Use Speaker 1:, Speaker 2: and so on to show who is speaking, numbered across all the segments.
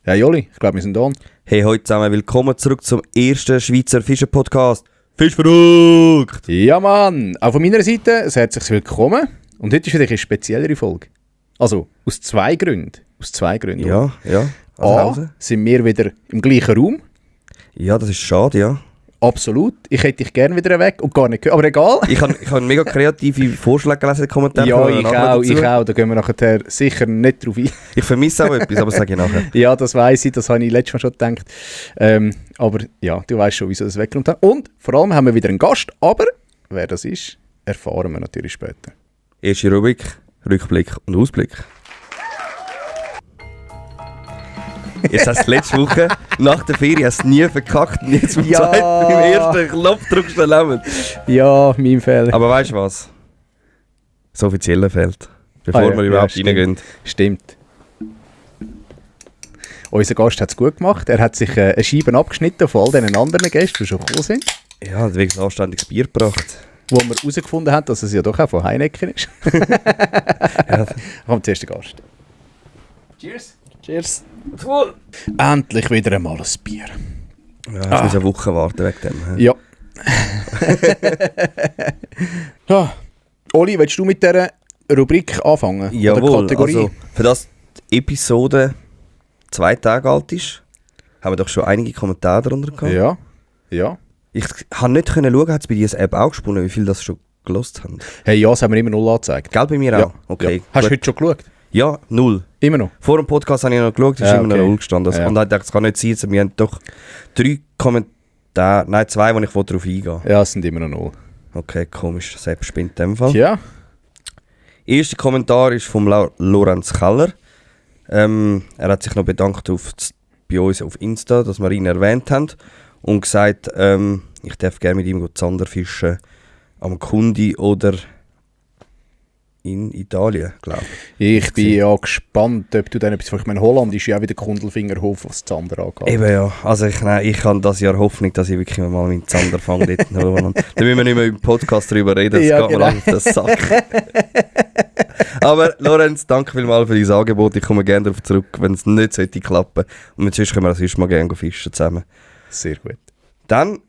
Speaker 1: Ja, Joli, ich glaube, wir sind da.
Speaker 2: Hey, heute zusammen, willkommen zurück zum ersten Schweizer Fischer-Podcast. Fischverrückt!
Speaker 1: Ja, Mann! Auch von meiner Seite ein herzliches Willkommen. Und heute ist wieder eine speziellere Folge. Also, aus zwei Gründen.
Speaker 2: Ja.
Speaker 1: A, sind wir wieder im gleichen Raum.
Speaker 2: Ja, das ist schade, ja.
Speaker 1: Absolut. Ich hätte dich gerne wieder weg und gar nicht gehört. Aber egal.
Speaker 2: Ich habe mega kreative Vorschläge gelesen in den Kommentaren.
Speaker 1: Ja, ich auch. Da gehen wir nachher sicher nicht drauf ein.
Speaker 2: Ich vermisse auch etwas, aber das sage ich nachher.
Speaker 1: Ja, das weiss ich. Das habe ich letztes Mal schon gedacht. Aber ja, du weißt schon, wieso das weggeräumt haben. Und vor allem haben wir wieder einen Gast. Aber wer das ist, erfahren wir natürlich später.
Speaker 2: Erste Rubrik, Rückblick und Ausblick. Jetzt hast du letzte Woche nach der Ferie hast du nie verkackt und jetzt beim ersten Knopf drückst du Leben.
Speaker 1: Ja, mein Fehler.
Speaker 2: Aber weißt du was? Das Offizielle fehlt, bevor wir überhaupt reingehen.
Speaker 1: Stimmt. Unser Gast hat es gut gemacht. Er hat sich eine Scheibe abgeschnitten von all den anderen Gästen, die schon gekommen sind.
Speaker 2: Ja, deswegen anständiges Bier gebracht.
Speaker 1: Wo man herausgefunden hat, dass es ja doch auch von Heineken ist.
Speaker 2: Ja.
Speaker 1: Kommt zuerst der Gast.
Speaker 2: Cheers.
Speaker 1: Cheers. Wohl. Endlich wieder einmal ein Bier.
Speaker 2: Ja, jetzt muss eine Woche warten wegen dem.
Speaker 1: Ja. Ja. Oli, willst du mit dieser Rubrik anfangen?
Speaker 2: Jawohl,
Speaker 1: oder Kategorie?
Speaker 2: also für das die Episode 2 Tage alt ist, haben wir doch schon einige Kommentare darunter gehabt.
Speaker 1: Ja.
Speaker 2: Ich konnte nicht schauen, hat es bei dieser App auch gesponnen, wie viele das schon gelost haben.
Speaker 1: Hey, ja, das haben wir immer 0 angezeigt.
Speaker 2: Gell, bei mir
Speaker 1: Ja.
Speaker 2: auch? Okay.
Speaker 1: Ja. Hast du
Speaker 2: gut.
Speaker 1: heute schon geschaut?
Speaker 2: Ja, 0.
Speaker 1: Immer noch?
Speaker 2: Vor dem Podcast habe ich noch geschaut, ist immer noch 0 gestanden.
Speaker 1: Ja.
Speaker 2: Und ich dachte, es kann nicht sein, also wir haben doch 3 Kommentare, nein 2, wo ich darauf eingehen.
Speaker 1: Ja, es sind immer noch 0.
Speaker 2: Okay, komisch, das App spinnt in dem Fall.
Speaker 1: Ja.
Speaker 2: Erster Kommentar ist vom Lorenz Keller. Er hat sich noch bedankt bei uns auf Insta, dass wir ihn erwähnt haben. Und gesagt, ich darf gerne mit ihm Zander fischen am Kundi oder in Italien, glaube ich.
Speaker 1: Ich bin ja gespannt, ob du dann etwas... Ich meine, Holland ist ja auch wieder Kundelfingerhof, was Zander angeht.
Speaker 2: Eben ja, also ich habe das Jahr Hoffnung, dass ich wirklich mal meinen Zander fange dort in Holland. Da müssen wir nicht mehr im Podcast darüber reden, das geht mir lang auf den Sack. Aber Lorenz, danke vielmals für dein Angebot. Ich komme gerne darauf zurück, wenn es nicht sollte klappen. Und sonst können wir sonst mal gerne fischen zusammen.
Speaker 1: Sehr gut.
Speaker 2: Dann,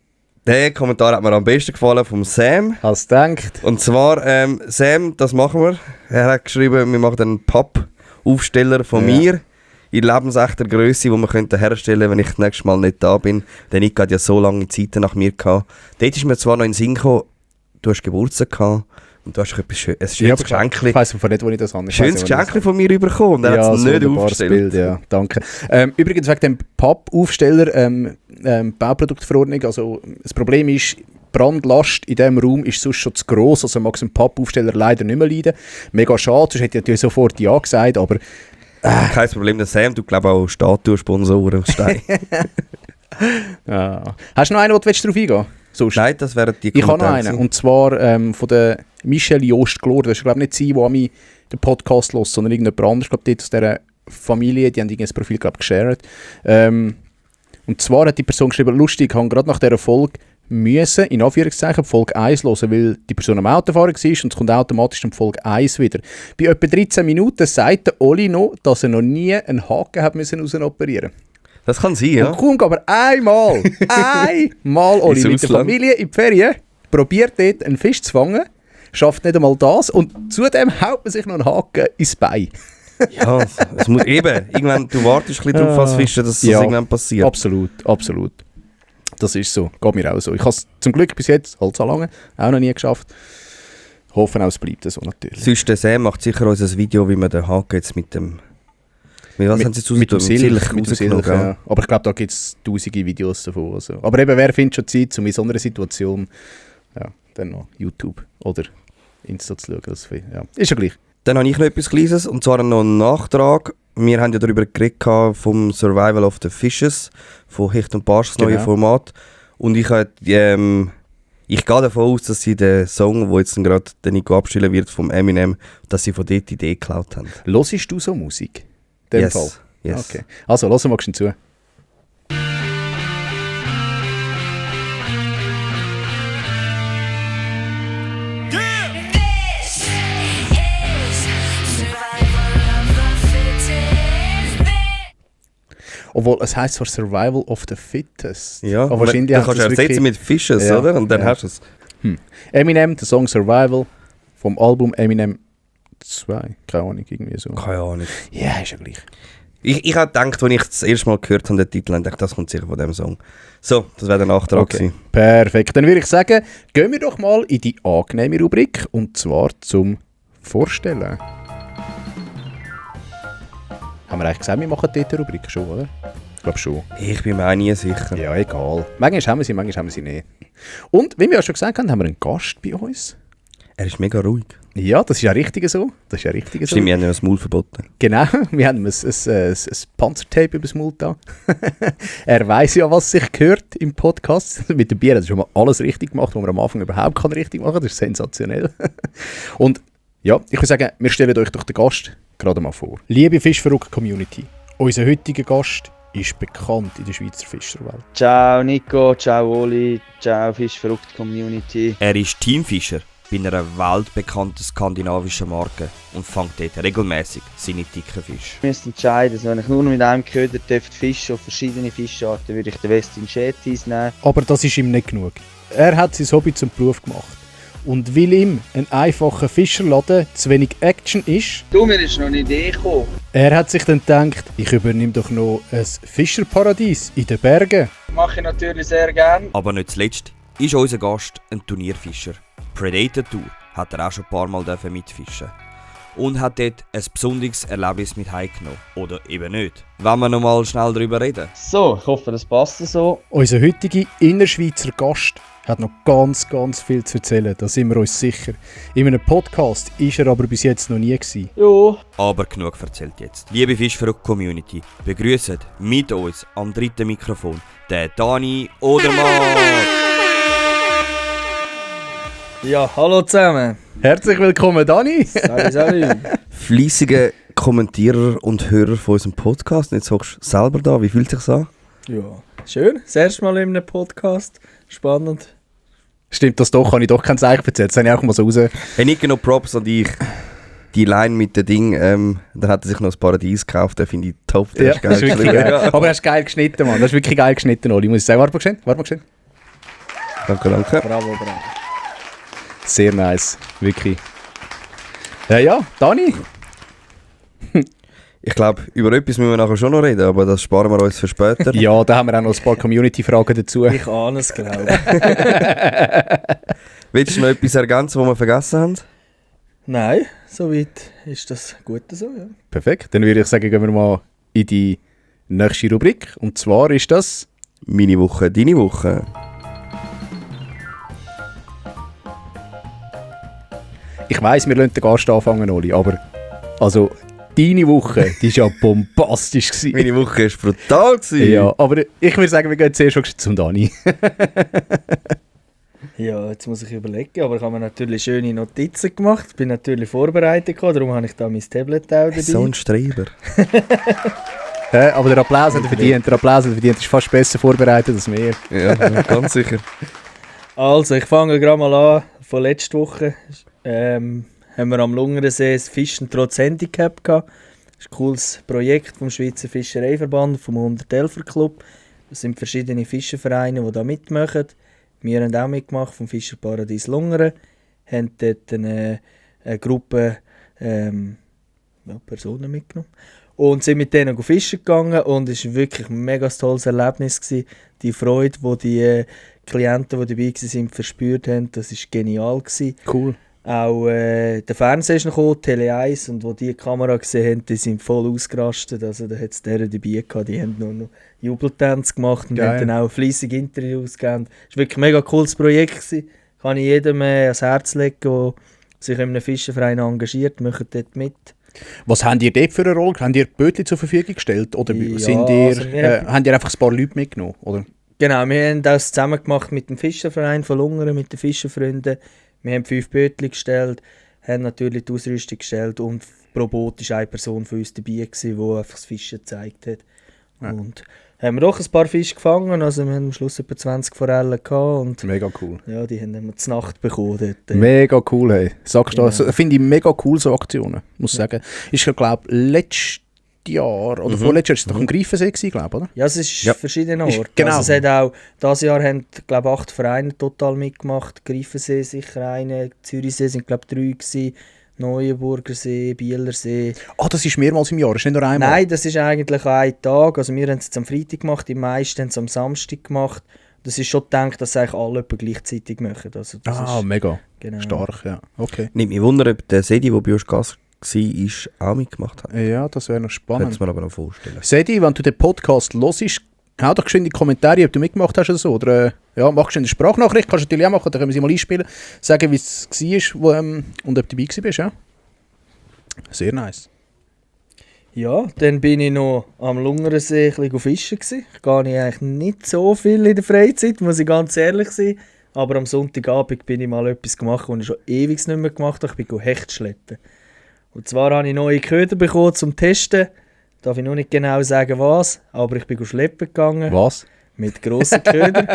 Speaker 2: der Kommentar hat mir am besten gefallen vom Sam.
Speaker 1: Hast du gedacht?
Speaker 2: Und zwar, Sam, das machen wir. Er hat geschrieben, wir machen einen Pappaufsteller von mir in lebensechter Größe, den wir könnten herstellen, wenn ich das nächste Mal nicht da bin. Denn ich hatte ja so lange Zeiten nach mir gehabt. Dort ist mir zwar noch in den Sinn gekommen, du hast Geburtstag gehabt und du hast ein schönes Geschenk.
Speaker 1: Ich weiss nicht, wo ich das habe.
Speaker 2: Schönes Geschenk von mir bekommen und er hat es nicht aufgestellt.
Speaker 1: Bild, ja, danke. Übrigens wegen dem Pappaufsteller, Bauproduktverordnung, also das Problem ist, Brandlast in diesem Raum ist sonst schon zu gross, also mag es ein Pappaufsteller leider nicht mehr leiden. Mega schade, sonst hätte ich natürlich sofort ja gesagt, aber...
Speaker 2: Kein Problem, der Sam, du glaubst auch Statue-Sponsoren aus Stein.
Speaker 1: Ja. Hast du noch einen, wo du darauf eingehen willst? Sonst.
Speaker 2: Nein, das wären die
Speaker 1: Ich habe noch
Speaker 2: Kommentare
Speaker 1: einen, und zwar von der Michelle Jost-Glor. Das ist, glaube ich, nicht sie, die mich den Podcast hört, sondern irgendjemand anderes, ich glaube, dort aus dieser Familie, die haben irgendein Profil, glaube ich, geshared. Und zwar hat die Person geschrieben, lustig, ich habe gerade nach dieser Folge müssen, in Anführungszeichen, Folge 1 hören, weil die Person am Autofahren war und es kommt automatisch in Folge 1 wieder. Bei etwa 13 Minuten sagt der Oli noch, dass er noch nie einen Haken hat müssen rausoperieren.
Speaker 2: Das kann sein, ja.
Speaker 1: Und kaum aber einmal, Oli, mit der Familie in die Ferien, probiert dort einen Fisch zu fangen, schafft nicht einmal das und zudem haut man sich noch einen Haken ins Bein.
Speaker 2: Ja, es muss eben. Irgendwann, du wartest ein bisschen drauf als Fischen, dass das irgendwann passiert.
Speaker 1: Absolut. Das ist so. Geht mir auch so. Ich habe es zum Glück bis jetzt, halt so lange, auch noch nie geschafft. Hoffen auch, es bleibt so natürlich.
Speaker 2: Sonst der Sam macht sicher uns ein Video, wie man den Haken jetzt mit dem... Haben sie
Speaker 1: mit dem Silch
Speaker 2: rausgenommen,
Speaker 1: ja. Aber ich glaube, da gibt es tausende Videos davon. Also. Aber eben, wer findet schon Zeit, um in so einer Situation dann noch YouTube oder Insta zu schauen? Das, ja. Ist ja gleich.
Speaker 2: Dann habe ich noch etwas Kleines, und zwar noch einen Nachtrag. Wir haben ja darüber geredet vom Survival of the Fishes, von Hecht und Barsch, das neue Format. Und ich gehe davon aus, dass sie den Song, wo jetzt gerade der Nico abstellen wird, vom Eminem, dass sie von dort die Idee geklaut haben.
Speaker 1: Hörst du so Musik? In dem Fall?
Speaker 2: Yes.
Speaker 1: Okay. Also, hören wir zu. Obwohl, es heisst zwar Survival of the Fittest.
Speaker 2: Ja,
Speaker 1: aber wahrscheinlich
Speaker 2: dann kannst du ersetzen mit Fishes,
Speaker 1: Ja,
Speaker 2: oder? Und dann
Speaker 1: ja.
Speaker 2: hast du es.
Speaker 1: Eminem, der Song Survival vom Album Eminem 2. Keine Ahnung, irgendwie so.
Speaker 2: Keine Ahnung.
Speaker 1: Ja, ist ja gleich.
Speaker 2: Ich habe gedacht, als ich das erste Mal gehört habe, den Titel, habe ich gedacht, das kommt sicher von dem Song. So, das wäre der Nachtrag gewesen.
Speaker 1: Perfekt. Dann würde ich sagen, gehen wir doch mal in die angenehme Rubrik und zwar zum Vorstellen. Haben wir eigentlich gesagt, wir machen dort eine Rubrik schon, oder? Ich glaube schon.
Speaker 2: Ich bin mir auch nie sicher.
Speaker 1: Ja, egal. Manchmal haben wir sie nicht. Und, wie wir ja schon gesagt haben, haben wir einen Gast bei uns.
Speaker 2: Er ist mega ruhig.
Speaker 1: Ja, das ist ja richtig so.
Speaker 2: Stimmt, wir haben ja das Maul verboten.
Speaker 1: Genau, wir haben ein Panzertape über das Maul da. Er weiß ja, was sich gehört im Podcast. Mit dem Bier hat er schon mal alles richtig gemacht, was man am Anfang überhaupt richtig machen kann. Das ist sensationell. Und ja, ich würde sagen, wir stellen euch doch den Gast gerade mal vor. Liebe Fischverrückt-Community, unser heutiger Gast ist bekannt in der Schweizer Fischerwelt.
Speaker 3: Ciao Nico, ciao Oli, ciao Fischverrückt-Community.
Speaker 2: Er ist Teamfischer bei einer weltbekannten skandinavischen Marke und fängt dort regelmäßig seine dicken Fische.
Speaker 3: Ich müsste entscheiden, also wenn ich nur noch mit einem Köder fischen auf verschiedene Fischarten, würde ich den Westin Shetties nehmen.
Speaker 1: Aber das ist ihm nicht genug. Er hat sein Hobby zum Beruf gemacht. Und weil ihm ein einfacher Fischerladen zu wenig Action ist,
Speaker 3: Du, mir ist noch eine Idee gekommen.
Speaker 1: er hat sich dann gedacht, ich übernehme doch noch ein Fischerparadies in den Bergen.
Speaker 3: Mache ich natürlich sehr gerne.
Speaker 2: Aber nicht zuletzt ist unser Gast ein Turnierfischer. Predator Tour hat er auch schon ein paar Mal mitfischen und hat dort ein besonderes Erlebnis mit heimgenommen. Oder eben nicht. Wenn wir noch mal schnell darüber reden.
Speaker 3: So, ich hoffe, das passt so.
Speaker 1: Unser heutiger Innerschweizer Gast hat noch ganz, ganz viel zu erzählen, da sind wir uns sicher. In einem Podcast war er aber bis jetzt noch nie gewesen.
Speaker 3: Jo.
Speaker 2: Aber genug erzählt jetzt. Liebe Fischverrückt-Community, begrüßt mit uns am dritten Mikrofon den Dani Odermatt.
Speaker 4: Ja, hallo zusammen.
Speaker 1: Herzlich willkommen, Dani.
Speaker 4: Salut.
Speaker 2: Fleissiger Kommentierer und Hörer von unserem Podcast. Und jetzt hockst du selber da. Wie fühlt es sich an?
Speaker 4: Ja, schön. Das erste Mal in einem Podcast. Spannend.
Speaker 1: Stimmt das doch, kann ich doch kein Zeichen erzählt. Das habe ich auch mal so raus.
Speaker 2: Hey, nicht genug Props an dich. Die Line mit dem Ding, da hat er sich noch das Paradies gekauft, den finde ich top. Der
Speaker 1: Ja,
Speaker 2: ist geil
Speaker 1: das ist wirklich
Speaker 2: geschrieben.
Speaker 1: geil. Aber er ist geil geschnitten, Mann. Das ist wirklich geil geschnitten, Oli. Muss ich sagen. Warte mal geschehen.
Speaker 2: Danke, danke.
Speaker 4: Bravo, bravo.
Speaker 1: Sehr nice. Wirklich. Ja, Dani.
Speaker 2: Ich glaube, über etwas müssen wir nachher schon noch reden, aber das sparen wir uns für später.
Speaker 1: Ja, da haben wir auch noch ein paar Community-Fragen dazu.
Speaker 4: Ich ahne es, glaube ich.
Speaker 2: Willst du noch etwas ergänzen, was wir vergessen haben?
Speaker 4: Nein, soweit ist das gut so, ja.
Speaker 1: Perfekt. Dann würde ich sagen, gehen wir mal in die nächste Rubrik. Und zwar ist das...
Speaker 2: Meine Woche, deine Woche.
Speaker 1: Ich weiss, wir lassen den Gast anfangen, Oli, aber... Also, deine Woche, die war ja bombastisch gewesen.
Speaker 2: Meine Woche war brutal gewesen.
Speaker 1: Ja, aber ich würde sagen, wir gehen zuerst schon zum Dani.
Speaker 4: Ja, jetzt muss ich überlegen, aber ich habe mir natürlich schöne Notizen gemacht. Bin natürlich vorbereitet, darum habe ich da mein Tablet auch dabei.
Speaker 2: So ein Streber.
Speaker 1: Aber der Applaus hat er verdient. Der Applaus hat er verdient. Ist fast besser vorbereitet als wir.
Speaker 2: Ja, ganz sicher.
Speaker 4: Also, ich fange gerade mal an. Von letzter Woche haben wir am Lungersee das Fischen trotz Handicap gehabt. Das ist ein cooles Projekt vom Schweizer Fischereiverband, vom 111er Club. Das sind verschiedene Fischervereine, die da mitmachen. Wir haben auch mitgemacht vom Fischerparadies Lungern. Haben dort eine Gruppe Personen mitgenommen. Und sind mit denen fischen gegangen und es war wirklich ein mega tolles Erlebnis gewesen. Die Freude, die die Klienten, die dabei waren, verspürt haben, das war genial gewesen.
Speaker 1: Cool.
Speaker 4: Auch der Fernseher ist noch gekommen, Tele 1, und wo die Kamera gesehen haben, die sind voll ausgerastet. Also da hat es deren dabei gehabt, die haben noch Jubeltanz gemacht und haben dann auch fleissig Interviews gegeben. Es war wirklich ein mega cooles Projekt gewesen. Kann ich jedem ans Herz legen, der sich in einem Fischerverein engagiert, macht dort mit.
Speaker 1: Was habt ihr dort für eine Rolle? Habt ihr Bötchen zur Verfügung gestellt? Oder
Speaker 4: Ja,
Speaker 1: sind ihr,
Speaker 4: also
Speaker 1: habt ihr einfach ein paar Leute mitgenommen? Oder?
Speaker 4: Genau, wir haben das zusammen gemacht mit dem Fischerverein von Lungern, mit den Fischerfreunden. Wir haben 5 Bötchen gestellt, haben natürlich die Ausrüstung gestellt und pro Boot war eine Person von uns dabei, die einfach das Fischen gezeigt hat. Ja. Und haben wir doch ein paar Fische gefangen, also wir haben am Schluss etwa 20 Forellen gehabt und
Speaker 1: mega cool.
Speaker 4: Ja, die haben wir zur Nacht bekommen dort.
Speaker 1: Mega cool, hey. Sagst du,
Speaker 4: Ja.
Speaker 1: also, finde ich mega cool, so Aktionen, muss ich sagen. Ist ja, glaube ich, letzte Jahr oder vorletztes Jahr ist es doch am Greifensee gewesen, glaube ich, oder?
Speaker 4: Ja, es ist verschiedene
Speaker 1: Ist-
Speaker 4: Orte.
Speaker 1: genau.
Speaker 4: Also es hat auch, dieses Jahr haben, glaube 8 Vereine total mitgemacht. Greifensee sicher eine, Zürichsee sind glaube 3 gewesen, Neuenburger See, Bielersee.
Speaker 1: Ah, das ist mehrmals im Jahr, das ist nicht nur einmal?
Speaker 4: Nein, das ist eigentlich ein Tag. Also wir haben es jetzt am Freitag gemacht, die meisten haben es am Samstag gemacht. Das ist schon gedacht, dass eigentlich alle etwa gleichzeitig machen. Also das ist,
Speaker 1: Mega.
Speaker 4: genau.
Speaker 1: Stark, ja. Okay.
Speaker 2: Nimmt mich wunder, ob der Sedi, der bei uns Gast war, auch mitgemacht hat.
Speaker 1: Ja, das wäre noch
Speaker 2: Könnte
Speaker 1: spannend.
Speaker 2: es mir aber noch vorstellen.
Speaker 1: Sedi, wenn du den Podcast hörst, hau doch geschwind in die Kommentare, ob du mitgemacht hast oder so. Oder ja, mach geschwind eine Sprachnachricht, kannst du natürlich auch machen, dann können wir sie mal einspielen. Sagen, wie es war und ob du dabei warst, ja. Sehr nice.
Speaker 4: Ja, dann bin ich noch am Lungersee ein bisschen fischen gewesen. Ich gehe eigentlich nicht so viel in der Freizeit, muss ich ganz ehrlich sein. Aber am Sonntagabend bin ich mal etwas gemacht, was ich schon ewig nicht mehr gemacht habe. Ich bin Hecht schleppen. Und zwar habe ich neue Köder bekommen zum Testen. Darf ich noch nicht genau sagen was, aber ich bin schleppen gegangen.
Speaker 1: Was?
Speaker 4: Mit grossen Ködern.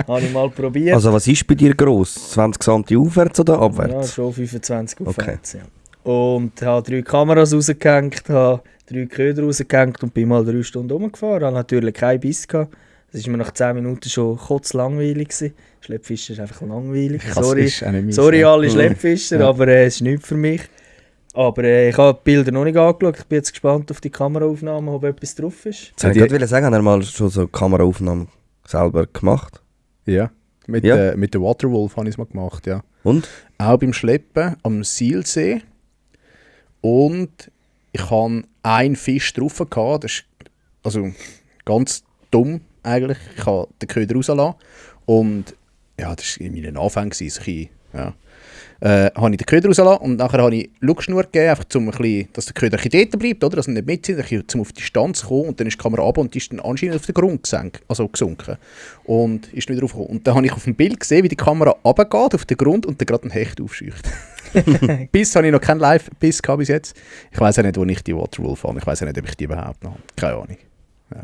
Speaker 4: Habe ich mal probiert.
Speaker 2: Also was ist bei dir gross? 20 cm aufwärts oder
Speaker 4: Ja,
Speaker 2: abwärts?
Speaker 4: schon 25 aufwärts, ja. Und habe 3 Kameras rausgehängt, habe 3 Köder rausgehängt und bin mal 3 Stunden rumgefahren. Habe natürlich keinen Biss gehabt. Das war mir nach 10 Minuten schon kotzlangweilig gewesen. Schleppfischer ist einfach langweilig. Sorry alle Schleppfischer,
Speaker 1: Ja.
Speaker 4: aber es ist nichts für mich. Aber ich habe die Bilder noch nicht angeschaut. Ich bin jetzt gespannt auf die Kameraaufnahmen, ob etwas drauf ist.
Speaker 2: Jetzt wollte ich gerade sagen, haben wir mal schon so Kameraaufnahmen selber gemacht?
Speaker 1: Ja. Mit
Speaker 2: Ja.
Speaker 1: mit der Waterwolf habe ich es mal gemacht, ja.
Speaker 2: Und?
Speaker 1: Auch beim Schleppen am Sielsee. Und ich hatte einen Fisch drauf gehabt. Das ist also ganz dumm eigentlich. Ich habe den Köder rausgelassen. Und ja, das war in meinen Anfängen. So ein bisschen, ja. Habe ich den Köder rausgelassen und nachher habe ich Schluckschnur gegeben, einfach zum ein bisschen, dass der Köder ein bisschen dort bleibt, oder? Dass er nicht mitzieht, ein bisschen zum auf die Distanz kommen und dann ist die Kamera runter und die ist dann anscheinend auf den Grund gesunken und ist wieder aufgekommen. Und dann habe ich auf dem Bild gesehen, wie die Kamera runtergeht auf den Grund und dann gerade ein Hecht aufscheucht. Biss habe ich noch keinen Live-Biss gehabt bis jetzt. Ich weiss auch nicht, wo ich die Waterwolf habe. Ich weiss auch nicht, ob ich die überhaupt noch habe. Keine Ahnung. Ja.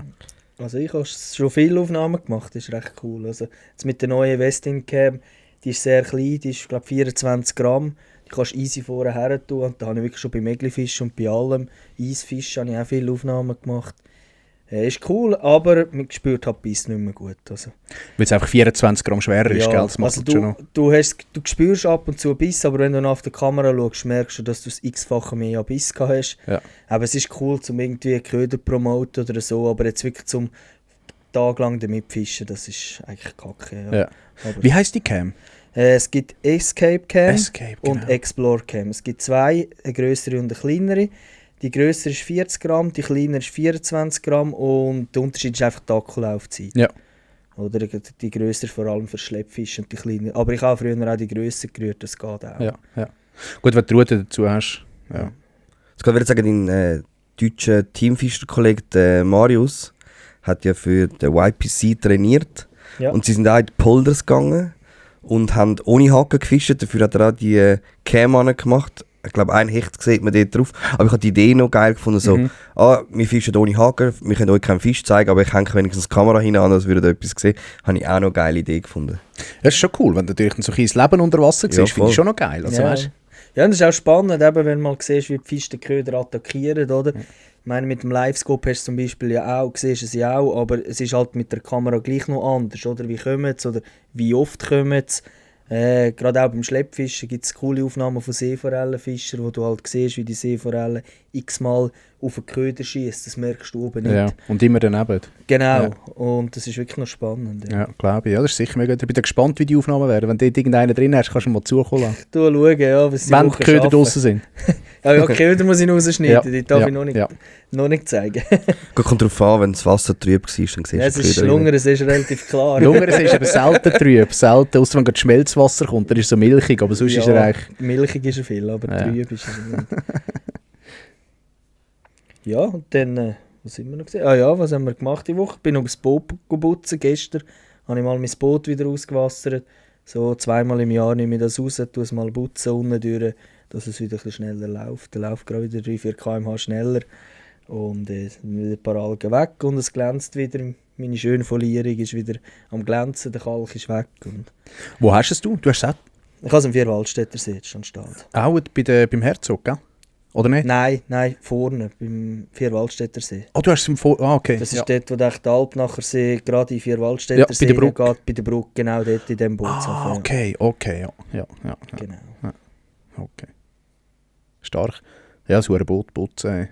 Speaker 4: Also ich habe schon viele Aufnahmen gemacht, das ist recht cool. Also jetzt mit der neuen Westin-Cam, die ist sehr klein, die ist glaube 24 Gramm. Die kannst du easy vorher her tun. Und da habe ich wirklich schon bei Meglifisch und bei allem Eisfisch habe ich auch viele Aufnahmen gemacht. Ist cool, aber man spürt halt Biss nicht mehr gut. Also,
Speaker 1: Weil es einfach 24 Gramm schwerer ist, gell? Das macht
Speaker 4: also
Speaker 1: es schon noch.
Speaker 4: du spürst ab und zu Biss, aber wenn du noch auf der Kamera schaust, merkst du, dass du das x-fache mehr an Biss gehabt hast.
Speaker 1: Ja.
Speaker 4: Aber es ist cool, um irgendwie Köder zu promoten oder so, aber jetzt wirklich zum tagelang damit fischen, das ist eigentlich kacke. Ja.
Speaker 1: Ja.
Speaker 4: Aber,
Speaker 1: Wie heisst die Cam?
Speaker 4: es gibt Escape Cam
Speaker 1: Escape,
Speaker 4: und
Speaker 1: genau.
Speaker 4: Explore Cam. Es gibt 2, eine grössere und eine kleinere. Die grössere ist 40 Gramm, die kleinere ist 24 Gramm und der Unterschied ist einfach die Akkulaufzeit.
Speaker 1: Ja.
Speaker 4: Oder die grössere vor allem für Schleppfisch und die kleinere. Aber ich habe früher auch die grösser gerührt, das geht auch.
Speaker 1: Ja, ja. Gut, wenn du die Route dazu hast. Ja.
Speaker 2: Jetzt kann ich sagen, dein deutscher Teamfischer-Kollege Marius hat ja für den YPC trainiert.
Speaker 4: Ja.
Speaker 2: Und sie sind auch in die Polders gegangen und haben ohne Haken gefischt. Dafür hat er auch die Cam gemacht. Ich glaube, ein Hecht sieht man dort drauf. Aber ich habe die Idee noch geil gefunden. So, wir fischen ohne Haken, wir können euch keinen Fisch zeigen, aber ich hänge wenigstens die Kamera hinein, als würdet ihr etwas sehen. Habe ich auch noch eine geile Idee gefunden.
Speaker 1: Das ist schon cool, wenn du natürlich so ein bisschen das Leben unter Wasser siehst,
Speaker 2: Ja,
Speaker 1: finde ich
Speaker 2: voll.
Speaker 1: schon noch geil. Also,
Speaker 4: ja.
Speaker 1: weißt,
Speaker 4: Ja, und das ist auch spannend, eben, wenn du mal siehst, wie die Fische den Köder attackieren, oder? Ich meine, mit dem Livescope hast du zum Beispiel ja auch, siehst du es ja auch, aber es ist halt mit der Kamera gleich noch anders, oder? Wie kommen sie, oder wie oft kommen sie? Gerade auch beim Schleppfischen gibt es coole Aufnahmen von Seeforellenfischern, wo du halt siehst, wie die Seeforelle x-mal auf den Köder schießt. Das merkst du oben nicht.
Speaker 1: ja. Und immer daneben.
Speaker 4: Genau,
Speaker 1: Ja.
Speaker 4: und das ist wirklich noch spannend.
Speaker 1: Ja, glaube ich. Ja, das ist sicher mega. Ich bin gespannt, wie die Aufnahmen werden. Wenn du dort irgendeinen drin hast, kannst du mal zukommen.
Speaker 4: Du schauen, ja, was die
Speaker 1: Wenn die
Speaker 4: Woche
Speaker 1: Köder
Speaker 4: schaffen.
Speaker 1: draussen sind.
Speaker 4: Ja, Köder muss ich noch rausschneiden, die darf
Speaker 1: ja,
Speaker 4: ich noch nicht,
Speaker 1: ja.
Speaker 4: noch nicht zeigen.
Speaker 2: Kommt darauf an, wenn das Wasser trüb war, dann siehst du
Speaker 4: Ja, es
Speaker 2: die
Speaker 4: ist
Speaker 2: Köder rein.
Speaker 4: Lungern, es ist relativ klar.
Speaker 1: Lungern ist eben selten trüb. Selten, außer wenn gerade Schmelzwasser kommt, dann ist es so milchig. Aber sonst ist er eigentlich...
Speaker 4: Milchig ist er viel, aber
Speaker 1: Ja.
Speaker 4: trüb ist er nicht. Ja, und dann, was sind wir noch gesehen? Ah ja, was haben wir gemacht die Woche? Ich bin noch das Boot putzen. Gestern habe ich mal mein Boot wieder ausgewassert. So 2-mal im Jahr nehme ich das raus, tue es mal putzen unten durch, dass es wieder ein bisschen schneller läuft. Der läuft gerade wieder 3-4 km/h schneller. Und sind wieder ein paar Algen weg und es glänzt wieder. Meine schöne Folierung ist wieder am Glänzen, der Kalk ist weg. Und
Speaker 1: Wo hast du es? Du hast es
Speaker 4: ich habe es am Vierwaldstätter See jetzt schon stehen.
Speaker 1: auch beim Herzog, gell? Oder nicht?
Speaker 4: Nein, vorne, beim Vierwaldstätter See.
Speaker 1: Du hast es im okay.
Speaker 4: Das ist dort, wo der Alpnacher See gerade in Vierwaldstätter See
Speaker 1: bei der Brücke.
Speaker 4: geht, bei der Brücke, genau dort in dem Bootshafen.
Speaker 1: Okay, ja.
Speaker 4: Genau.
Speaker 1: Okay. Stark. Ja, so ein Boot putzen.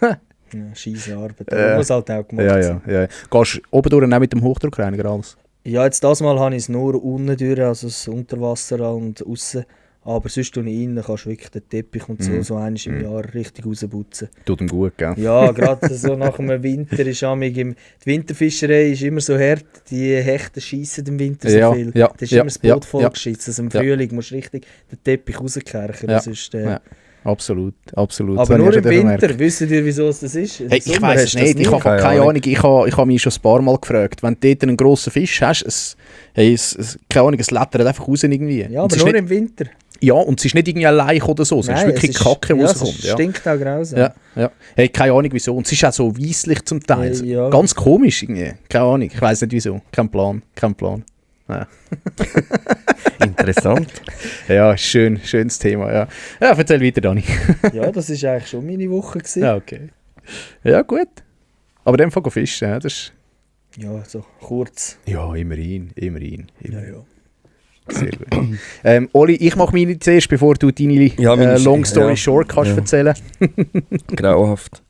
Speaker 4: Ja, scheisse Arbeit, aber muss halt auch gemacht sein.
Speaker 1: Ja. Gehst du oben durch auch mit dem Hochdruckreiniger alles?
Speaker 4: Ja, jetzt das Mal habe ich es nur unten durch, also das Unterwasser und aussen. Aber sonst tue ich rein, dann kannst du wirklich den Teppich und so einmal im Jahr richtig rausputzen.
Speaker 1: Tut ihm gut, gell?
Speaker 4: Ja, gerade so nach dem Winter ist die Winterfischerei ist immer so hart, die Hechte schiessen im Winter so viel.
Speaker 1: Ja,
Speaker 4: das ist immer das Boot vollgeschissen. Also im Frühling musst du richtig den Teppich rauskerchen.
Speaker 1: Absolut.
Speaker 4: Aber nur im Winter, wisst ihr, wieso es das ist?
Speaker 1: Hey, ich weiss es nicht, ich habe keine Ahnung. Ich habe mich schon ein paar Mal gefragt, wenn du dort einen grossen Fisch hast, keine Ahnung, es lettert einfach raus irgendwie.
Speaker 4: Ja, aber nur im Winter.
Speaker 1: Ja, und es ist nicht irgendwie ein Laich oder so, es ist wirklich Kacke, die rauskommt.
Speaker 4: Es stinkt auch grausam.
Speaker 1: Ja. Hey, keine Ahnung wieso. Und es ist auch so weisslich zum Teil.
Speaker 4: Ja.
Speaker 1: Ganz komisch irgendwie. Keine Ahnung, ich weiss nicht wieso. Kein Plan. Ja.
Speaker 2: Interessant.
Speaker 1: Ja, schönes Thema. Ja, erzähl weiter, Dani.
Speaker 4: Ja, das war eigentlich schon meine Woche gewesen.
Speaker 1: Ja, okay. Ja, gut. Aber in dem Fall fischen, ja, das ist...
Speaker 4: Ja, so kurz.
Speaker 1: Ja, immerhin.
Speaker 4: Ja.
Speaker 1: Sehr gut. Oli, ich mache meine zuerst, bevor du deine Long Story Short kannst erzählen.
Speaker 2: Grauenhaft.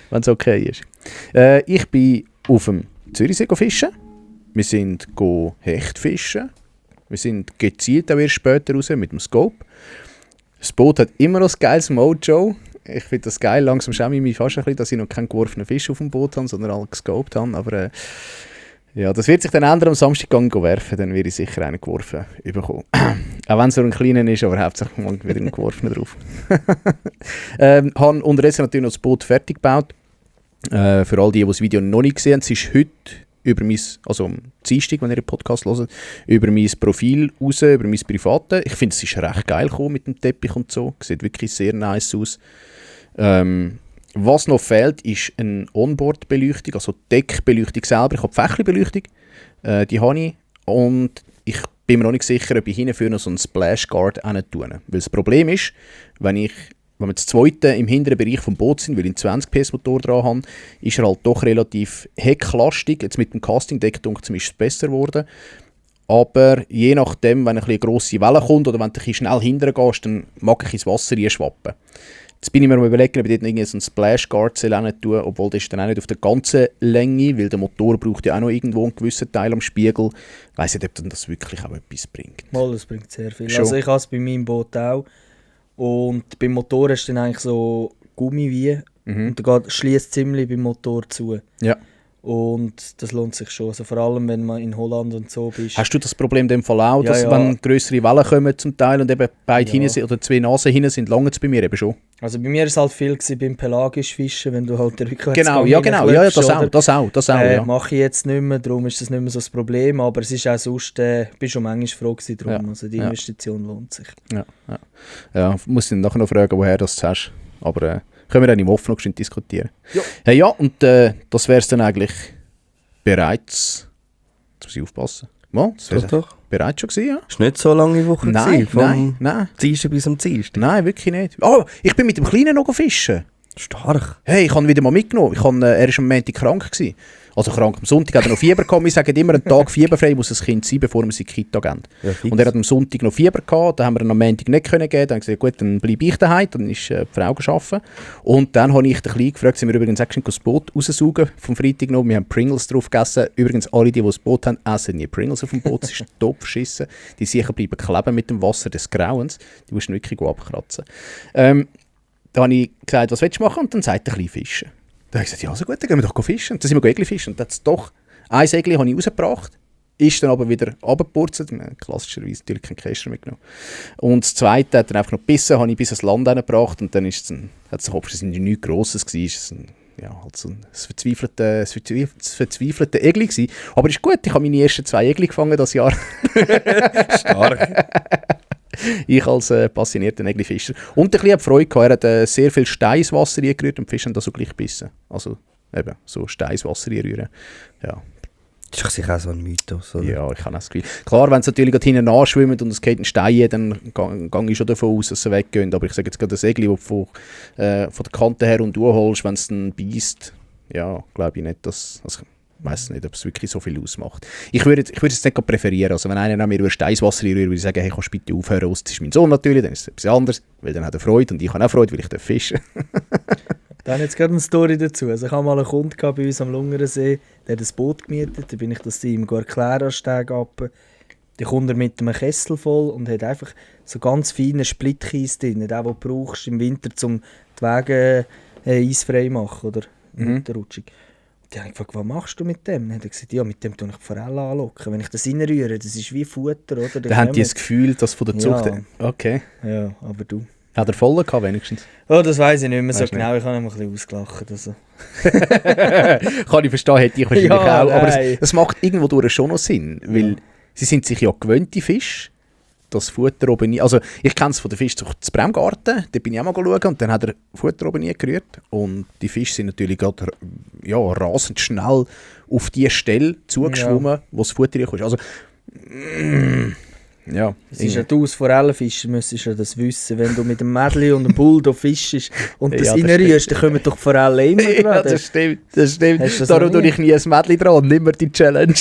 Speaker 1: Wenn es okay ist. Ich bin auf dem Zürichsee fischen. Wir sind Hecht fischen. Wir sind gezielt auch erst später raus mit dem Scope. Das Boot hat immer noch ein geiles Mojo. Ich finde das geil. Langsam schäme ich mich fast ein bisschen, dass ich noch keinen geworfenen Fisch auf dem Boot habe, sondern alle gescoped habe. Aber ja, das wird sich dann ändern. Am Samstag werfen, dann werde ich sicher einen geworfen bekommen. Auch wenn es so ein kleiner ist, aber hauptsächlich mal wieder einen geworfen drauf. Habe unterdessen natürlich noch das Boot fertig gebaut. Für all die das Video noch nicht gesehen haben, es ist heute über mein, also am Dienstag, wenn ihr den Podcast hört, über mein Profil raus, über mein Private. Ich finde, es ist recht geil gekommen mit dem Teppich und so. Sieht wirklich sehr nice aus. Was noch fehlt, ist eine Onboard-Beleuchtung, also die Deckbeleuchtung selber. Ich habe die Fächli-Beleuchtung, die habe ich. Und ich bin mir noch nicht sicher, ob ich hinten noch so einen Splashguard tun. Weil das Problem ist, wenn wir das zweite im hinteren Bereich vom Boot sind, weil ich einen 20 PS Motor dran habe, ist er halt doch relativ hecklastig. Jetzt mit dem Casting-Deck ist es besser geworden. Aber je nachdem, wenn eine grosse Welle kommt oder wenn du schnell hinterher gehst, dann mag ich ins Wasser schwappen. Jetzt bin ich mir mal überlegen, ob ich dort noch so einen Splashguard tun, obwohl das ist dann auch nicht auf der ganzen Länge, weil der Motor braucht ja auch noch irgendwo einen gewissen Teil am Spiegel. Ich weiss nicht, ob das wirklich auch etwas bringt.
Speaker 4: Mal, das bringt sehr viel.
Speaker 1: Schon.
Speaker 4: Also ich habe es bei meinem Boot auch. Und beim Motor hast du dann eigentlich so Gummi wie. Und da schließt ziemlich beim Motor zu. Ja. Und das lohnt sich schon. Also vor allem, wenn man in Holland und so bist.
Speaker 1: Hast du das Problem in dem Fall auch, dass wenn grössere Wellen kommen zum Teil und eben beide hinten sind, oder zwei Nasen hinten sind, lange es bei mir eben schon?
Speaker 4: Also bei mir war es halt viel beim pelagisch Fischen, wenn du halt rückwärts
Speaker 1: genau, das auch.
Speaker 4: Mache ich jetzt nicht mehr, darum ist das nicht mehr so das Problem, aber es ist auch sonst, bin schon manchmal froh gewesen drum, also die Investition lohnt sich.
Speaker 1: Ja, muss ich nachher noch fragen, woher du das hast, aber können wir dann im Off noch diskutieren. Ja. Hey, ja, und das wäre es dann eigentlich bereits, jetzt muss ich aufpassen, das wäre doch bereits schon gewesen, ja.
Speaker 2: Ist nicht so lange Woche
Speaker 1: Nein.
Speaker 2: Dienstag bis am Dienstag?
Speaker 1: Nein, wirklich nicht. Oh, ich bin mit dem Kleinen noch fischen.
Speaker 2: Stark.
Speaker 1: Hey, ich habe ihn wieder mal mitgenommen. Er war am Montag krank gewesen. Also krank, am Sonntag hat er noch Fieber gehabt. Wir sagen immer, einen Tag fieberfrei muss ein Kind sein, bevor wir sie in die Kita geben. Ja, und er hat am Sonntag noch Fieber gehabt, dann haben wir ihn am Montag nicht geben können. Dann haben wir gesagt, gut, dann bleibe ich daheim, dann ist die Frau arbeiten. Und dann habe ich den Kleinen gefragt, sind wir übrigens auch das Boot raussaugen vom Freitag noch. Wir haben Pringles drauf gegessen. Übrigens, alle, die das Boot haben, essen nie Pringles auf dem Boot. Das ist top verschissen. Die sicher bleiben kleben mit dem Wasser des Grauens. Die musst du wirklich gut abkratzen. Da habe ich gesagt, was willst du machen? Und dann sagt der Kleine fischen. Dann habe ich gesagt, ja, so gut, dann gehen wir doch fischen. Und dann sind wir Egli fischen. Und das doch ein Egli habe ich rausgebracht, ist dann aber wieder runtergepurzelt. Klassischerweise natürlich keinen Käster mitgenommen. Und das zweite hat dann einfach noch gebissen, habe ich bis ans Land gebracht. Und dann ist es hat sich es nichts Grosses gewesen. Halt so ein verzweifelter Egli gewesen. Aber ist gut, ich habe meine ersten 2 Egli gefangen dieses Jahr.
Speaker 2: Stark.
Speaker 1: Ich als passionierter Egli-Fischer. Und der Kleine hat Freude gehabt. Er hat sehr viel Stein ins Wasser reingerührt und die Fische haben das so gleich gebissen. Also eben, so Stein ins Wasser reinrühren. Ja,
Speaker 2: Das ist doch sicher auch so ein Mythos, oder?
Speaker 1: Ja, ich habe das Gefühl. Klar, wenn es natürlich gerade hinten anschwimmt und es geht ein Stein, dann gehe ich schon davon aus, dass sie weggehen. Aber ich sage jetzt gerade ein Segel, das du von der Kante her und durchholst, wenn es dann beißt, ja, glaube ich nicht, dass... Also, ich weiss nicht, ob es wirklich so viel ausmacht. Ich würde es nicht gerade präferieren. Also wenn einer nach mir über Steinswasser rührt, würde ich sagen, hey, kannst du bitte aufhören, das ist mein Sohn natürlich, dann ist es etwas anderes, weil dann hat er Freude und ich habe auch Freude, weil ich fischen darf.
Speaker 4: Dann jetzt gerade eine Story dazu. Also ich habe mal einen Kunden bei uns am Lungerensee, der hat ein Boot gemietet, da bin ich das ihm erklären an Steg ab. Der kommt er mit einem Kessel voll und hat einfach so ganz feinen Splitkies drin, den du brauchst im Winter, um die Wege eisfrei zu machen oder runterrutschig. Die haben gefragt, was machst du mit dem? Dann hat er gesagt, ja, mit dem tue ich die Forellen anlocken. Wenn ich das reinrühre, das ist wie Futter, oder?
Speaker 1: Dann haben die das Gefühl, dass von der Zucht...
Speaker 4: Ja.
Speaker 1: Okay.
Speaker 4: Ja, aber du...
Speaker 1: Hat er voll gehabt wenigstens?
Speaker 4: Oh, das weiss ich nicht mehr so
Speaker 1: Weisst
Speaker 4: genau. Ich habe ihn ein bisschen ausgelacht. Also.
Speaker 1: Kann ich verstehen, hätte ich wahrscheinlich
Speaker 4: Ja,
Speaker 1: auch. Aber
Speaker 4: nein.
Speaker 1: es macht irgendwo durch schon noch Sinn, weil sie sind sich ja gewöhnt, die Fische, das Futter oben nie... Also ich kenne es von der Fischzucht zu Bremgarten, da bin ich auch mal schauen und dann hat er Futter oben nie gerührt. Und die Fische sind natürlich gerade rasend schnell auf die Stelle zugeschwommen, wo das Futter reinkommt. Also... ja.
Speaker 4: Es ist ja du als Forellenfischer, müsstest ja das wissen. Wenn du mit einem Mädchen und einem Bulldog fischst und das
Speaker 1: Ja, das
Speaker 4: reinrührst, dann kommen doch die Forellen immer
Speaker 1: Ja,
Speaker 4: dran.
Speaker 1: das stimmt, das stimmt.
Speaker 4: Hast du das
Speaker 1: Darum
Speaker 4: noch
Speaker 1: tue
Speaker 4: nie?
Speaker 1: ich nie ein Mädchen dran, nimm mir die Challenge.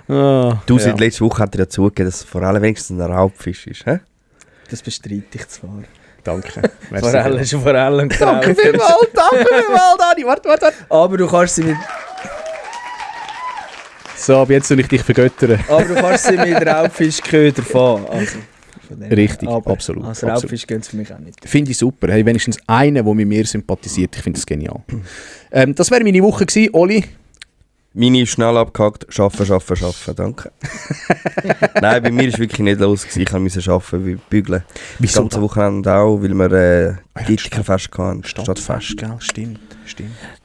Speaker 4: Ah,
Speaker 2: Seit letzter Woche hat er ja zugegeben, dass Forelle wenigstens ein Raubfisch ist. He?
Speaker 4: das bestreite ich zwar.
Speaker 1: Danke. Merci
Speaker 4: Forellen
Speaker 1: vielmals.
Speaker 4: ist eine Forelle und
Speaker 1: Danke vielmals, Dani. Warte.
Speaker 4: Aber du kannst sie mit,
Speaker 1: So, aber jetzt soll ich dich vergöttern.
Speaker 4: mit Raubfischköder fahren. Also, von dem her.
Speaker 1: Richtig,
Speaker 4: Aber
Speaker 1: absolut,
Speaker 4: als
Speaker 1: absolut.
Speaker 4: Raubfisch gehen es für mich auch nicht.
Speaker 1: Finde ich super. Hey, wenigstens einer, der mit mir sympathisiert. Ich finde das genial. Das wäre meine Woche gewesen, Oli.
Speaker 2: Meine ist schnell abgehakt. Arbeiten. Danke. Nein, bei mir war wirklich nicht los. Ich musste arbeiten, wie bügeln. Das
Speaker 1: Wieso?
Speaker 2: ganze Wochenende auch, weil wir
Speaker 1: ja,
Speaker 2: Gietikerfest hatten.
Speaker 1: Stadtfest, gell? Stimmt.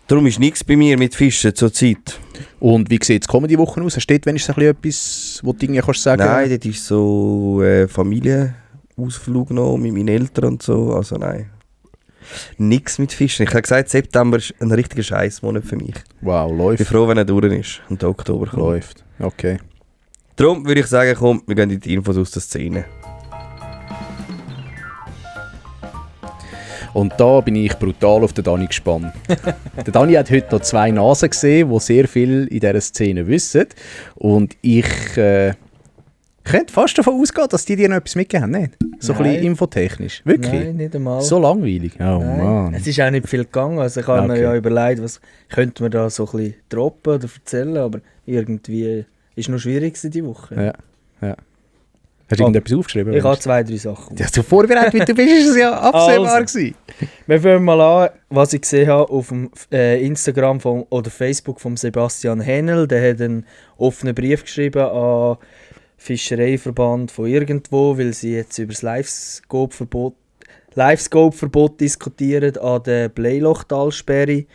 Speaker 2: Darum ist nichts bei mir mit Fischen zur Zeit.
Speaker 1: Und wie sieht es kommende Woche aus? Steht wenigstens ein bisschen etwas, wo du Dinge kannst sagen?
Speaker 2: Nein, das ist so Familienausflug noch mit meinen Eltern und so. Also nein. Nichts mit Fischen. Ich habe gesagt, September ist ein richtiger Scheißmonat für mich.
Speaker 1: Wow,
Speaker 2: Ich
Speaker 1: läuft.
Speaker 2: bin froh, wenn er durch ist und der Oktober kommt.
Speaker 1: Läuft. Okay.
Speaker 2: Darum würde ich sagen, komm, wir gehen in die Infos aus der Szene.
Speaker 1: Und da bin ich brutal auf den Dani gespannt. Der Dani hat heute noch 2 Nasen gesehen, die sehr viel in dieser Szene wissen. Und ich könnte fast davon ausgehen, dass die dir noch etwas mitgegeben haben. Nicht? So ein
Speaker 4: Nein.
Speaker 1: bisschen infotechnisch. Wirklich?
Speaker 4: Nein, nicht einmal.
Speaker 1: So langweilig? Oh
Speaker 4: Nein.
Speaker 1: Mann.
Speaker 4: Es ist auch nicht viel gegangen. Also ich habe mir
Speaker 1: Okay.
Speaker 4: ja überlegt, was könnte man da so ein bisschen droppen oder erzählen, aber irgendwie ist es noch schwierig diese Woche.
Speaker 1: Ja. Hast du irgendetwas aufgeschrieben?
Speaker 4: Ich habe 2, 3 Sachen.
Speaker 1: Ja, du vorbereitet, weil du bist es ja absehbar
Speaker 4: Also.
Speaker 1: gewesen.
Speaker 4: Wir fangen mal an, was ich gesehen habe auf dem Instagram oder Facebook von Sebastian Hennel. Der hat einen offenen Brief geschrieben an Fischereiverband von irgendwo, weil sie jetzt über das Live-Scope-Verbot diskutieren an der Bleilochtalsperre.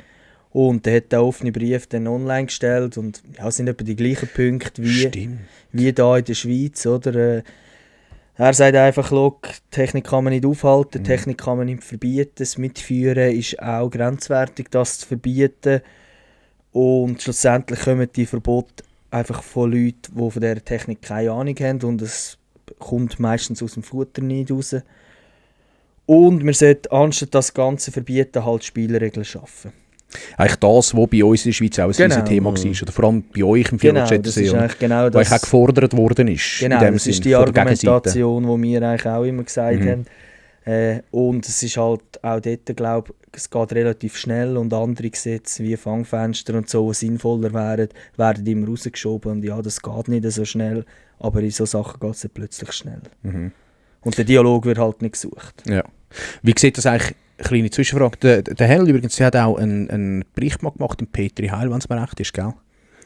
Speaker 4: Und der hat den offenen Brief dann online gestellt und ja, es sind etwa die gleichen Punkte
Speaker 1: Stimmt.
Speaker 4: wie da in der Schweiz, oder? Er sagt einfach, die Technik kann man nicht aufhalten, Technik kann man nicht verbieten, das Mitführen ist auch grenzwertig, das zu verbieten. Und schlussendlich kommen die Verbote einfach von Leuten, die von dieser Technik keine Ahnung haben und es kommt meistens aus dem Futter nicht raus. Und wir sollten, anstatt das Ganze verbieten, halt Spielregeln schaffen.
Speaker 1: Eigentlich das, was bei uns in der Schweiz auch ein
Speaker 4: Genau.
Speaker 1: riesen Thema war. Oder vor allem bei euch im
Speaker 4: Genau, das
Speaker 1: Vierwaldstättersee.
Speaker 4: ist eigentlich genau
Speaker 1: Was
Speaker 4: das.
Speaker 1: auch gefordert worden ist.
Speaker 4: Genau,
Speaker 1: in dem
Speaker 4: das
Speaker 1: Sinn,
Speaker 4: ist die
Speaker 1: von der Gegenseite.
Speaker 4: Argumentation, die wir eigentlich auch immer gesagt haben. Und es ist halt auch dort, glaube ich, es geht relativ schnell und andere Gesetze wie Fangfenster und so, die sinnvoller wären, werden immer rausgeschoben. Und ja, das geht nicht so schnell, aber in solchen Sachen geht es dann plötzlich schnell.
Speaker 1: Mhm.
Speaker 4: Und der Dialog wird halt nicht gesucht.
Speaker 1: Ja. Wie sieht das eigentlich? Kleine Zwischenfrage. Der Hell übrigens, der hat auch einen Bericht mal gemacht im Petri Heil, wenn es mir recht ist, gell?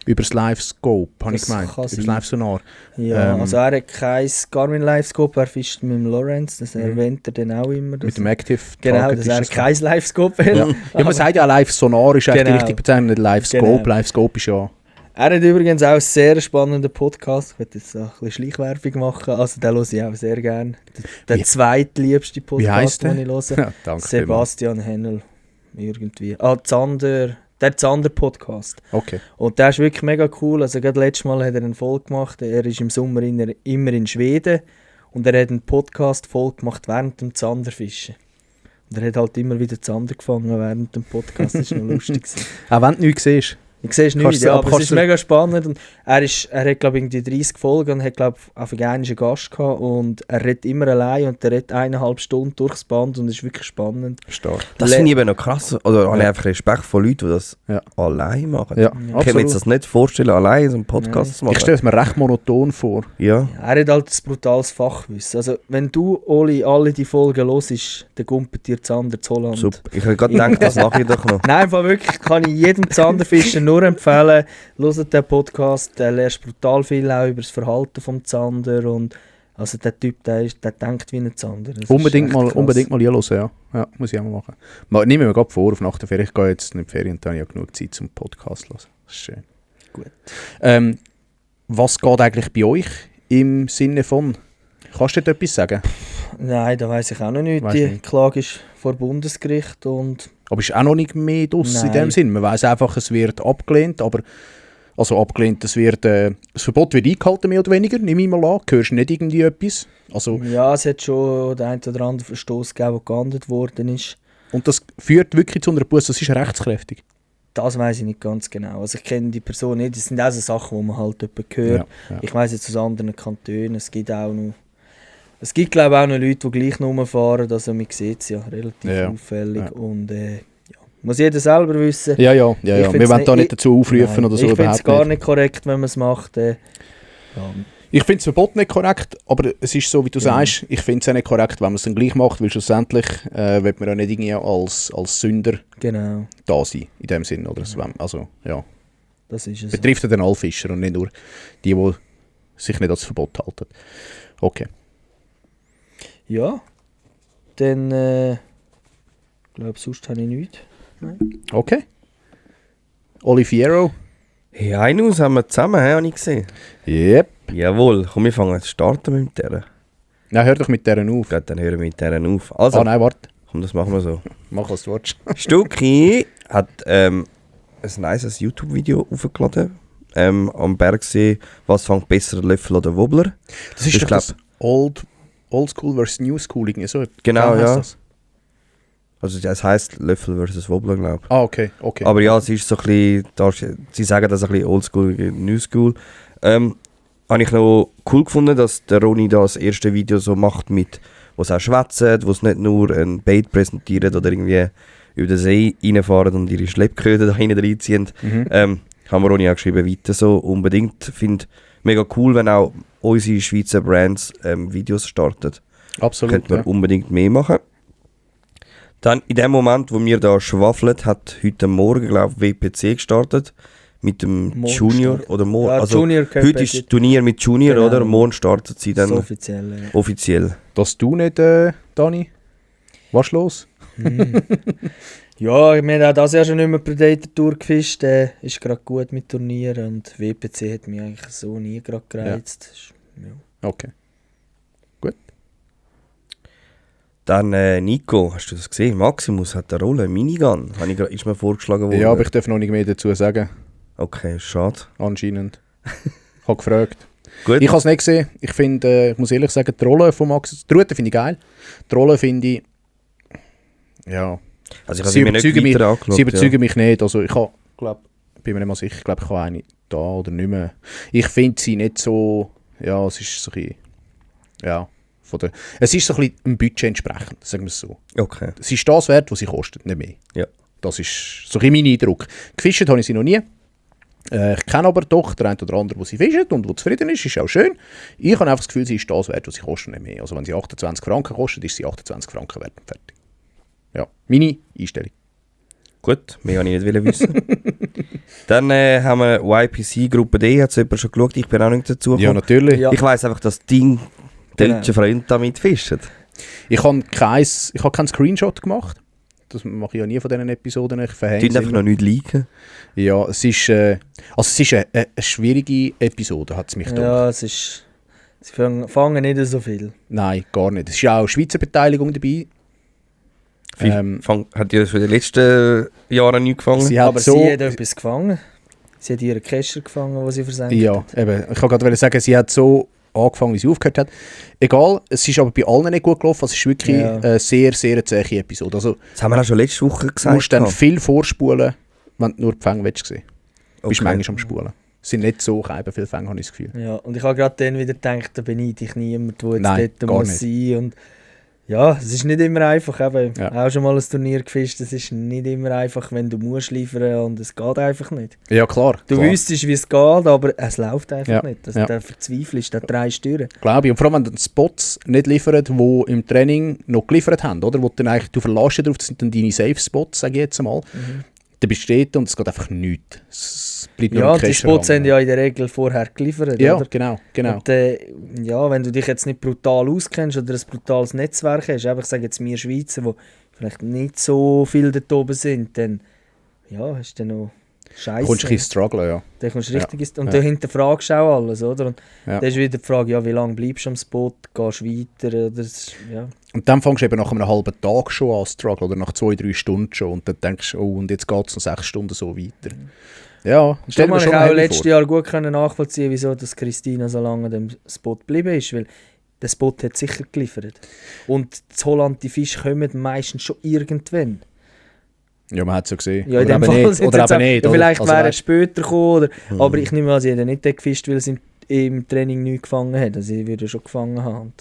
Speaker 1: Über das Live-Scope, habe ich
Speaker 4: Das
Speaker 1: gemeint.
Speaker 4: kann
Speaker 1: Über das
Speaker 4: sein.
Speaker 1: Live-Sonar.
Speaker 4: Ja, also er hat kein Garmin Live-Scope, er fischt mit dem Lorenz, das erwähnt er dann auch immer.
Speaker 1: Mit dem Active
Speaker 4: Genau,
Speaker 1: Target
Speaker 4: dass
Speaker 1: ist
Speaker 4: er
Speaker 1: das,
Speaker 4: kein Live-Scope hat.
Speaker 1: Ja, man sagt ja Live-Sonar ist eigentlich
Speaker 4: Genau.
Speaker 1: die richtige Bezeichnung, nicht Live-Scope.
Speaker 4: Genau.
Speaker 1: Live-Scope ist ja...
Speaker 4: Er hat übrigens auch einen sehr spannenden Podcast. Ich werde jetzt auch ein bisschen Schleichwerbung machen. Also den höre ich auch sehr gerne. Der
Speaker 1: Wie-
Speaker 4: zweitliebste
Speaker 1: Wie heisst
Speaker 4: Podcast,
Speaker 1: der?
Speaker 4: den ich höre.
Speaker 1: Ja, danke vielmals.
Speaker 4: Sebastian Hennel. Irgendwie. Zander der Zander-Podcast.
Speaker 1: Okay.
Speaker 4: Und der ist wirklich mega cool. Also gerade letztes Mal hat er eine Folge gemacht. Er ist im Sommer immer in Schweden. Und er hat eine Podcast-Folge gemacht während dem Zanderfischen. Und er hat halt immer wieder Zander gefangen während dem Podcast. Das war noch lustig.
Speaker 1: Auch wenn du nichts siehst.
Speaker 4: Ich sehe es nicht,
Speaker 1: Kannst du-
Speaker 4: ja,
Speaker 1: aber
Speaker 4: aber es
Speaker 1: kannst
Speaker 4: ist
Speaker 1: du-
Speaker 4: mega spannend. Und er hat, glaube ich, irgendwie 30 Folgen und hat, glaube ich, afrikanischen Gast gehabt. Und er redet immer allein und er redet 1,5 Stunden durchs Band und es ist wirklich spannend.
Speaker 1: Stark.
Speaker 2: Das finde ich eben noch krass. Oder habe ich einfach Respekt vor Leuten, die das
Speaker 1: Ja.
Speaker 2: allein machen.
Speaker 1: Ja,
Speaker 2: Ich kann mir jetzt das nicht vorstellen, allein so einen Podcast zu machen.
Speaker 1: Ich stelle es mir recht monoton vor.
Speaker 2: Ja.
Speaker 4: Ja, er hat halt ein brutales Fachwissen. Also, wenn du, Oli, alle die Folgen hörst, dann gumpet dir Zander zu Holland.
Speaker 2: Super. Ich habe gerade gedacht, das mache ich doch noch.
Speaker 4: Nein, einfach wirklich, kann ich jedem Zanderfischer nur empfehlen. Hört den Podcast, der lernst brutal viel auch über das Verhalten des Zander. Und also der Typ, der denkt wie ein Zander. Das ist
Speaker 1: Unbedingt
Speaker 4: echt
Speaker 1: mal
Speaker 4: krass.
Speaker 1: hören, ja. Ja, muss ich auch mal machen. Nehmen wir gerade vor, auf nach der Ferien. Ich gehe jetzt in die Ferien und dann habe ich ja genug Zeit zum Podcast zu hören. Das ist schön.
Speaker 4: Gut.
Speaker 1: Was geht eigentlich bei euch im Sinne von... Kannst du dort etwas sagen?
Speaker 4: Nein, da weiss ich auch noch nicht.
Speaker 1: Weiss
Speaker 4: Die
Speaker 1: nicht.
Speaker 4: Klage ist vor Bundesgericht und
Speaker 1: Aber ist auch noch nicht mehr draus in
Speaker 4: Nein.
Speaker 1: dem Sinn. Man weiss einfach, es wird abgelehnt, aber... Also abgelehnt, das Verbot wird eingehalten, mehr oder weniger, nehme ich mal an. Hörst du nicht irgendwie etwas? Also,
Speaker 4: ja, es hat schon den einen oder anderen Verstoß gegeben, der geahndet worden ist.
Speaker 1: und das führt wirklich zu einer Busse, das ist rechtskräftig.
Speaker 4: Das weiss ich nicht ganz genau. Also ich kenne die Person nicht. Das sind auch so Sachen, die man halt hört.
Speaker 1: Ja.
Speaker 4: Ich weiss jetzt aus anderen Kantonen, es gibt glaube ich auch noch Leute, die gleich rumfahren. Also man sieht es ja relativ
Speaker 1: Ja.
Speaker 4: auffällig.
Speaker 1: Ja.
Speaker 4: Und ja. Muss jeder selber wissen.
Speaker 1: Ja.
Speaker 4: Ich
Speaker 1: Wir
Speaker 4: find's
Speaker 1: wollen da
Speaker 4: nicht-
Speaker 1: nicht dazu aufrufen
Speaker 4: Nein,
Speaker 1: oder so.
Speaker 4: ich finde es
Speaker 1: überhaupt
Speaker 4: gar nicht korrekt, wenn man es macht. Ja.
Speaker 1: Ich finde das Verbot nicht korrekt, aber es ist so, wie du
Speaker 4: Ja.
Speaker 1: sagst, ich finde es auch nicht korrekt, wenn man es dann gleich macht, weil schlussendlich wird man ja nicht irgendwie als Sünder
Speaker 4: Genau,
Speaker 1: da sein, in dem Sinn. Oder? Also, ja.
Speaker 4: das ist es.
Speaker 1: Betrifft ja den alle Fischer und nicht nur die sich nicht ans Verbot halten. Okay.
Speaker 4: Ja, dann glaube sonst habe ich nichts.
Speaker 1: Okay. Oliviero.
Speaker 2: Hey, einen haben wir zusammen, habe ich gesehen.
Speaker 1: Yep.
Speaker 2: Jawohl, komm, wir fangen jetzt starten mit der.
Speaker 1: Nein, hör doch mit deren auf.
Speaker 2: Gut, dann hören wir mit der auf. Also,
Speaker 1: Nein, warte.
Speaker 2: komm, das machen wir so.
Speaker 1: Mach, was du willst.
Speaker 2: Stucki hat ein nices YouTube-Video aufgeladen. Am Bergsee, was fängt besser, Löffel oder Wobbler?
Speaker 1: Das ist
Speaker 2: Ich
Speaker 1: doch
Speaker 2: glaub-
Speaker 1: das Old School versus New School. Irgendwie so.
Speaker 2: Genau,
Speaker 1: heisst
Speaker 2: ja.
Speaker 1: das?
Speaker 2: Also das heisst Löffel versus Wobbler, glaube ich.
Speaker 1: Ah, okay.
Speaker 2: Aber ja, es ist so ein bisschen, sie sagen das ein bisschen Oldschool, New School. Habe ich noch cool gefunden, dass der Ronny das erste Video so macht, wo es auch schwätzt, wo es nicht nur ein Bait präsentiert oder irgendwie über den See reinfahren und ihre Schleppköder da hinten reinziehen.
Speaker 1: Mhm.
Speaker 2: Haben wir Ronny auch geschrieben, weiter so unbedingt. Finde mega cool, wenn auch unsere Schweizer Brands Videos starten.
Speaker 1: Absolut.
Speaker 2: Könnten wir
Speaker 1: Ja.
Speaker 2: unbedingt mehr machen. Dann in dem Moment, wo wir da schwafeln, hat heute Morgen, glaube ich, WPC gestartet. Mit dem
Speaker 4: Morgen
Speaker 2: Junior
Speaker 4: startet.
Speaker 2: oder morgen.
Speaker 4: Ja,
Speaker 2: Also
Speaker 4: Junior Cup
Speaker 2: heute ist das
Speaker 4: hat
Speaker 2: Turnier mit Junior,
Speaker 4: Genau.
Speaker 2: oder? Morgen startet sie dann
Speaker 4: das offiziell. Ja.
Speaker 2: offiziell.
Speaker 1: Dass du nicht, Dani, was ist los?
Speaker 4: Ja, wir haben auch das Jahr schon nicht mehr Predator Tour gefischt. Ist gerade gut mit Turnieren und WPC hat mich eigentlich so nie gerade gereizt. Ja.
Speaker 1: Okay.
Speaker 2: Dann Nico, hast du das gesehen? Maximus hat eine Rolle, Minigun. Ist mir vorgeschlagen worden.
Speaker 1: Ja, aber ich darf noch nicht mehr dazu sagen.
Speaker 2: Okay, schade.
Speaker 1: Anscheinend. Ich habe gefragt.
Speaker 2: Gut.
Speaker 1: Ich habe es nicht gesehen. Ich finde, ich muss ehrlich sagen, die Rolle von Max... Die Route finde ich geil. Die Rolle finde ich... Ja.
Speaker 2: Also ich habe sie mir nicht weiter angeschaut.
Speaker 1: Sie überzeugen mich nicht. Also ich habe, bin mir nicht mal sicher, ich glaube, ich habe eine da oder nicht mehr. Ich finde sie nicht so... Ja, es ist so ein bisschen... Ja. Es ist so ein bisschen ein Budget entsprechend, sagen wir es so.
Speaker 2: Ja. Okay.
Speaker 1: Es ist das wert, was sie kostet, nicht mehr.
Speaker 2: Ja.
Speaker 1: Das ist so ein bisschen mein Eindruck. Gefischt habe ich sie noch nie. Ich kenne aber doch den einen oder anderen, der sie fischt und der zufrieden ist auch schön. Ich habe einfach das Gefühl, sie ist das wert, was sie kostet, nicht mehr. Also wenn sie 28 Franken kostet, ist sie 28 Franken wert und fertig. Ja, meine Einstellung.
Speaker 2: Gut, mehr wollte ich nicht wissen. Dann haben wir YPC-Gruppe D, hat es jemand schon geschaut? Ich bin auch nicht dazu
Speaker 1: Ja,
Speaker 2: gekommen.
Speaker 1: natürlich.
Speaker 4: Ja.
Speaker 2: Ich weiss einfach, dass dein deutscher Freund damit fischt.
Speaker 1: Ich habe keinen Screenshot gemacht. Das mache ich ja nie von diesen Episoden. Ich verhänge
Speaker 2: Die
Speaker 1: es
Speaker 2: einfach
Speaker 1: immer.
Speaker 2: noch nicht liken.
Speaker 1: Ja, es ist eine schwierige Episode, hat es mich gedacht.
Speaker 4: Ja, es ist. Sie fangen nicht so viel.
Speaker 1: Nein, gar nicht. Es ist ja auch Schweizer Beteiligung dabei.
Speaker 2: Hat die das in den letzten Jahren nicht gefangen?
Speaker 1: Sie hat
Speaker 4: Aber
Speaker 1: so,
Speaker 4: sie hat etwas gefangen. Sie hat ihren Kescher gefangen, den sie versenkt
Speaker 1: ja,
Speaker 4: hat.
Speaker 1: eben. Ich kann gerade sagen, sie hat so angefangen, wie sie aufgehört hat. Egal, es ist aber bei allen nicht gut gelaufen. Es ist wirklich eine sehr, sehr zähe Episode. Also,
Speaker 2: Das haben wir auch schon letzte Woche
Speaker 1: du
Speaker 2: gesagt.
Speaker 1: musst dann viel vorspulen, wenn du nur die Fänge willst sehen. Du bist
Speaker 2: Okay.
Speaker 1: manchmal am Spulen. Es sind nicht so viele Fänge, habe ich das Gefühl.
Speaker 4: Ja, und ich habe gerade dann wieder gedacht, da beneide ich niemand, der jetzt
Speaker 1: Nein,
Speaker 4: dort
Speaker 1: gar
Speaker 4: muss sein. Und ja, es ist nicht immer einfach. Eben,
Speaker 1: Ja.
Speaker 4: auch schon mal ein Turnier gefischt, es ist nicht immer einfach, wenn du musst liefern und es geht einfach nicht.
Speaker 1: Ja, klar.
Speaker 4: Du
Speaker 1: klar.
Speaker 4: wüsstest, wie es geht, aber es läuft einfach
Speaker 1: Ja,
Speaker 4: nicht. Also,
Speaker 1: ja.
Speaker 4: da verzweifelst du, da drehst du durch.
Speaker 1: Glaube ich. Und vor allem, wenn du Spots nicht liefert, die im Training noch geliefert haben, oder? Wo du dann eigentlich, du verlässt dich drauf, das sind dann deine Safe-Spots, sage ich jetzt mal. Dann bist du dort und es geht einfach nichts. Es bleibt nur
Speaker 4: Ja,
Speaker 1: ein
Speaker 4: und die
Speaker 1: Kescher
Speaker 4: Spots
Speaker 1: hängen.
Speaker 4: sind ja in der Regel vorher geliefert,
Speaker 1: Ja,
Speaker 4: oder?
Speaker 1: genau.
Speaker 4: Und, ja, wenn du dich jetzt nicht brutal auskennst oder ein brutales Netzwerk hast, einfach sage jetzt wir Schweizer, die vielleicht nicht so viel dort oben sind, dann ja, hast du dann noch Scheiße.
Speaker 1: Kommst du ein bisschen strugglen, ja.
Speaker 4: Dann kommst du
Speaker 1: Ja.
Speaker 4: richtig und
Speaker 1: Ja.
Speaker 4: du hinterfragst auch alles, oder? Und
Speaker 1: Ja.
Speaker 4: dann ist wieder die Frage, ja, wie lange bleibst du am Spot, gehst du weiter, oder? Ja.
Speaker 1: Und dann fängst du eben nach einem halben Tag schon an zu strugglen, oder nach 2-3 Stunden schon. Und dann denkst du, oh, und jetzt geht es noch 6 Stunden so weiter. Ja, stell
Speaker 4: Darum
Speaker 1: mir
Speaker 4: habe
Speaker 1: schon
Speaker 4: ich auch
Speaker 1: heavy
Speaker 4: letztes
Speaker 1: vor.
Speaker 4: Jahr gut können nachvollziehen, wieso dass Christina so lange an dem Spot geblieben ist, weil der Spot hat sicher geliefert. Und in Holland, die Fische kommen meistens schon irgendwann.
Speaker 1: Ja, man hat es ja gesehen.
Speaker 4: Ja, in
Speaker 1: oder
Speaker 4: dem
Speaker 1: eben
Speaker 4: Fall
Speaker 1: nicht.
Speaker 4: sind
Speaker 1: Oder
Speaker 4: jetzt
Speaker 1: eben
Speaker 4: auch-
Speaker 1: nicht.
Speaker 4: ja,
Speaker 1: oder?
Speaker 4: vielleicht
Speaker 1: Also
Speaker 4: wäre es
Speaker 1: weißt-
Speaker 4: später gekommen, oder? Aber ich nehme an, sie hat nicht dort gefischt, weil sie im Training nichts gefangen hat. Also sie würde schon gefangen haben.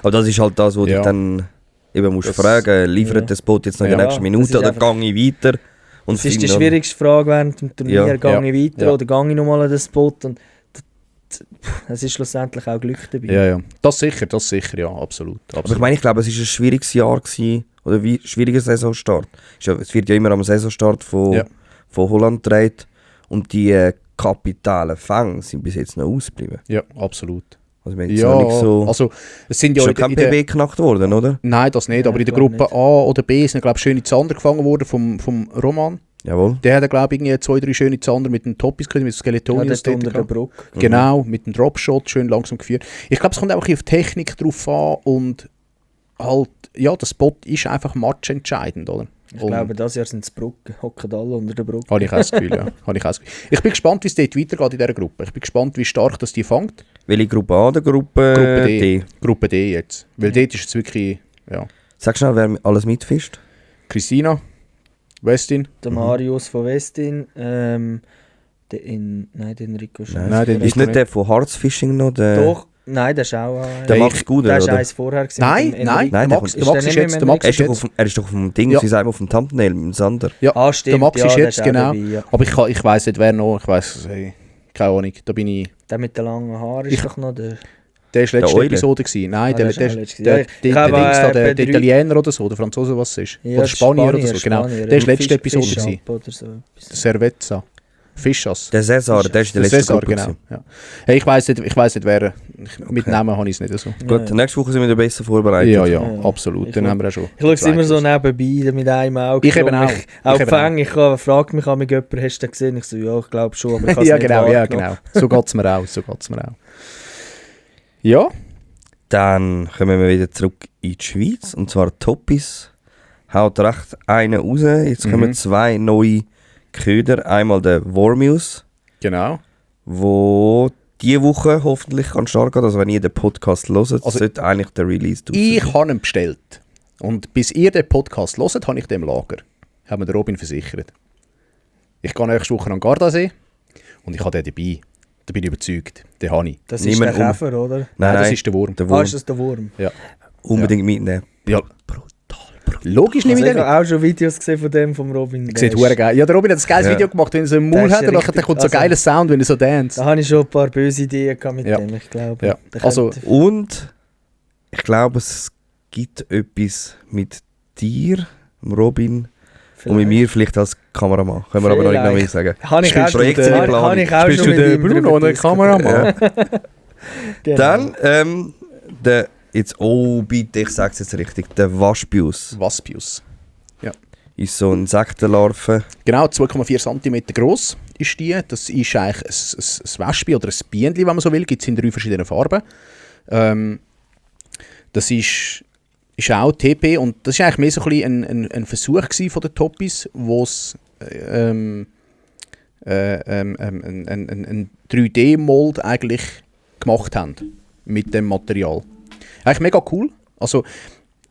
Speaker 2: Aber das ist halt das, wo
Speaker 1: Ja.
Speaker 2: dich dann eben musst
Speaker 1: Das-
Speaker 2: fragen, liefert
Speaker 4: ja.
Speaker 2: das Boot jetzt noch in
Speaker 1: Ja.
Speaker 2: der nächsten
Speaker 4: Das
Speaker 2: Minute
Speaker 4: ist
Speaker 2: oder
Speaker 4: einfach-
Speaker 2: gehe ich weiter? Und
Speaker 4: Das ist die
Speaker 2: finde dann-
Speaker 4: schwierigste Frage während dem Turnier.
Speaker 2: Ja.
Speaker 4: Gehe ich weiter
Speaker 1: Ja.
Speaker 4: oder gehe ich nochmal an den Spot? Und es ist schlussendlich auch Glück dabei.
Speaker 1: Ja, ja. Das sicher, ja, absolut.
Speaker 2: Aber ich
Speaker 1: absolut.
Speaker 2: meine, ich glaube, es war ein schwieriges Jahr gewesen, oder wie schwieriger Saisonstart. Es wird ja immer am Saisonstart von,
Speaker 1: Ja.
Speaker 2: von Holland gedreht und die kapitalen Fänge sind bis jetzt noch ausgeblieben.
Speaker 1: Ja, absolut.
Speaker 2: Also wir haben jetzt
Speaker 1: Ja,
Speaker 2: noch nicht so...
Speaker 1: also es sind
Speaker 2: ist
Speaker 1: ja
Speaker 2: schon
Speaker 1: in der,
Speaker 2: kein
Speaker 1: in der,
Speaker 2: PB geknackt worden, oder?
Speaker 1: nein, das nicht,
Speaker 4: Ja,
Speaker 1: aber in der
Speaker 4: glaub
Speaker 1: Gruppe
Speaker 4: nicht.
Speaker 1: A oder B sind, glaube ich, schöne Zander gefangen worden vom Roman.
Speaker 2: Jawohl.
Speaker 1: Der hat, glaube ich, irgendwie 2-3 schöne Zander mit den Toppis gekriegt, mit
Speaker 4: Ja,
Speaker 1: Skeletonius
Speaker 4: dort
Speaker 1: dort
Speaker 4: unter der
Speaker 1: gehabt.
Speaker 4: Brücke.
Speaker 1: Genau, mit dem Dropshot, schön langsam geführt. Ich glaube, es kommt auch ein bisschen auf die Technik drauf an und halt, ja, der Spot ist einfach matchentscheidend, oder?
Speaker 4: Ich
Speaker 1: Und-
Speaker 4: glaube, dieses Jahr sind es Brücken, hocken alle unter der Brücke.
Speaker 1: Habe ich auch das Gefühl, ja. Habe ich auch das Gefühl. Ich bin gespannt, wie es dort weitergeht in dieser Gruppe. Ich bin gespannt, wie stark das die fängt.
Speaker 2: Welche Gruppe A oder Gruppe,
Speaker 1: Gruppe D.
Speaker 2: D?
Speaker 1: Gruppe D jetzt. Weil dort ist es wirklich, ja.
Speaker 2: Sag schnell, wer alles mitfischt.
Speaker 1: Christina, Westin.
Speaker 4: Der Marius von Westin, nein, den Enrico schon.
Speaker 1: Nein, den
Speaker 2: Ist nicht der von Harzfishing noch der...
Speaker 4: Doch, nein, der ist auch.
Speaker 2: Der
Speaker 1: ich-
Speaker 2: Max Guder,
Speaker 4: der ist
Speaker 2: oder?
Speaker 4: eins vorher gewesen.
Speaker 1: Nein,
Speaker 4: mit dem
Speaker 1: nein,
Speaker 4: Enrico.
Speaker 1: der
Speaker 2: Nein,
Speaker 1: Max,
Speaker 2: der
Speaker 1: der
Speaker 4: kommt-
Speaker 1: Max
Speaker 4: ist
Speaker 1: ist
Speaker 4: der
Speaker 1: jetzt,
Speaker 4: nicht
Speaker 1: der
Speaker 4: mehr
Speaker 1: Max
Speaker 2: Er
Speaker 1: ist
Speaker 2: ist, doch
Speaker 1: jetzt,
Speaker 2: er ist doch auf dem Ding,
Speaker 1: Ja.
Speaker 2: sie sagen auf dem Thumbnail, mit dem Sander.
Speaker 1: ja,
Speaker 4: Ah, stimmt,
Speaker 1: der Max
Speaker 4: ja,
Speaker 1: ist
Speaker 4: der
Speaker 1: jetzt,
Speaker 4: auch
Speaker 1: genau.
Speaker 4: dabei, ja.
Speaker 1: Aber ich weiss nicht, wer noch, ich weiss, hey, keine Ahnung, da bin ich,
Speaker 4: Der mit den langen Haaren ist
Speaker 1: Ich-
Speaker 4: doch noch der.
Speaker 1: der war letzte
Speaker 2: Eule?
Speaker 1: Episode gewesen. Nein,
Speaker 4: Ah,
Speaker 1: der,
Speaker 4: der ist
Speaker 1: der,
Speaker 4: auch
Speaker 1: der,
Speaker 4: letzte
Speaker 1: der,
Speaker 4: gewesen. Ja,
Speaker 1: der,
Speaker 4: ich habe,
Speaker 1: Dings da, der
Speaker 4: bei drei-
Speaker 1: Italiener oder so, der Franzose, was es ist.
Speaker 4: Ja,
Speaker 1: Oder Spanier oder so, genau.
Speaker 4: Spanier,
Speaker 1: Der ist
Speaker 4: Fisch-
Speaker 1: letzte Episode
Speaker 4: Fisch
Speaker 1: gewesen.
Speaker 4: ab oder so.
Speaker 1: Der Cerveza. Fischas.
Speaker 2: Der Cesar, der ist in der letzten
Speaker 1: Cesar,
Speaker 2: Gruppe.
Speaker 1: genau. Ja. Hey, ich weiss nicht wer. Mit Namen habe ich es nicht so.
Speaker 2: Gut,
Speaker 4: Ja.
Speaker 2: nächste Woche sind wir wieder besser vorbereitet.
Speaker 1: Ja, ja,
Speaker 4: Ja.
Speaker 1: absolut.
Speaker 4: Ich
Speaker 1: Dann
Speaker 4: will-
Speaker 1: haben wir auch schon.
Speaker 4: Ich schaue es immer so
Speaker 1: Zweites.
Speaker 4: nebenbei mit einem Auge.
Speaker 1: Ich eben
Speaker 4: Darum
Speaker 1: auch.
Speaker 4: Auch
Speaker 1: Ich eben
Speaker 4: Fang, ich frage mich, ob jemand hast du den gesehen? Ich so, ja, ich glaube schon, aber ich habe es
Speaker 1: Ja,
Speaker 4: nicht
Speaker 1: genau, ja,
Speaker 4: wahrgenommen.
Speaker 1: genau. So geht es mir auch. Ja,
Speaker 2: Dann kommen wir wieder zurück in die Schweiz. Und zwar Toppis haut recht einen raus. Jetzt kommen zwei neue Köder. Einmal der Wormius,
Speaker 1: genau.
Speaker 2: wo diese Woche hoffentlich kann stark gehen. Also wenn ihr den Podcast hört,
Speaker 1: Also,
Speaker 2: sollte eigentlich der Release draussen
Speaker 1: Ich
Speaker 2: sein.
Speaker 1: habe ihn bestellt. Und bis ihr den Podcast hört, habe ich den im Lager. Haben wir den Robin versichert. Ich gehe nächste Woche an den Gardasee und ich habe den dabei. Da bin ich überzeugt. Den habe ich.
Speaker 4: Das ist
Speaker 2: Niemand
Speaker 4: der Käfer, oder?
Speaker 1: Nein, das ist der Wurm.
Speaker 2: der
Speaker 4: Ah,
Speaker 2: Wurm.
Speaker 4: ist das der Wurm?
Speaker 2: Unbedingt mitnehmen.
Speaker 1: Ja. Logisch nehme
Speaker 4: Also
Speaker 1: ich
Speaker 4: ich
Speaker 1: den.
Speaker 4: habe auch schon Videos gesehen von dem, vom Robin. Der
Speaker 1: Sieht
Speaker 4: ist-
Speaker 1: hure geil. Ja, der Robin hat ein geiles
Speaker 2: Ja.
Speaker 1: Video gemacht, wenn er so einen
Speaker 4: Der
Speaker 1: Maul
Speaker 4: ist
Speaker 1: hat und
Speaker 4: richtig-
Speaker 1: dann kommt so ein
Speaker 4: also-
Speaker 1: geiler Sound, wenn er so dance.
Speaker 4: Da habe ich schon ein paar böse Ideen gehabt mit
Speaker 1: Ja.
Speaker 4: dem, ich glaube.
Speaker 1: Ja.
Speaker 4: Der
Speaker 1: Also-
Speaker 4: könnte-
Speaker 2: Und ich glaube, es gibt etwas mit dir, dem Robin, und mit mir vielleicht als Kameramann. Können wir aber noch nicht mehr
Speaker 4: Vielleicht.
Speaker 2: sagen.
Speaker 4: Habe ich auch
Speaker 2: Spielst
Speaker 4: schon,
Speaker 2: du Projektplanung?
Speaker 4: habe ich auch
Speaker 1: Spielst
Speaker 4: schon
Speaker 1: du
Speaker 4: mit
Speaker 1: den
Speaker 4: ihm
Speaker 1: Bruno
Speaker 4: drüber
Speaker 1: oder den Kameramann?
Speaker 4: Genau.
Speaker 2: Dann, der, jetzt, oh bitte, ich sage es jetzt richtig, der Waschbius
Speaker 1: Waspius.
Speaker 2: ist so eine Insektenlarve.
Speaker 1: Genau, 2,4 cm groß ist die. Das ist eigentlich ein Wespe oder ein Bienenli, wenn man so will. Gibt es in 3 verschiedenen Farben. Das ist ist auch TP und das war eigentlich mehr so ein bisschen ein Versuch von den Toppies, wo es ein 3D-Mold eigentlich gemacht haben mit dem Material. Eigentlich mega cool. Also,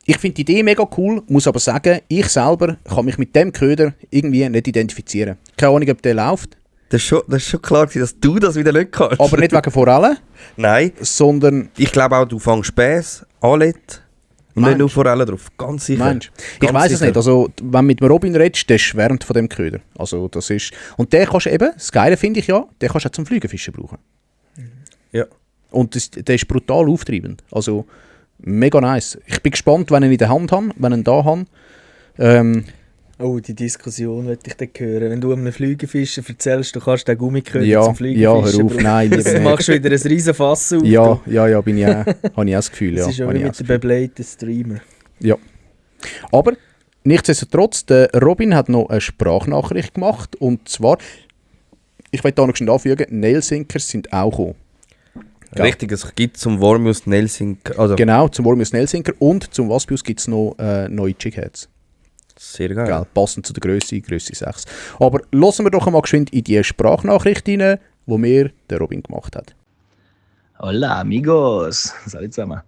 Speaker 1: ich finde die Idee mega cool, muss aber sagen, ich selber kann mich mit dem Köder irgendwie nicht identifizieren. Keine Ahnung, ob der läuft.
Speaker 2: Das ist schon klar, dass du das wieder nicht kannst.
Speaker 1: Aber nicht wegen Forellen,
Speaker 2: Nein,
Speaker 1: sondern...
Speaker 2: ich glaube auch, du fängst Späß, Alet und nicht nur Forellen drauf. Ganz sicher.
Speaker 1: Mensch, ich weiss es nicht. Also, wenn du mit dem Robin redest, der schwärmt von dem Köder. Also, das ist... Und der kannst du eben, das Geile finde ich ja, den kannst du auch zum Flügelfischen brauchen.
Speaker 2: Ja.
Speaker 1: Und der ist brutal auftreibend. Also, mega nice. Ich bin gespannt, wenn ich ihn in der Hand habe, wenn ich ihn da habe.
Speaker 4: Oh, die Diskussion möchte ich dann hören. Wenn du einem Flügelfischer erzählst, du kannst den Gummiköder
Speaker 1: Ja,
Speaker 4: zum Flügelfischen
Speaker 1: hör auf, nein, lieber
Speaker 4: Dann
Speaker 1: nicht.
Speaker 4: machst du wieder ein riesen Fass auf.
Speaker 1: Ja, bin ich auch, habe ich auch das Gefühl.
Speaker 4: Das
Speaker 1: Ja,
Speaker 4: ist ja
Speaker 1: habe
Speaker 4: wie
Speaker 1: ich auch
Speaker 4: mit
Speaker 1: das
Speaker 4: dem
Speaker 1: Gefühl.
Speaker 4: bebleiten Streamer.
Speaker 1: Ja. Aber nichtsdestotrotz, der Robin hat noch eine Sprachnachricht gemacht. Und zwar, ich will da noch schnell anfügen, Nailsinkers sind auch gekommen. Ja.
Speaker 2: Richtig, es gibt zum Wormius Nailsinker. Also,
Speaker 1: Genau, zum Wormius Nailsinker und zum Waspius gibt es noch neue Jigheads.
Speaker 2: sehr geil.
Speaker 1: Gell, passend zu der Grösse 6. Aber hören wir doch einmal geschwind in die Sprachnachricht rein, die mir der Robin gemacht hat.
Speaker 5: Hola amigos, salut zusammen.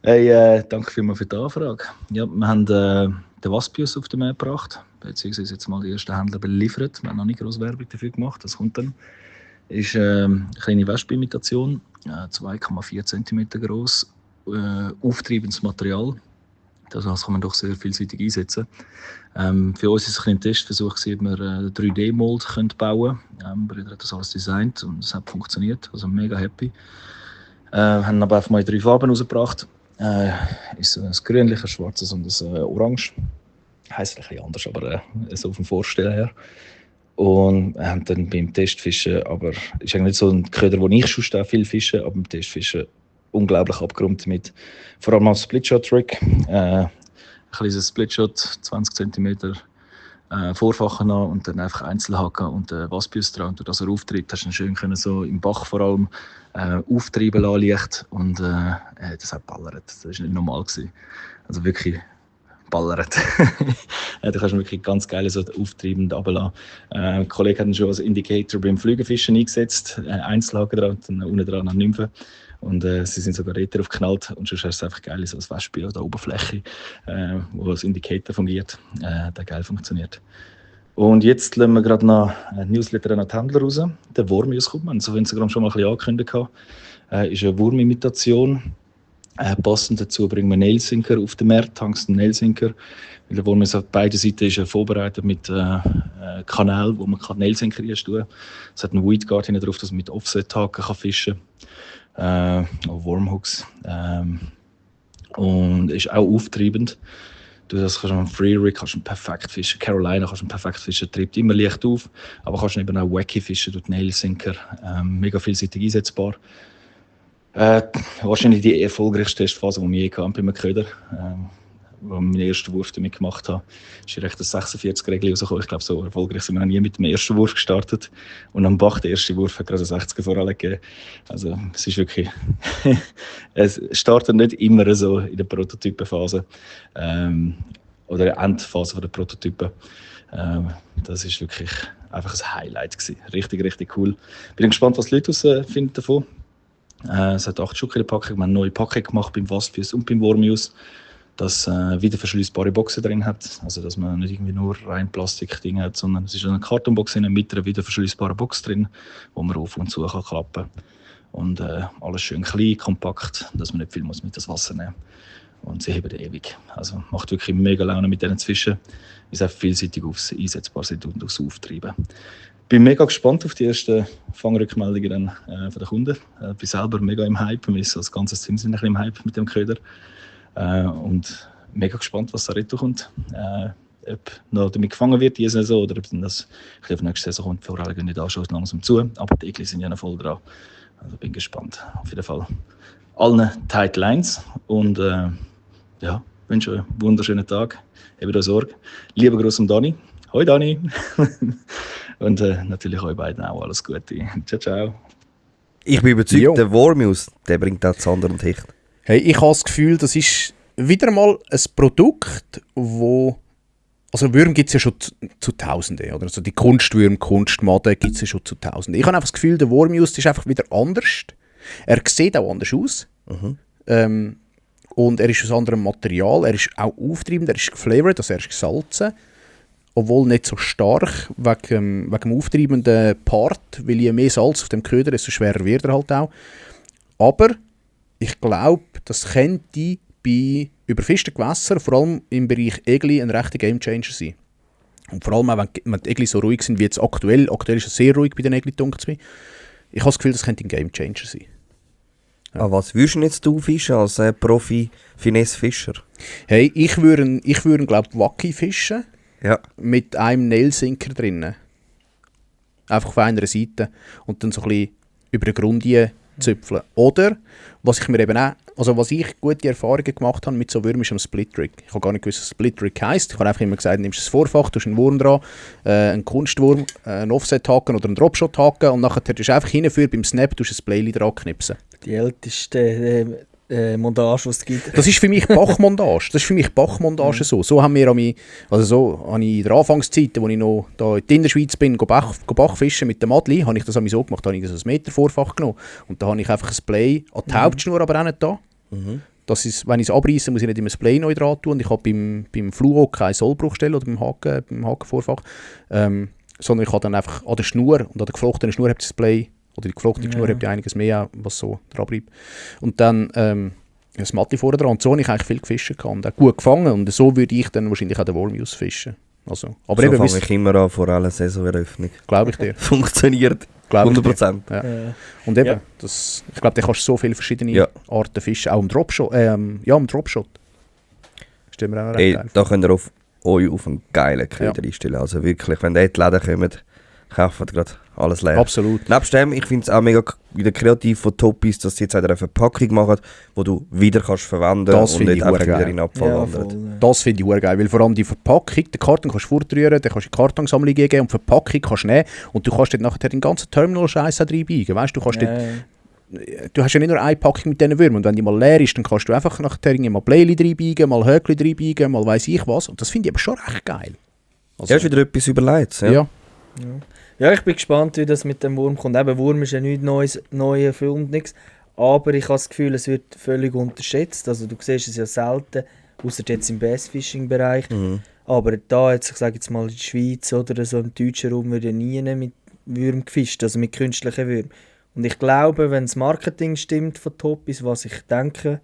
Speaker 5: Hey, danke vielmals für die Anfrage. Ja, wir haben den Waspius auf den Markt gebracht, beziehungsweise jetzt mal die ersten Händler beliefert. Wir haben noch nicht grosse Werbung dafür gemacht, das kommt dann. Ist eine kleine Wespe-Imitation, 2,4 cm groß, auftreibendes Material. Das kann man doch sehr vielseitig einsetzen. Für uns war es ein Testversuch, ob wir einen 3D-Mold bauen können. Brüder hat das alles designt und es hat funktioniert. Also mega happy. Haben aber einfach mal 3 Farben rausgebracht. Ist ein grünliches, ein schwarzes und ein orange. Heisst ein bisschen anders, aber so vom Vorstellen her. Und haben dann beim Testfischen, aber ist eigentlich nicht so ein Köder, wo ich schon viel fische, aber beim Testfischen unglaublich abgerundet mit, vor allem am Splitshot-Trick. Ein kleines Splitshot, 20 cm Vorfachen noch und dann einfach Einzelhaken und Waspius dran. Und dass er auftreibt, hast du ihn schön können, so im Bach vor allem auftreiben lassen, leicht. Und das hat ballert. Das war nicht normal gewesen. Also wirklich ballert. Du kannst ihn wirklich ganz geil so auftreibend runterlassen. Ein Kollege hat ihn schon als Indicator beim Flügelfischen eingesetzt. Einzelhaken dran und dann unten dran an Nymphen. Und sie sind sogar dort aufgeknallt. Und sonst hast du einfach geil so ein Wespe an der Oberfläche, wo als Indicator fungiert, der geil funktioniert. Und jetzt lassen wir gerade noch ein Newsletter an die Händler raus. Der Wormius kommt, wir haben es auf Instagram schon mal ein bisschen angekündigt. Ist eine Wurmimitation. Passend dazu bringen wir Nailsinker auf den Markt, Tungsten Nailsinker. Weil der Wormius auf beiden Seiten ist vorbereitet mit Kanälen, wo man Nailsinker reinstellen kann. Es hat einen Weedguard hinten drauf, dass man mit Offset-Haken fischen kann. Wormhooks. Und ist auch auftreibend. Du kannst am Free-Rig perfekt fischen. Carolina kannst du perfekt fischen. Treibt immer leicht auf, aber kannst eben auch wacky fischen durch Nailsinker. Mega vielseitig einsetzbar. Wahrscheinlich die erfolgreichste Testphase, die ich je hatte bei einem Köder. Als ich meinen ersten Wurf damit gemacht habe, ist direkt ein 46er-Regel rausgekommen. Ich glaube, so erfolgreich sind wir noch nie mit dem ersten Wurf gestartet. Und am Bach, der erste Wurf, hat gerade einen 60er Vorhalle gegeben. Also, es ist wirklich... es startet nicht immer so in der Prototypenphase. Oder in der Endphase der Prototypen. Das ist wirklich einfach ein Highlight gewesen. Richtig, richtig cool. Bin gespannt, was die Leute finden davon. Es hat 8 Stück in der Packung. Wir haben eine neue Packung gemacht beim Waspius und beim Wormius, das wieder verschließbare Boxen drin hat. Also, dass man nicht irgendwie nur rein Plastikdinge hat, sondern es ist eine Kartonbox mit einer wieder verschließbaren Box drin, wo man auf und zu kann klappen kann. Und alles schön klein, kompakt, dass man nicht viel muss mit das Wasser nehmen muss. Und sie heben ewig. Also macht wirklich mega Laune mit denen zu fischen, weil sie auch vielseitig einsetzbar sind und aufs Auftreiben. Bin mega gespannt auf die ersten Fangrückmeldungen von den Kunden. Bin selber mega im Hype. Wir sind als ganzes Team sind ein bisschen im Hype mit dem Köder. Und mega gespannt, was da retourkommt. Ob noch damit gefangen wird diese Saison oder ob das auf nächste Saison kommt. Vor allem gehen nicht schon langsam zu, aber die Egli sind ja noch voll dran. Also bin gespannt. Auf jeden Fall allen Tight Lines und ja, wünsche euch einen wunderschönen Tag. Habt euch Sorge. Liebe Grüße an Dani. Hoi Dani. Und natürlich euch beiden auch alles Gute. Ciao, ciao.
Speaker 2: Ich bin überzeugt,
Speaker 1: Jo.
Speaker 2: der Wormius, der bringt auch Zander und Hecht.
Speaker 1: Hey, ich habe das Gefühl, das ist wieder mal ein Produkt, wo... Also Würm gibt es ja schon zu Tausenden, oder? Also die Kunstwürm, Kunstmaden gibt es ja schon zu Tausenden. Ich habe einfach das Gefühl, der Wurmjust ist einfach wieder anders. Er sieht auch anders aus. Und er ist aus anderem Material. Er ist auch aufgetrieben, er ist geflavored, also er ist gesalzen. Obwohl nicht so stark, wegen dem auftreibenden Part, weil je mehr Salz auf dem Köder, desto schwerer wird er halt auch. Aber ich glaube, das könnte bei überfischten Gewässern, vor allem im Bereich Egli, ein rechter Gamechanger sein. Und vor allem auch, wenn die Egli so ruhig sind wie jetzt aktuell. Aktuell ist es sehr ruhig bei den Egli, denkt es mir. Ich habe das Gefühl, das könnte ein Gamechanger sein. Ja.
Speaker 2: Ah, was würdest du jetzt fischen als Profi-Finesse-Fischer?
Speaker 1: Hey, ich würde glaube ich, Wacki fischen.
Speaker 2: Ja.
Speaker 1: Mit einem Nailsinker drinnen. Einfach auf einer Seite. Und dann so ein bisschen über den Grund züpfeln. Oder, was ich mir eben auch, also was ich gute Erfahrungen gemacht habe mit so Würmern, ist am Split-Rig. Ich habe gar nicht gewusst, was Split-Rig heisst. Ich habe einfach immer gesagt, nimmst das Vorfach, tust einen Wurm dran, einen Kunstwurm, einen Offset-Haken oder einen Dropshot-Haken und nachher tust du einfach hinführen, beim Snap tust du ein Playli dran knipsen.
Speaker 4: Die älteste Montage, die es gibt.
Speaker 1: Das ist für mich Bachmontage. Das ist für mich Bachmontage so. So haben wir so habe ich in der Anfangszeit, als ich noch da in der Innerschweiz bin, Bachfischen mit dem Adli, habe ich das so gemacht, habe ich das 1 Meter Vorfach genommen. Und da habe ich einfach ein Play an die Hauptschnur, aber auch nicht da. Das ist, wenn ich es abreisse, muss ich nicht immer das Play neu dran tun. Und ich habe beim Fluo keine Sollbruchstelle oder beim Hakenvorfach. Sondern ich habe dann einfach an der Schnur und an der geflochtenen Schnur das Play. Oder die geflochtene Schnur hat ja einiges mehr, was so dran bleibt. Und dann das Matli vorne dran. Und so habe ich eigentlich viel gefischt und auch gut gefangen. Und so würde ich dann wahrscheinlich auch den Wurmjus fischen. Also, aber
Speaker 2: so
Speaker 1: eben,
Speaker 2: fange ich immer an vor aller Saisoneröffnung.
Speaker 1: Glaube ich dir.
Speaker 2: Funktioniert. 100%.
Speaker 1: Ja. Und eben, ich glaube, da kannst du so viele verschiedene Arten fischen. Auch im Dropshot. Im Dropshot. Stimmt mir auch recht geil.
Speaker 2: Da könnt ihr auf einen geilen Köder einstellen. Also wirklich, wenn die Läden kommen, kaufen gerade alles leer.
Speaker 1: Absolut.
Speaker 2: Nebst dem, ich finde es auch mega wieder kreativ von Topis, dass sie jetzt eine Verpackung machen, die du wieder kannst verwenden
Speaker 1: das
Speaker 2: und nicht einfach
Speaker 1: geil.
Speaker 2: wieder in den Abfall wandert.
Speaker 1: Das finde ich geil, weil vor allem die Verpackung, den Karton kannst du fortrühren, dann kannst du die Kartonsammlung geben und die Verpackung kannst du nehmen und du kannst dort nachher den ganzen Terminal-Scheiß reinbiegen. Weißt du, kannst du hast ja nicht nur eine Packung mit diesen Würmern und wenn die mal leer ist, dann kannst du einfach nachher mal Playli reinbiegen, mal Höckli reinbiegen, mal weiss ich was und das finde ich aber schon recht geil. Also,
Speaker 2: ja, ist wieder etwas überlegt.
Speaker 4: Ja, ich bin gespannt, wie das mit dem Wurm kommt. Eben, Wurm ist ja nichts Neues für uns, nichts. Aber ich habe das Gefühl, es wird völlig unterschätzt. Also du siehst es ja selten, außer jetzt im Bassfishing-Bereich. Aber da, ich sage jetzt mal in der Schweiz oder so im deutschen Raum, wird ja nie mit Würm gefischt, also mit künstlichen Würmern. Und ich glaube, wenn das Marketing stimmt von Topis, was ich denke,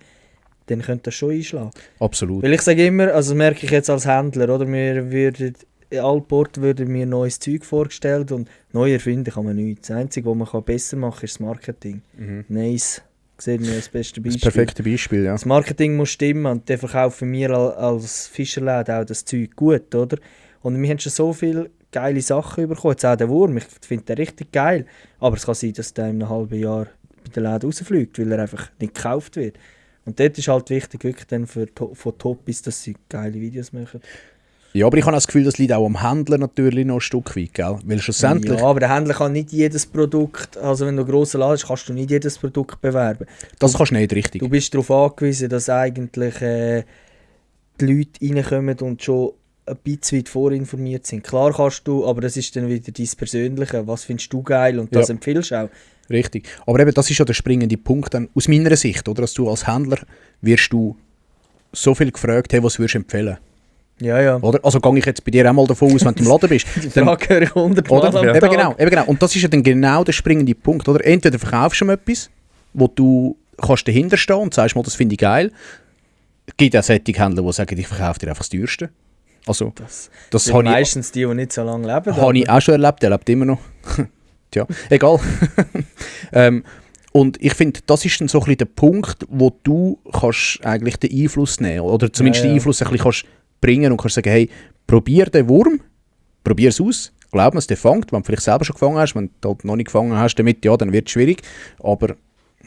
Speaker 4: dann könnte das schon einschlagen.
Speaker 1: Absolut.
Speaker 4: Weil ich sage immer, also das merke ich jetzt als Händler, oder, wir würden Allport würde mir neues Zeug vorgestellt und neu erfinden kann man nichts. Das Einzige, was man besser machen kann, ist das Marketing. Nice. Sehen wir das beste Beispiel.
Speaker 1: Das perfekte Beispiel, ja.
Speaker 4: Das Marketing muss stimmen und dann verkaufen wir als Fischerläden auch das Zeug gut, oder? Und wir haben schon so viele geile Sachen bekommen. Jetzt auch der Wurm, ich finde den richtig geil. Aber es kann sein, dass der in einem halben Jahr bei den Läden rausfliegt, weil er einfach nicht gekauft wird. Und dort ist halt wichtig, wirklich dann von Topis, dass sie geile Videos machen.
Speaker 1: Ja, aber ich habe das Gefühl, das liegt auch am Händler natürlich noch ein Stück weit, gell? Weil schlussendlich...
Speaker 4: Ja, aber der Händler kann nicht jedes Produkt, also wenn du einen grossen Laden hast, kannst du nicht jedes Produkt bewerben.
Speaker 1: Das kannst du nicht, richtig.
Speaker 4: Du bist darauf angewiesen, dass eigentlich die Leute reinkommen und schon ein bisschen weit vorinformiert sind. Klar kannst du, aber das ist dann wieder dein Persönliche. Was findest du geil und das empfiehlst du auch.
Speaker 1: Richtig. Aber eben, das ist ja der springende Punkt dann, aus meiner Sicht, oder? Dass du als Händler wirst du so viel gefragt, hey, was würdest du empfehlen?
Speaker 4: Ja.
Speaker 1: Oder? Also gehe ich jetzt bei dir auch mal davon aus, wenn du im Laden bist.
Speaker 4: Die Frage höre ich 100 Mal am Tag.
Speaker 1: Eben genau. Und das ist ja dann genau der springende Punkt, oder? Entweder verkaufst du etwas, wo du kannst dahinter stehen und sagst mal, das finde ich geil. Es gibt auch solche Händler, die sagen, ich verkaufe dir einfach das Teuerste. Also, das
Speaker 4: sind meistens die nicht so lange leben.
Speaker 1: Habe ich auch schon erlebt, der lebt immer noch. Tja, egal. Und ich finde, das ist dann so ein bisschen der Punkt, wo du kannst eigentlich den Einfluss nehmen oder zumindest den Einfluss ein bisschen kannst bringen und kannst sagen, hey, probier den Wurm, probier es aus, glaub mir, es der fängt, wenn du vielleicht selber schon gefangen hast, wenn du halt noch nicht gefangen hast damit, ja, dann wird es schwierig, aber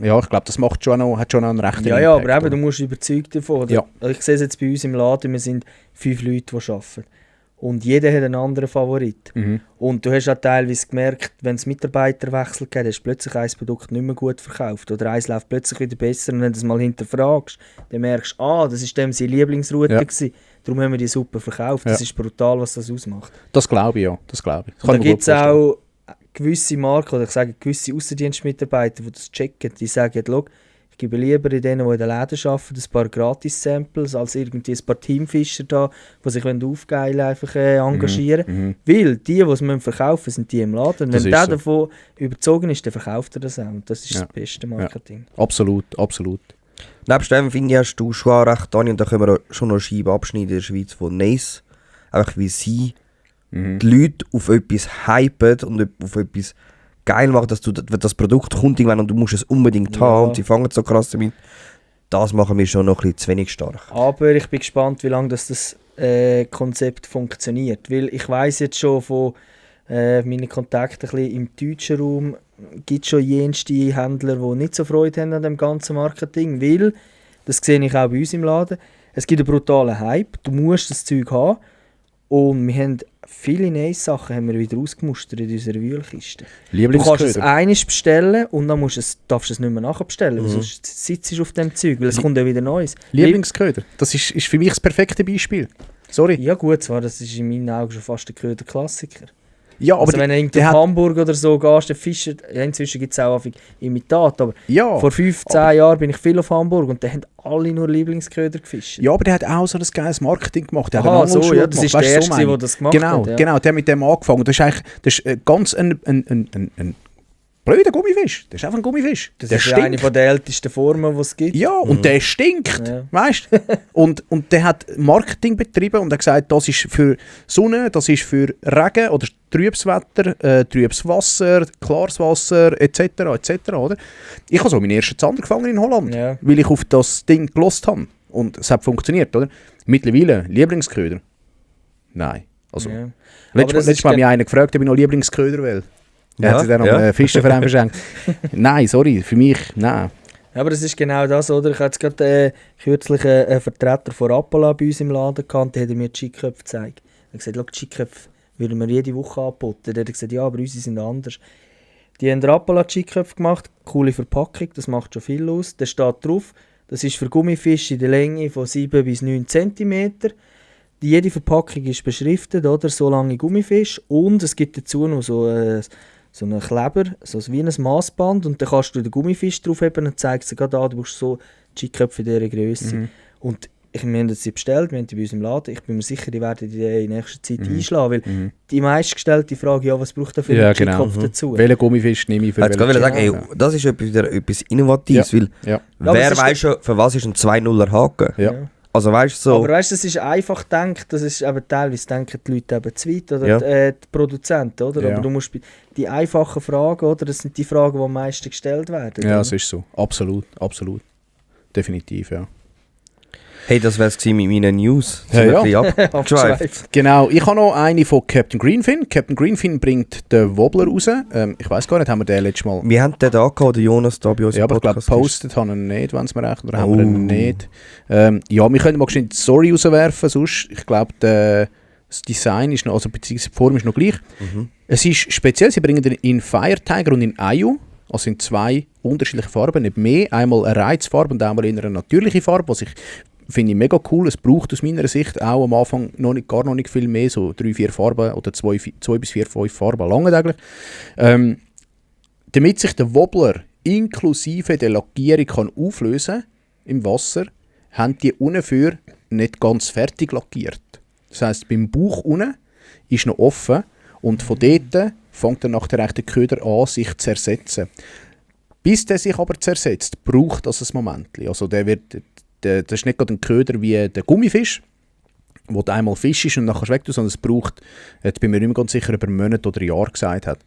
Speaker 1: ja, ich glaube, das macht schon noch, hat schon noch einen rechten Impact.
Speaker 4: Ja, aber eben, du musst überzeugt davon.
Speaker 1: Ja.
Speaker 4: Ich sehe es jetzt bei uns im Laden, wir sind 5 Leute, die arbeiten. Und jeder hat einen anderen Favorit.
Speaker 1: Mhm.
Speaker 4: Und du hast auch teilweise gemerkt, wenn es Mitarbeiterwechsel gibt, hast du plötzlich ein Produkt nicht mehr gut verkauft. Oder eins läuft plötzlich wieder besser. Und wenn du es mal hinterfragst, dann merkst du, das ist dem seine Lieblingsroute gewesen. Darum haben wir die super verkauft. Das ist brutal, was das ausmacht.
Speaker 1: Das glaube ich, ja. Das glaube ich.
Speaker 4: Und da gibt es auch gewisse Marken, oder ich sage gewisse Aussendienstmitarbeiter, die das checken. Die sagen, schau, ich gebe lieber in denen, die in den Läden arbeiten, ein paar Gratis-Samples, als irgendwie ein paar Teamfischer da, die sich aufgeilen einfach engagieren. Weil die es verkaufen müssen, sind die im Laden. Und wenn der so davon überzogen ist, dann verkauft er das auch. Und das ist das beste Marketing.
Speaker 1: Ja. Absolut, absolut.
Speaker 2: Nebst dem finde ich, hast du schon auch recht, Dani, und da können wir schon noch Scheiben abschneiden in der Schweiz von Nice. Einfach wie sie die Leute auf etwas hypen und auf etwas geil machen, dass das Produkt kommt irgendwann und du musst es unbedingt haben und sie fangen so krass damit. Das machen wir schon noch ein bisschen zu wenig stark.
Speaker 4: Aber ich bin gespannt, wie lange das Konzept funktioniert. Weil ich weiss jetzt schon von meinen Kontakten ein bisschen im deutschen Raum, gibt es schon jenste Händler, die nicht so Freude haben an dem ganzen Marketing. Weil, das sehe ich auch bei uns im Laden, es gibt einen brutalen Hype, du musst das Zeug haben. Und wir haben viele neue Sachen haben wir wieder ausgemustert in unserer Wühlkiste. Du kannst es einiges bestellen und dann darfst du es nicht mehr nachbestellen, weil sonst sitzt du auf dem Zeug, weil es kommt ja wieder Neues.
Speaker 1: Lieblingsköder, das ist für mich das perfekte Beispiel. Sorry.
Speaker 4: Ja gut, zwar, das ist in meinen Augen schon fast ein Köder-Klassiker.
Speaker 1: Ja, aber
Speaker 4: also wenn du irgendwie nach Hamburg oder so gehst, der Fischer, ja, inzwischen gibt es auch Imitate, aber vor 15 Jahren bin ich viel auf Hamburg und da haben alle nur Lieblingsköder gefischt.
Speaker 1: Ja, aber der hat auch so ein geiles Marketing gemacht. Der
Speaker 4: hat so, ja, das ist der Erste, der das gemacht hat. Ja.
Speaker 1: Genau, der mit dem angefangen. Das ist eigentlich ganz ein blöder Gummifisch. Das ist einfach ein Gummifisch.
Speaker 4: Das ist eine von der ältesten Formen, die es gibt.
Speaker 1: Ja, und der stinkt, weißt du? und der hat Marketing betrieben und hat gesagt, das ist für Sonne, das ist für Regen oder trübes Wetter, trübes Wasser, klares Wasser, etc. Oder? Ich habe so meinen ersten Zander gefangen in Holland, weil ich auf das Ding gelost habe. Und es hat funktioniert, oder? Mittlerweile, Lieblingsköder? Nein. Also, letztes Mal hat mich einer gefragt, ob ich noch Lieblingsköder will. Er hat sie dann am Fischerverein verschenkt. Nein, sorry, für mich, nein.
Speaker 4: Aber das ist genau das, oder? Ich hatte gerade kürzlich einen Vertreter von Rapala bei uns im Laden gehabt, der hat mir die Chiköpfe gezeigt. Er hat gesagt, schau, die Chiköpfe würden wir jede Woche anbieten. Der hat gesagt, ja, aber unsere sind anders. Die haben Rapala Chiköpfe gemacht, coole Verpackung, das macht schon viel aus. Da steht drauf, das ist für Gummifische in der Länge von 7 bis 9 cm. Jede Verpackung ist beschriftet, oder? So lange Gummifisch. Und es gibt dazu noch so einen Kleber, so wie ein Maßband, und dann kannst du den Gummifisch draufheben und zeigst dir gerade an, du brauchst so Chiköpfe in dieser Größe. Und wir haben sie bestellt, wir haben die bei uns im Laden. Ich bin mir sicher, die werden die in nächster Zeit einschlagen, weil die meistgestellte Frage, was braucht er für einen Chickkopf dazu?
Speaker 1: Welchen Gummifisch nehme ich für
Speaker 2: welchen? Ich wollte sagen, das ist etwas Innovatives, weil wer weiß schon, für was ist ein 2-0er Haken?
Speaker 1: Ja.
Speaker 2: Also, weißt, so.
Speaker 4: Aber weißt, das ist einfach gedacht, das ist eben teilweise denken die Leute eben zu weit, oder die Produzenten, oder?
Speaker 1: Ja.
Speaker 4: Aber du musst die einfachen Fragen, oder? Das sind die Fragen, die am meisten gestellt werden.
Speaker 1: Ja, das ist so. Absolut, absolut. Definitiv, ja.
Speaker 2: Hey, das wäre es mit meinen News.
Speaker 4: Abgeschweift.
Speaker 1: Genau, ich habe noch eine von Captain Greenfin. Captain Greenfin bringt den Wobbler raus. Ich weiß gar nicht, haben wir den letztes Mal...
Speaker 2: Wir haben den da gehabt, den Jonas da bei uns.
Speaker 1: Ja, aber ich glaube, gepostet haben wir ihn nicht, wenn es mir recht, oder haben wir ihn nicht. Ja, wir können mal schnell die Story rauswerfen, sonst, ich glaube, das Design ist noch, also beziehungsweise die Form ist noch gleich. Es ist speziell, sie bringen den in Fire Tiger und in Ayu, also in 2 unterschiedliche Farben, nicht mehr. Einmal eine Reizfarbe und einmal in einer natürlichen Farbe, was ich finde ich mega cool. Es braucht aus meiner Sicht auch am Anfang gar noch nicht viel mehr, so 3-4 Farben oder 2 bis 4, 5 Farben lange eigentlich. Damit sich der Wobbler inklusive der Lackierung kann auflösen im Wasser, haben die unten für nicht ganz fertig lackiert. Das heisst, beim Bauch unten ist noch offen und von dort fängt dann nachher der Köder an, sich zu zersetzen. Bis der sich aber zersetzt, braucht das ein Moment. Also das ist nicht gerade ein Köder wie der Gummifisch, wo du einmal Fisch ist und nachher weg tust, sondern es braucht, jetzt bin mir nicht mehr ganz sicher, ob er Monate oder Jahre gesagt hat,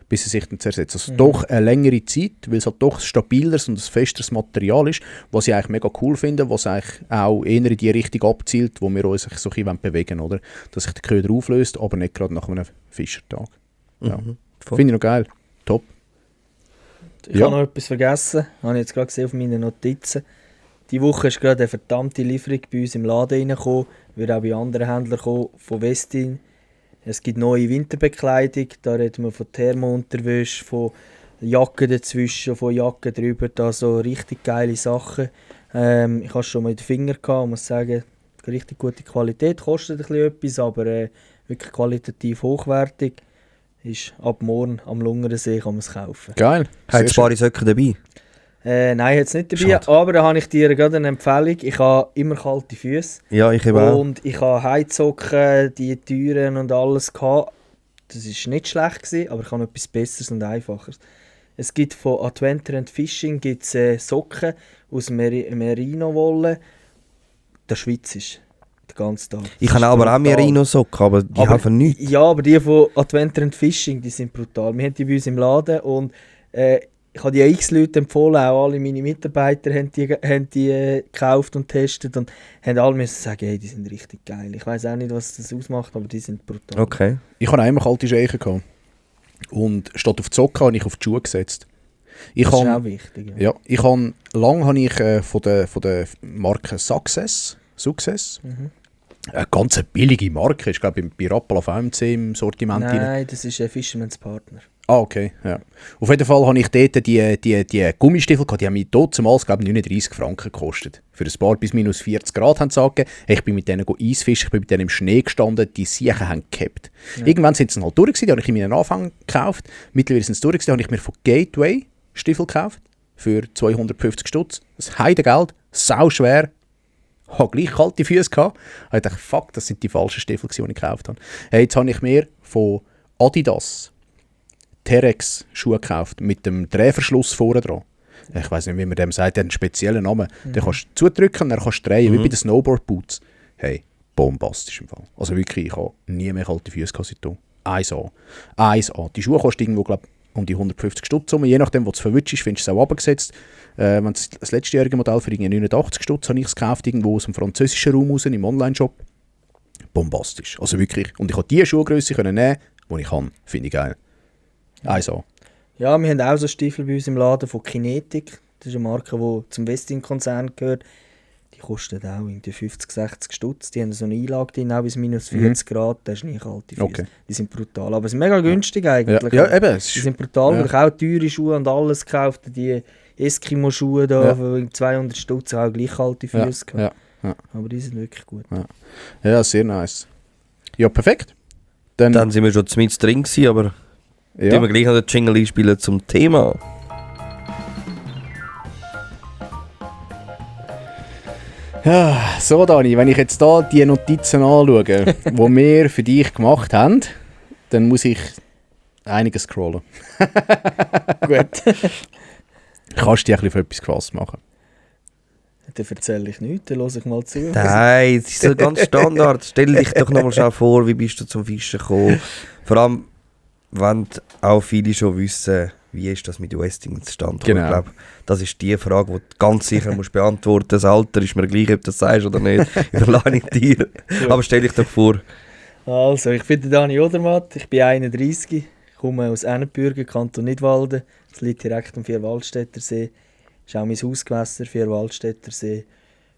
Speaker 1: bis er sich dann zersetzt. Also doch eine längere Zeit, weil es halt doch ein stabileres und ein festeres Material ist, was ich eigentlich mega cool finde, was eigentlich auch eher in die Richtung abzielt, wo wir uns so ein bisschen bewegen wollen, oder? Dass sich der Köder auflöst, aber nicht gerade nach einem Fischertag. Ja. Finde ich noch geil. Top.
Speaker 4: Ich habe noch etwas vergessen, habe ich jetzt gerade gesehen auf meinen Notizen. Die Woche ist gerade eine verdammte Lieferung bei uns im Laden reingekommen, wird auch bei anderen Händlern kommen, von Westin. Es gibt neue Winterbekleidung, da reden wir von Thermounterwäsche, von Jacken dazwischen, von Jacken drüber, da so richtig geile Sachen. Ich habe es schon mal in den Finger gehabt, muss sagen, richtig gute Qualität, kostet ein bisschen etwas, aber wirklich qualitativ hochwertig. Ist ab morgen am Lungersee, kann man es kaufen.
Speaker 1: Geil.
Speaker 2: Hat es paar Socken dabei?
Speaker 4: Nein, jetzt nicht dabei,
Speaker 2: Schade.
Speaker 4: aber da habe ich dir gerade eine Empfehlung. Ich habe immer kalte Füße.
Speaker 2: Ja, ich eben auch.
Speaker 4: Und ich habe Heizsocken, die Türen und alles gehabt. Das war nicht schlecht gewesen, aber ich habe etwas Besseres und Einfacheres. Es gibt von Adventure Fishing gibt's, Socken aus Merino-Wolle. Der Schweiz ist den ganzen Tag.
Speaker 2: Ich
Speaker 4: Das
Speaker 2: habe
Speaker 4: ist
Speaker 2: aber auch
Speaker 4: brutal.
Speaker 2: Merino-Socken, aber die
Speaker 4: Aber-
Speaker 2: helfen nichts.
Speaker 4: Ja, aber die von Adventure Fishing, die sind brutal. Wir haben die bei uns im Laden und ich habe die x Leute empfohlen, auch alle meine Mitarbeiter haben die gekauft und getestet und haben alle müssen sagen, hey, die sind richtig geil. Ich weiß auch nicht, was das ausmacht, aber die sind brutal.
Speaker 2: Okay.
Speaker 1: Ich hatte einmal kalte Scheichen gehabt. Und statt auf die Socken habe ich auf die Schuhe gesetzt. Ich
Speaker 4: Das ist
Speaker 1: habe
Speaker 4: auch wichtig.
Speaker 1: ja, lange habe ich von der Marke Success,
Speaker 4: Mhm.
Speaker 1: eine ganz billige Marke, ist glaube ich bei Rappel auf AMC im Sortiment drin.
Speaker 4: Nein, das ist ein Fisherman's Partner.
Speaker 1: Ah, okay, ja. Auf jeden Fall habe ich dort die Gummistiefel gehabt, die haben mich damals, glaube ich, 39 Franken gekostet. Für ein paar bis minus 40 Grad haben sie angegeben. Ich bin mit denen Eisfischen, ich bin mit denen im Schnee gestanden, die Siechen haben gehabt.
Speaker 4: Ja.
Speaker 1: Irgendwann sind sie dann halt durch gewesen, die habe ich in meinen Anfang gekauft. Mittlerweile sind sie durch gewesen, habe ich mir von Gateway Stiefel gekauft, für 250 Stutz. Das Heidengeld, sau schwer. Habe gleich kalte Füße gehabt. Ich dachte, fuck, das sind die falschen Stiefel, die ich gekauft habe. Hey, jetzt habe ich mir von Adidas Terex Schuhe gekauft mit dem Drehverschluss vorne dran. Ich weiß nicht, wie man dem sagt, der hat einen speziellen Namen. Den kannst du zudrücken und dann kannst du drehen, wie bei den Snowboard Boots. Hey, bombastisch im Fall. Also wirklich, ich habe nie mehr kalte Füße gehabt seitdem. 1A. 1A. Die Schuhe kosten irgendwo, glaube ich, um die 150 Stutz. Je nachdem, wo du es verwutschst, findest du es auch runtergesetzt. Wenn das letztjährige Modell für irgendwie 89 Stutz habe ich es gekauft, irgendwo aus dem französischen Raum raus, im Online-Shop. Bombastisch. Also wirklich. Und ich konnte die Schuhgröße nehmen, die ich kann. Finde ich geil. 1A.
Speaker 4: Ja, wir haben auch so Stiefel bei uns im Laden von Kinetic. Das ist eine Marke, die zum Westin-Konzern gehört. Die kosten auch irgendwie 50, 60 Stutz. Die haben so eine Einlage drin, auch bis minus 40 Grad. Das ist nicht kalte Füße.
Speaker 1: Okay.
Speaker 4: Die sind brutal. Aber sie sind mega günstig eigentlich.
Speaker 1: Ja, eben. Es
Speaker 4: Die
Speaker 1: ist,
Speaker 4: sind brutal.
Speaker 1: ja.
Speaker 4: Ich habe auch teure Schuhe und alles gekauft. Die Eskimo-Schuhe da
Speaker 1: Ja.
Speaker 4: für 200 Stutz auch gleich kalte
Speaker 1: ja,
Speaker 4: Füße gehabt.
Speaker 1: ja,
Speaker 4: Aber die sind wirklich gut.
Speaker 1: ja, sehr nice. Ja, perfekt. Dann
Speaker 2: Dann sind wir schon mit drin gewesen, aber
Speaker 1: ja.
Speaker 2: tun wir gleich noch den Jingle einspielen zum Thema.
Speaker 1: Ja, so Dani, wenn ich jetzt da die Notizen anschaue, die wir für dich gemacht haben, dann muss ich einiges scrollen.
Speaker 4: Gut.
Speaker 1: Kannst du dich ein bisschen auf etwas gefasst machen?
Speaker 4: Dann erzähle ich nichts, dann höre ich mal zu.
Speaker 2: Nein, es ist so ganz Standard. Stell dich doch nochmal schnell vor, wie bist du zum Fischen gekommen? Vor allem, wenn auch viele schon wissen, wie ist das mit Westing zustande gekommen.
Speaker 1: Genau.
Speaker 2: Ich glaube, das ist die Frage, die du ganz sicher musst beantworten. Das Alter ist mir gleich, ob du das sagst oder nicht. Überlasse ich dir. Aber stell dich doch vor.
Speaker 4: Also, ich bin der Dani Odermatt, ich bin 31, ich komme aus Ennenbürgen, Kanton Nidwalden. Das liegt direkt am Vierwaldstätter See. Das ist auch mein Hausgewässer, Vierwaldstätter See.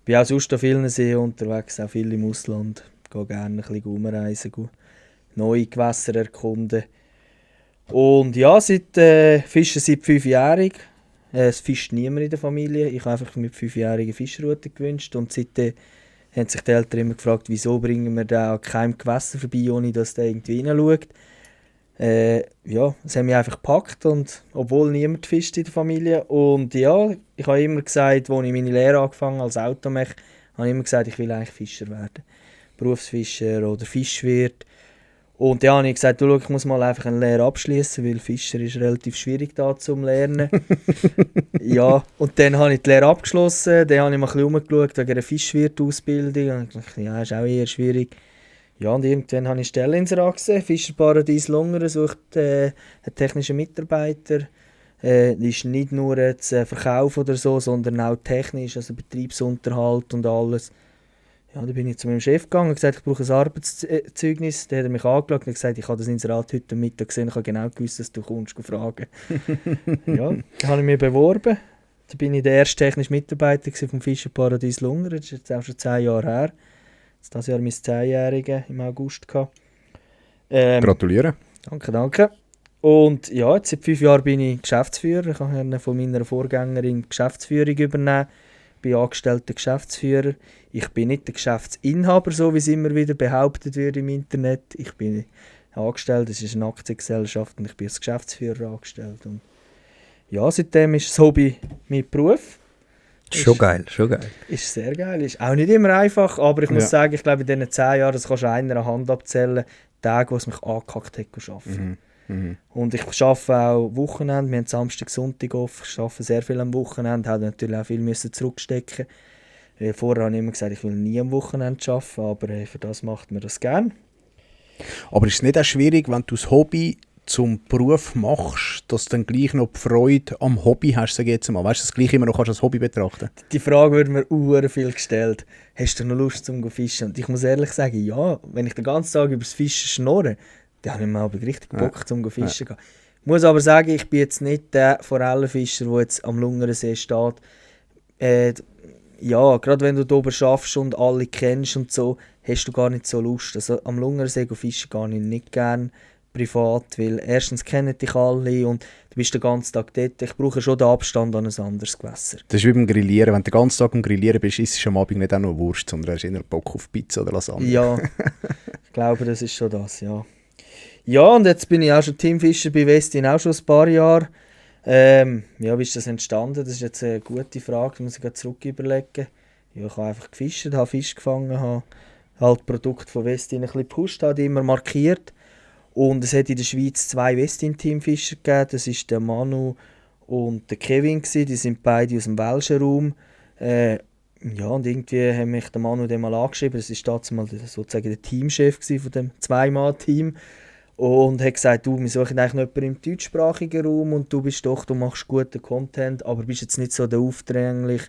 Speaker 4: Ich bin auch sonst an vielen Seen unterwegs, auch viel im Ausland. Ich gehe gerne ein bisschen rumreisen, neue Gewässer erkunden. Und ja, Fischen seit 5-jährig. Es fischt niemand in der Familie. Ich habe einfach mit 5-jährigen Fischrouten gewünscht. Und seitdem haben sich die Eltern immer gefragt, wieso bringen wir den an keinem Gewässer vorbei, ohne dass der irgendwie reinschaut. Ja, es haben mich einfach gepackt, und obwohl niemand fischt in der Familie. Und ja, ich habe immer gesagt, als ich meine Lehre angefangen habe als Automech, habe ich immer gesagt, ich will eigentlich Fischer werden. Berufsfischer oder Fischwirt. Und ja, habe ich gesagt, du, schau, ich muss mal einfach eine Lehre abschließen, weil Fischer ist relativ schwierig da zum Lernen. Ja, und dann habe ich die Lehre abgeschlossen, dann habe ich mal ein bisschen rumgeschaut wegen einer Fischwirtausbildung. Und ich dachte, ja, ist auch eher schwierig. Ja, und irgendwann habe ich Stelleninserat gesehen, Fischerparadies Lungern sucht einen technischen Mitarbeiter. Ist nicht nur jetzt Verkauf oder so, sondern auch technisch, also Betriebsunterhalt und alles. Ja, dann bin ich zu meinem Chef gegangen und gesagt, ich brauche ein Arbeitszeugnis. Dann hat er mich angeschaut und gesagt, ich habe das Inserat heute Mittag gesehen, ich habe genau gewusst, dass du kommst fragen. Ja, dann habe ich mich beworben Da bin ich der erste technische Mitarbeiter vom Fischerparadies Lungern. Das ist jetzt auch schon 10 Jahre her. Dieses Jahr mein 10-Jährige im August gehabt.
Speaker 1: Gratuliere.
Speaker 4: Danke. Und ja, jetzt seit 5 Jahren bin ich Geschäftsführer. Ich habe von meiner Vorgängerin die Geschäftsführung übernehmen. Ich bin angestellter Geschäftsführer. Ich bin nicht der Geschäftsinhaber, so wie es immer wieder behauptet wird im Internet. Ich bin angestellt, es ist eine Aktiengesellschaft und ich bin als Geschäftsführer angestellt. Und ja, seitdem ist das Hobby mein Beruf.
Speaker 2: Schon geil.
Speaker 4: Ist sehr geil. Ist auch nicht immer einfach, aber ich muss sagen, ich glaube in diesen 10 Jahren, das kannst du einer Hand abzählen, Tage, wo es mich angekackt hat, zu arbeiten. Und ich arbeite auch Wochenende, wir haben Samstag, Sonntag off, ich arbeite sehr viel am Wochenende, habe natürlich auch viel zurückstecken. Vorher habe ich immer gesagt, ich will nie am Wochenende arbeiten, aber für das macht man das gerne.
Speaker 1: Aber ist es nicht auch schwierig, wenn du das Hobby zum Beruf machst, dass du dann gleich noch die Freude am Hobby hast, sag ich jetzt mal. Weißt du, das gleich immer noch als Hobby betrachten?
Speaker 4: Die Frage wird mir sehr viel gestellt. Hast du noch Lust zum Fischen? Und ich muss ehrlich sagen, ja, wenn ich den ganzen Tag über das Fischen schnurre, dann habe ich mir aber richtig Bock zum Fischen gehen. Ich muss aber sagen, ich bin jetzt nicht der Forellenfischer, der jetzt am Lungersee steht. Ja, gerade wenn du da oben schaffst und alle kennst und so, hast du gar nicht so Lust. Also am Lungersee fischen gehe ich nicht gerne privat, weil erstens kennen dich alle und du bist den ganzen Tag dort. Ich brauche schon den Abstand an ein anderes Gewässer.
Speaker 1: Das ist wie beim Grillieren. Wenn du den ganzen Tag am Grillieren bist, isst du am Abend nicht auch noch Wurst, sondern hast eher Bock auf Pizza oder Lasagne.
Speaker 4: Ja, ich glaube, das ist schon das, ja. Ja, und jetzt bin ich auch schon Teamfischer bei Westin, auch schon ein paar Jahre. Ja, wie ist das entstanden? Das ist jetzt eine gute Frage, da muss ich zurück überlegen. Ja, ich habe einfach gefischt, habe Fisch gefangen, habe halt Produkte von Westin ein bisschen gepusht, habe die immer markiert. Und es hat in der Schweiz 2 Westin-Teamfischer gegeben, das ist der Manu und der Kevin gewesen. Die sind beide aus dem welschen Raum. Ja, und irgendwie haben mich der Manu dann mal angeschrieben, das war damals sozusagen der Teamchef von dem 2-Mann-Team. Und hat gesagt, wir suchen eigentlich noch jemanden im deutschsprachigen Raum und du machst guten Content, aber bist jetzt nicht so der aufdringlich.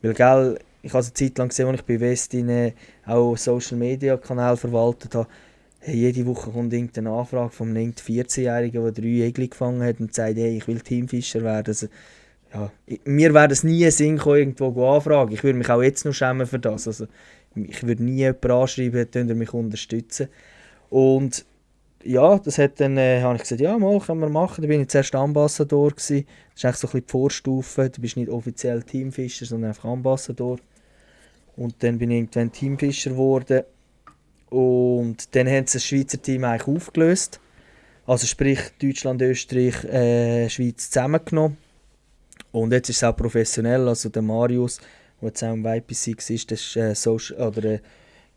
Speaker 4: Weil, gell, ich habe es eine Zeit lang gesehen, als ich bei Westin auch Social-Media-Kanal verwaltet habe. Hey, jede Woche kommt irgendeine Anfrage von einem 14-Jährigen, der 3 Egli gefangen hat und sagt, hey, ich will Teamfischer werden. Also, ja, mir wäre es nie ein Sinn kommen, irgendwo anfragen. Ich würde mich auch jetzt noch schämen für das. Also, ich würde nie jemanden anschreiben, könnt ihr mich unterstützen. Und ja, das hat dann, habe ich gesagt, ja, mal, können wir machen. Da bin ich zuerst Ambassador gewesen. Das ist eigentlich so ein bisschen die Vorstufe. Du bist nicht offiziell Teamfischer, sondern einfach Ambassador. Und dann bin ich irgendwann Teamfischer geworden. Und dann haben sie das Schweizer Team eigentlich aufgelöst. Also sprich Deutschland, Österreich, Schweiz zusammengenommen. Und jetzt ist es auch professionell. Also der Marius, der jetzt auch im YPC war, das ist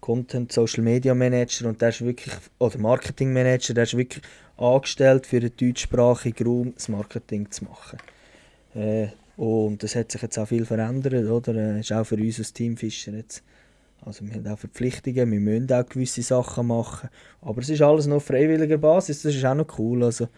Speaker 4: Content Social Media Manager und der ist wirklich, oder Marketing Manager, der ist wirklich angestellt für den deutschsprachigen Raum das Marketing zu machen. Und das hat sich jetzt auch viel verändert, oder? Ist auch für uns als Teamfischer jetzt. Also wir haben auch Verpflichtungen, wir müssen auch gewisse Sachen machen. Aber es ist alles noch auf freiwilliger Basis, das ist auch noch cool. Also,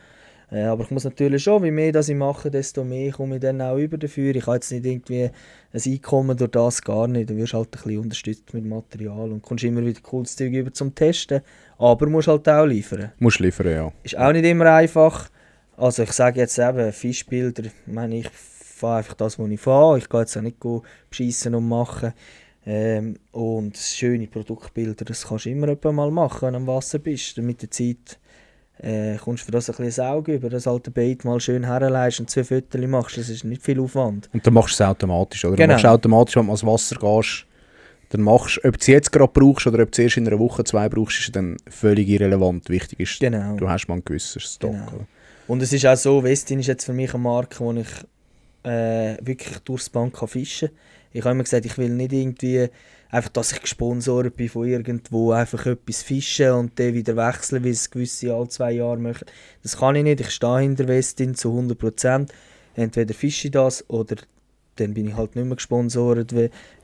Speaker 4: aber ich muss natürlich schon, wie mehr das ich mache, desto mehr komme ich dann auch über dafür. Ich habe jetzt nicht irgendwie ein Einkommen durch das, gar nicht. Du wirst halt ein bisschen unterstützt mit Material und kommst immer wieder cooles Zeug über zum Testen. Aber musst halt auch liefern.
Speaker 1: Musst liefern, ja.
Speaker 4: Ist auch nicht immer einfach. Also ich sage jetzt eben, Fischbilder, ich meine, ich fahre einfach das, was ich fahre. Ich gehe jetzt auch nicht beschissen und machen. Und schöne Produktbilder, das kannst du immer mal machen, wenn du am Wasser bist. Mit der Zeit kommst du für das ein bisschen ein Auge über, das alte Bait mal schön herleist und 2 Fotos machst, das ist nicht viel Aufwand.
Speaker 1: Und dann machst du es automatisch, oder?
Speaker 4: Genau.
Speaker 1: Du machst automatisch, wenn du ans Wasser gehst, dann machst du, ob du es jetzt gerade brauchst oder ob du es erst in einer Woche 2 brauchst, ist dann völlig irrelevant. Wichtig ist,
Speaker 4: Genau.
Speaker 1: du hast mal einen gewissen Stock.
Speaker 4: Genau.
Speaker 1: Oder?
Speaker 4: Und es ist auch so, Westin ist jetzt für mich eine Marke, wo ich wirklich durchs Bank fischen kann. Ich habe immer gesagt, ich will nicht irgendwie einfach, dass ich gesponsert bin von irgendwo, einfach etwas fischen und dann wieder wechseln, wie es gewisse alle 2 Jahre machen. Das kann ich nicht, ich stehe hinter Westin zu 100%. Entweder fische ich das oder dann bin ich halt nicht mehr gesponsert,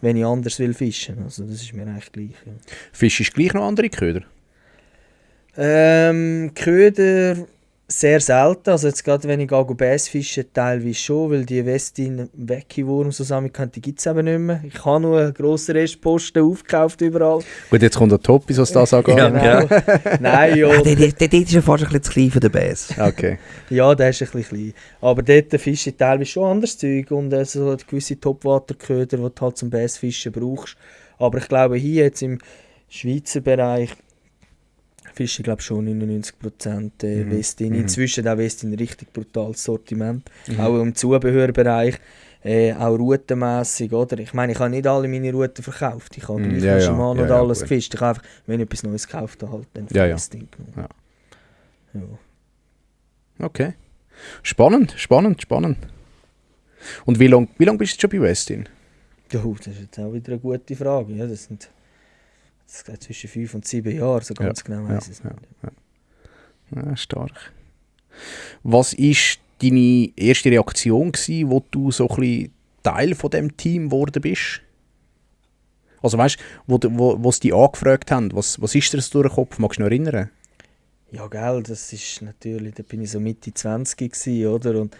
Speaker 4: wenn ich anders will fischen. Also das ist mir eigentlich gleich. Ja.
Speaker 1: Fischst du gleich noch andere Köder?
Speaker 4: Köder, sehr selten. Also jetzt gerade wenn ich Bass fische, teilweise schon, weil die Westin Wecki-Wurm zusammen kann, die gibt es eben nicht mehr. Ich habe nur einen grossen Restposten aufgekauft überall.
Speaker 1: Gut, jetzt kommt der Toppis, was das angeht.
Speaker 2: Ja.
Speaker 4: Nein, ja.
Speaker 2: Der ist ja fast ein bisschen zu klein für den Bass.
Speaker 1: Okay.
Speaker 4: Ja, der ist ein bisschen klein. Aber dort fische ich teilweise schon anderes Zeug und so gewisse Topwaterköder, die du halt zum Bassfischen brauchst. Aber ich glaube, hier jetzt im Schweizer Bereich fische ich glaube schon 99% Westin. Inzwischen auch Westin richtig brutales Sortiment. Auch im Zubehörbereich, auch routenmässig, oder? Ich meine, ich habe nicht alle meine Routen verkauft. Ich habe gleich
Speaker 1: ja,
Speaker 4: Shimano und
Speaker 1: ja,
Speaker 4: alles
Speaker 1: gut.
Speaker 4: gefischt. Ich habe einfach, wenn ich etwas Neues gekauft habe, halt dann
Speaker 1: Ja, ja.
Speaker 4: Westin genommen. Ja.
Speaker 1: Okay. Spannend. Und wie lang bist du schon bei Westin?
Speaker 4: Ja, das ist jetzt auch wieder eine gute Frage. Ja, das geht zwischen 5 und 7 Jahren, so ganz genau weiss ich es nicht.
Speaker 1: Ja, stark. Was war deine erste Reaktion gewesen, wo du so ein bisschen Teil von dem Team geworden bist? Also weißt du, wo sie dich angefragt haben, was ist dir das durch den Kopf? Magst du dich noch erinnern?
Speaker 4: Ja, gell, das ist natürlich, da bin ich so Mitte 20 gewesen, oder? Und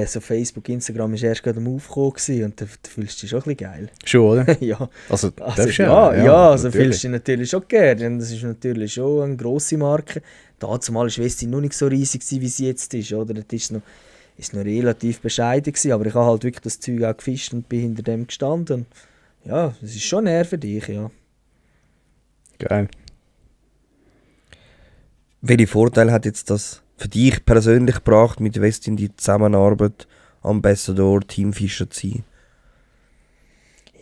Speaker 4: so Facebook, Instagram ist erst gerade am Aufkommen gewesen, und da fühlst du dich schon ein bisschen geil.
Speaker 1: Schon, oder?
Speaker 4: Ja.
Speaker 1: Also,
Speaker 4: Also,
Speaker 1: darfst du
Speaker 4: also
Speaker 1: natürlich.
Speaker 4: fühlst du dich natürlich schon gerne. Und das ist natürlich schon eine grosse Marke. Dazumal war Westin noch nicht so riesig, wie sie jetzt ist. Oder? Das war noch relativ bescheiden gewesen, aber ich habe halt wirklich das Zeug auch gefischt und bin hinter dem gestanden. Ja, das ist schon näher für dich, ja.
Speaker 1: Geil.
Speaker 2: Welche Vorteile hat jetzt das für dich persönlich gebracht, mit Westin die Zusammenarbeit, Ambassador, Teamfischer zu sein?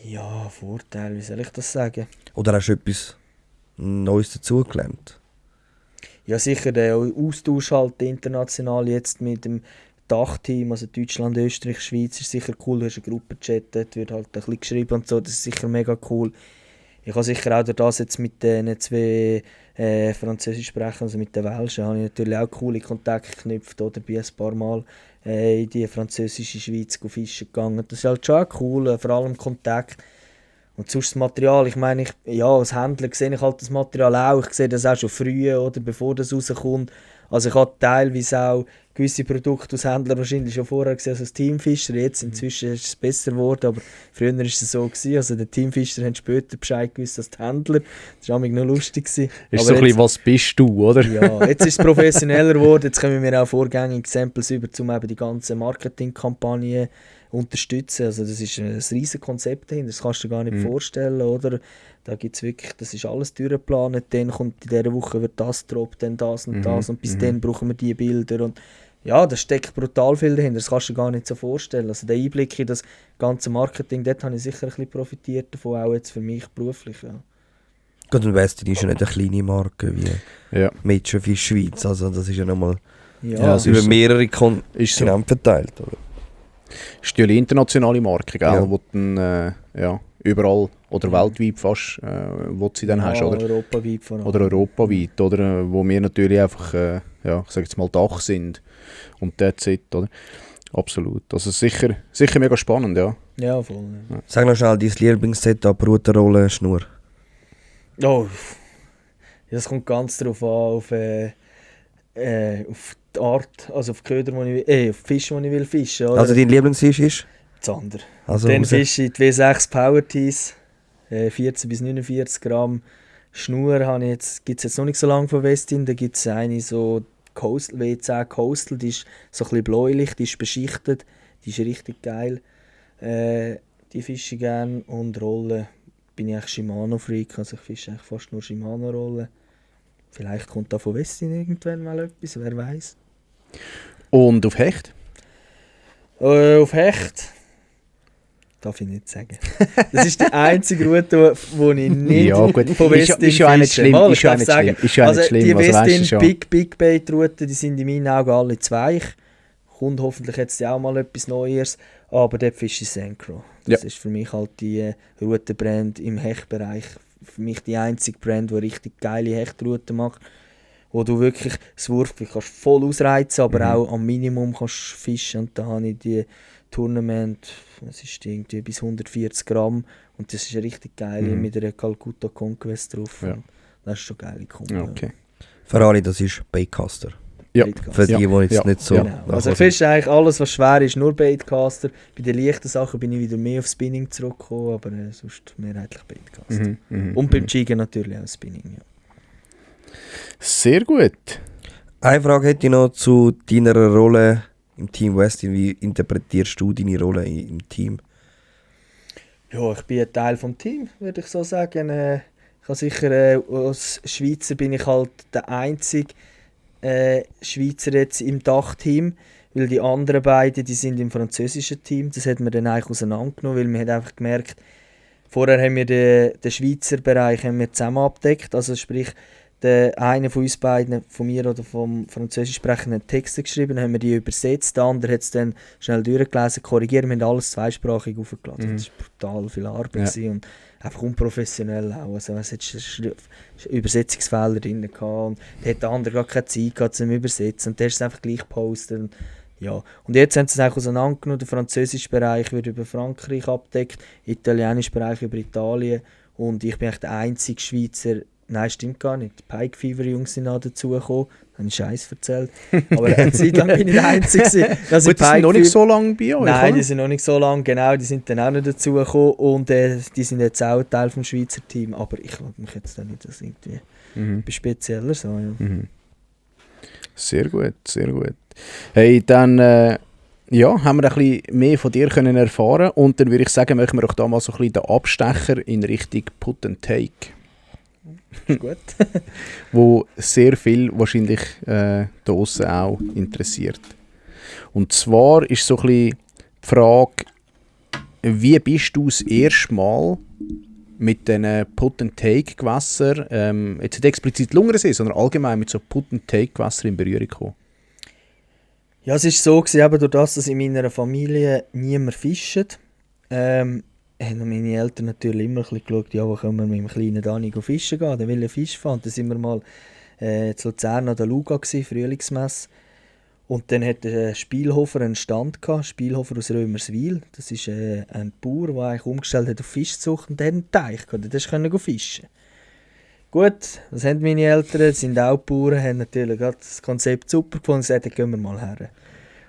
Speaker 4: Ja, Vorteil, wie soll ich das sagen?
Speaker 2: Oder hast du etwas Neues dazugelernt?
Speaker 4: Ja, sicher der Austausch halt international jetzt mit dem Dachteam, also Deutschland, Österreich, Schweiz, ist sicher cool. Du hast eine Gruppe-Chat, dort wird halt ein bisschen geschrieben und so, das ist sicher mega cool. Ich habe sicher auch durch das jetzt mit den zwei Französisch sprechen, also mit den Welschen, habe ich natürlich auch coole Kontakte geknüpft, oder bin ein paar Mal in die französische Schweiz fischen gegangen. Das ist halt schon auch cool, vor allem Kontakt. Und sonst das Material, ich meine, als Händler sehe ich halt das Material auch, ich sehe das auch schon früh, oder bevor das rauskommt. Also ich habe teilweise auch gewisse Produkte als Händler wahrscheinlich schon vorher gesehen als Teamfischer. Jetzt inzwischen ist es besser geworden, aber früher war es so gewesen. Also die Teamfischer haben später Bescheid gewusst als die Händler. Das war noch lustig gewesen.
Speaker 1: Ist
Speaker 4: Aber
Speaker 1: so ein
Speaker 4: jetzt,
Speaker 1: bisschen, was bist du, oder?
Speaker 4: ja, jetzt ist es professioneller geworden. Jetzt können wir auch vorgängige Samples über, um eben die ganze Marketingkampagne unterstützen. Also das ist ein riesiges Konzept dahinter. Das kannst du dir gar nicht vorstellen, oder? Da gibt's wirklich, das ist alles durchgeplant. Dann kommt in dieser Woche wird das droppt, dann das und das, und bis dann brauchen wir diese Bilder. Und ja, da steckt brutal viel dahinter. Das kannst du dir gar nicht so vorstellen. Also der Einblick in das ganze Marketing, dort habe ich sicher ein bisschen profitiert davon, auch jetzt für mich beruflich. Ja.
Speaker 2: Gut, und Westin ist ja nicht eine kleine Marke wie
Speaker 1: Ja.
Speaker 2: Mädchenfisch Schweiz. Also das ist ja nochmal
Speaker 1: Ja, es
Speaker 2: über
Speaker 1: ist so.
Speaker 2: mehrere
Speaker 1: Ist so.
Speaker 2: Kontinente verteilt. Oder?
Speaker 1: Ist die internationale Marke, gell?
Speaker 2: Ja.
Speaker 1: Wo du dann überall oder weltweit fast, wo du sie dann hast, oder?
Speaker 4: Europaweit vor allem.
Speaker 1: Oder europaweit, oder? Wo wir natürlich einfach, ich sage jetzt mal, Dach sind. Und that's it, oder? Absolut. Also sicher mega spannend, ja.
Speaker 4: Ja, voll. Ja.
Speaker 2: Sag noch schnell dein Lieblingssetup, Routenrolle, Schnur.
Speaker 4: Oh, das kommt ganz darauf an, auf die Art, also auf die Köder, auf die Fische, die ich will fischen. Oder?
Speaker 2: Also dein Lieblingsfisch ist?
Speaker 4: Zander.
Speaker 2: Also
Speaker 4: Dann
Speaker 2: raus.
Speaker 4: fische ich die W6 Power Tees, 14 bis 49 Gramm. Schnur gibt es jetzt noch nicht so lange von Westin. Da gibt es eine so Coastal, W10 Coastal, die ist so ein bisschen bläulich, die ist beschichtet, die ist richtig geil. Die fische ich gerne. Und Rollen bin ich eigentlich Shimano-Freak, also ich fische eigentlich fast nur Shimano-Rollen. Vielleicht kommt da von Westin irgendwann mal etwas, wer weiß.
Speaker 1: Und auf Hecht?
Speaker 4: Auf Hecht darf ich nicht sagen. Das ist die einzige Route, die ich nicht
Speaker 1: Ja, gut.
Speaker 4: von
Speaker 1: Ist ja-
Speaker 4: Westin
Speaker 1: ist ja auch nicht
Speaker 4: fische.
Speaker 1: schlimm,
Speaker 4: Mal,
Speaker 1: ist
Speaker 4: ich
Speaker 1: ja auch
Speaker 4: darf
Speaker 1: nicht
Speaker 4: sagen.
Speaker 1: schlimm, ist ja auch nicht
Speaker 4: Also
Speaker 1: schlimm,
Speaker 4: die
Speaker 1: also weißt du
Speaker 4: Westin
Speaker 1: schon.
Speaker 4: Big Bait Routen, die sind in meinen Augen alle zweich. Kommt hoffentlich jetzt ja auch mal etwas Neues, aber dort fische ich Sencro. Das ist für mich halt die Routenbrand im Hechtbereich. Für mich die einzige Brand, die richtig geile Hechtrouten macht. Wo du wirklich das Wurfgewicht kannst voll ausreizen, aber auch am Minimum kannst fischen. Und da habe ich die Tournament, das ist irgendwie bis 140 Gramm. Und das ist richtig geil mit einer Calcutta Conquest drauf.
Speaker 1: Ja.
Speaker 4: Und das ist schon geil.
Speaker 1: Ja, okay.
Speaker 2: Für alle, das ist Baitcaster.
Speaker 1: Ja.
Speaker 4: Baitcaster.
Speaker 2: Für die, die jetzt
Speaker 1: Ja.
Speaker 2: nicht so...
Speaker 1: Ja.
Speaker 4: Genau. Also Fisch eigentlich alles, was schwer ist, nur Baitcaster. Bei den leichten Sachen bin ich wieder mehr auf Spinning zurückgekommen, aber sonst mehrheitlich Baitcaster. Und beim Jigen natürlich auch Spinning, ja.
Speaker 1: Sehr gut.
Speaker 2: Eine Frage hätte ich noch zu deiner Rolle im Team Westin. Wie interpretierst du deine Rolle im Team?
Speaker 4: Ja, ich bin ein Teil des Teams, würde ich so sagen. Ich habe sicher, als Schweizer bin ich halt der einzige Schweizer jetzt im Dachteam, weil die anderen beiden, die sind im französischen Team. Das hat man dann eigentlich auseinandergenommen, weil man hat einfach gemerkt, vorher haben wir den Schweizer Bereich haben wir zusammen abgedeckt, also sprich, einer von uns beiden, von mir oder vom Französisch sprechenden Texte geschrieben, haben wir die übersetzt, der andere hat es dann schnell durchgelesen, korrigiert, wir haben alles zweisprachig aufgeladen. Das war brutal viel Arbeit gewesen und einfach unprofessionell auch. Also es hat Übersetzungsfehler drin gehabt und da hat der andere gar keine Zeit gehabt zum Übersetzen und der ist es einfach gleich gepostet. Und, ja. Und jetzt haben sie es eigentlich auseinandergenommen, der französische Bereich wird über Frankreich abgedeckt, der italienische Bereich über Italien und ich bin eigentlich der einzige Schweizer. Nein, stimmt gar nicht. Die Pike Fever Jungs sind auch dazugekommen. Habe ich Scheiß erzählt. Aber eine Zeit lang bin ich der Einzige.
Speaker 1: Gut, die sind noch nicht so lange bei euch,
Speaker 4: Nein,
Speaker 1: oder?
Speaker 4: die sind noch nicht so lange, genau. Die sind dann auch noch dazugekommen. Und die sind jetzt auch Teil des Schweizer Teams. Aber ich glaube mich jetzt da nicht als irgendwie spezieller so. Ja.
Speaker 1: Sehr gut, sehr gut. Hey, dann haben wir ein bisschen mehr von dir können erfahren und dann würde ich sagen, machen wir doch da mal so ein bisschen den Abstecher in Richtung Put and Take.
Speaker 4: Gut.
Speaker 1: Wo sehr viel wahrscheinlich da draussen auch interessiert. Und zwar ist so ein bisschen die Frage, wie bist du das erste Mal mit diesen Put-and-Take-Gewässern, jetzt nicht explizit Lungersee, sondern allgemein mit so Put-and-Take-Gewässern in Berührung gekommen?
Speaker 4: Ja, es war so, eben durch das, dass in meiner Familie niemand fischt, haben meine Eltern natürlich immer ein bisschen geschaut, ja, wo können wir mit dem kleinen Dani fischen gehen, der will Fisch fahren. Dann sind wir mal zu Luzern an der Luga gewesen, Frühlingsmesse. Und dann hat der Spielhofer einen Stand gehabt, Spielhofer aus Römerswil. Das ist ein Bauer, der eigentlich umgestellt hat auf Fischzucht und der hat einen Teich gehabt, der konnte fischen. Gut, das haben meine Eltern, sind auch Bauern, haben natürlich gerade das Konzept super gefunden und gesagt, gehen wir mal her.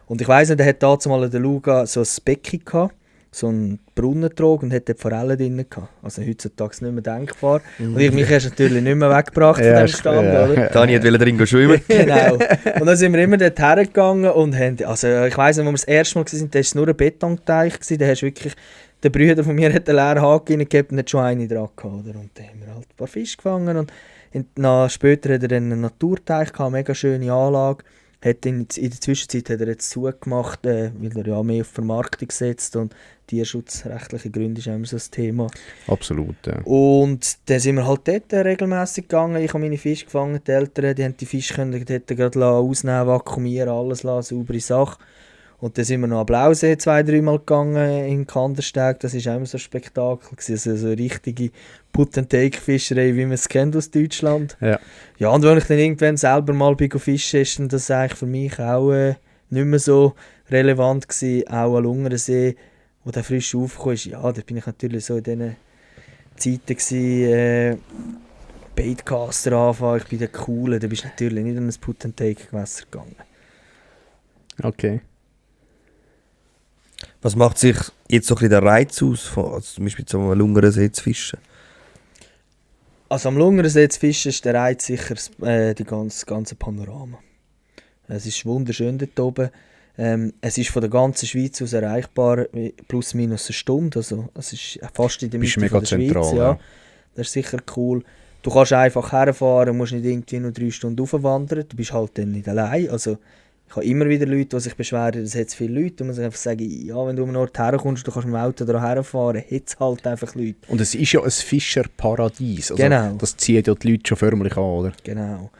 Speaker 4: Und ich weiss nicht, der hat damals mal an der Luga so ein Becken gehabt, so einen Brunnentrog und hat dort Forellen drin gehabt. Also heutzutage nicht mehr denkbar. Und ich mich erst natürlich nicht mehr weggebracht von diesem Stand, oder?
Speaker 2: Dani wollte drin schwimmen.
Speaker 4: Genau. Und dann sind wir immer dort hergegangen und haben, also ich weiss nicht, als wir das erste Mal waren, da war es nur ein Betonteich, da hast du wirklich, der Bruder von mir hat einen leeren Haken reingegeben und hat schon eine dran gehabt, oder? Und dann haben wir halt ein paar Fische gefangen und später hat er dann einen Naturteich gehabt, mega schöne Anlage. In der Zwischenzeit hat er jetzt zugemacht, weil er ja mehr auf Vermarktung setzt und tierschutzrechtliche Gründe ist immer so das Thema.
Speaker 1: Absolut, ja.
Speaker 4: Und dann sind wir halt dort regelmässig gegangen. Ich habe meine Fische gefangen, die Eltern die haben die Fische dort gerade ausnehmen, vakuumieren, alles lassen, saubere Sache. Und dann sind wir noch an Blausee 2-3 Mal gegangen in Kandersteg. Das war auch immer so ein Spektakel. Also so eine richtige Put-and-Take-Fischerei, wie man es kennt aus Deutschland.
Speaker 1: Ja.
Speaker 4: Ja, und wenn ich dann irgendwann selber mal fischen ist dann das eigentlich für mich auch nicht mehr so relevant gewesen. Auch an Lungersee, wo der frisch aufgekommen ist. Ja, da bin ich natürlich so in diesen Zeiten gewesen, Baitcaster anfangen. Ich bin der Coole. Da bist du natürlich nicht an ein Put-and-Take-Gewässer gegangen.
Speaker 1: Okay.
Speaker 2: Was macht sich jetzt so ein bisschen der Reiz aus, also zum Beispiel zum Lungersee zu fischen?
Speaker 4: Also am Lungersee zu fischen ist der Reiz sicher das ganze Panorama. Es ist wunderschön dort oben. Es ist von der ganzen Schweiz aus erreichbar, plus minus eine Stunde. Also es ist fast in der Mitte von der
Speaker 1: zentral,
Speaker 4: Schweiz. Ja. Das ist sicher cool. Du kannst einfach herfahren, musst nicht irgendwie nur 3 Stunden raufwandern. Du bist halt dann nicht allein. Also, ich habe immer wieder Leute, die sich beschweren, es hat zu viele Leute. Und man muss einfach sagen, ja, wenn du an einen Ort herkommst, du kannst mit dem Auto da herfahren, hat es halt einfach Leute.
Speaker 1: Und es ist ja ein Fischerparadies. Also
Speaker 4: Genau.
Speaker 1: Das zieht ja die Leute schon förmlich an, oder?
Speaker 4: Genau.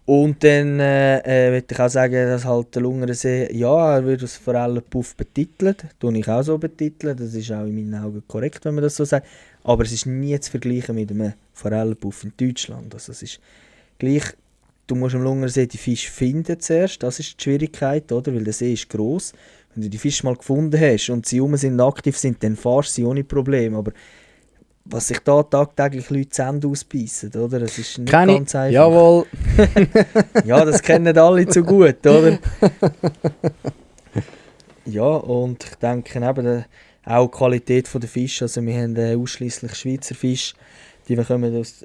Speaker 4: Und dann möchte ich auch sagen, dass halt der Lungersee, ja, er wird als Forellenpuff betitelt. Das tue ich auch so betiteln. Das ist auch in meinen Augen korrekt, wenn man das so sagt. Aber es ist nie zu vergleichen mit einem Forellenpuff in Deutschland. Also es ist gleich, du musst am Lungersee die Fische finden zuerst. Das ist die Schwierigkeit, oder? Weil der See ist gross. Wenn du die Fische mal gefunden hast und sie sind aktiv sind, dann fahrst du sie ohne Problem. Aber was sich da tagtäglich Leute die Zähne ausbeissen, oder? Das ist nicht
Speaker 1: Kenn ich.
Speaker 4: ganz einfach.
Speaker 1: Jawohl.
Speaker 4: Ja, das kennen alle zu gut, oder? Ja, und ich denke eben auch die Qualität der Fische. Also wir haben ausschließlich Schweizer Fische, die wir kommen aus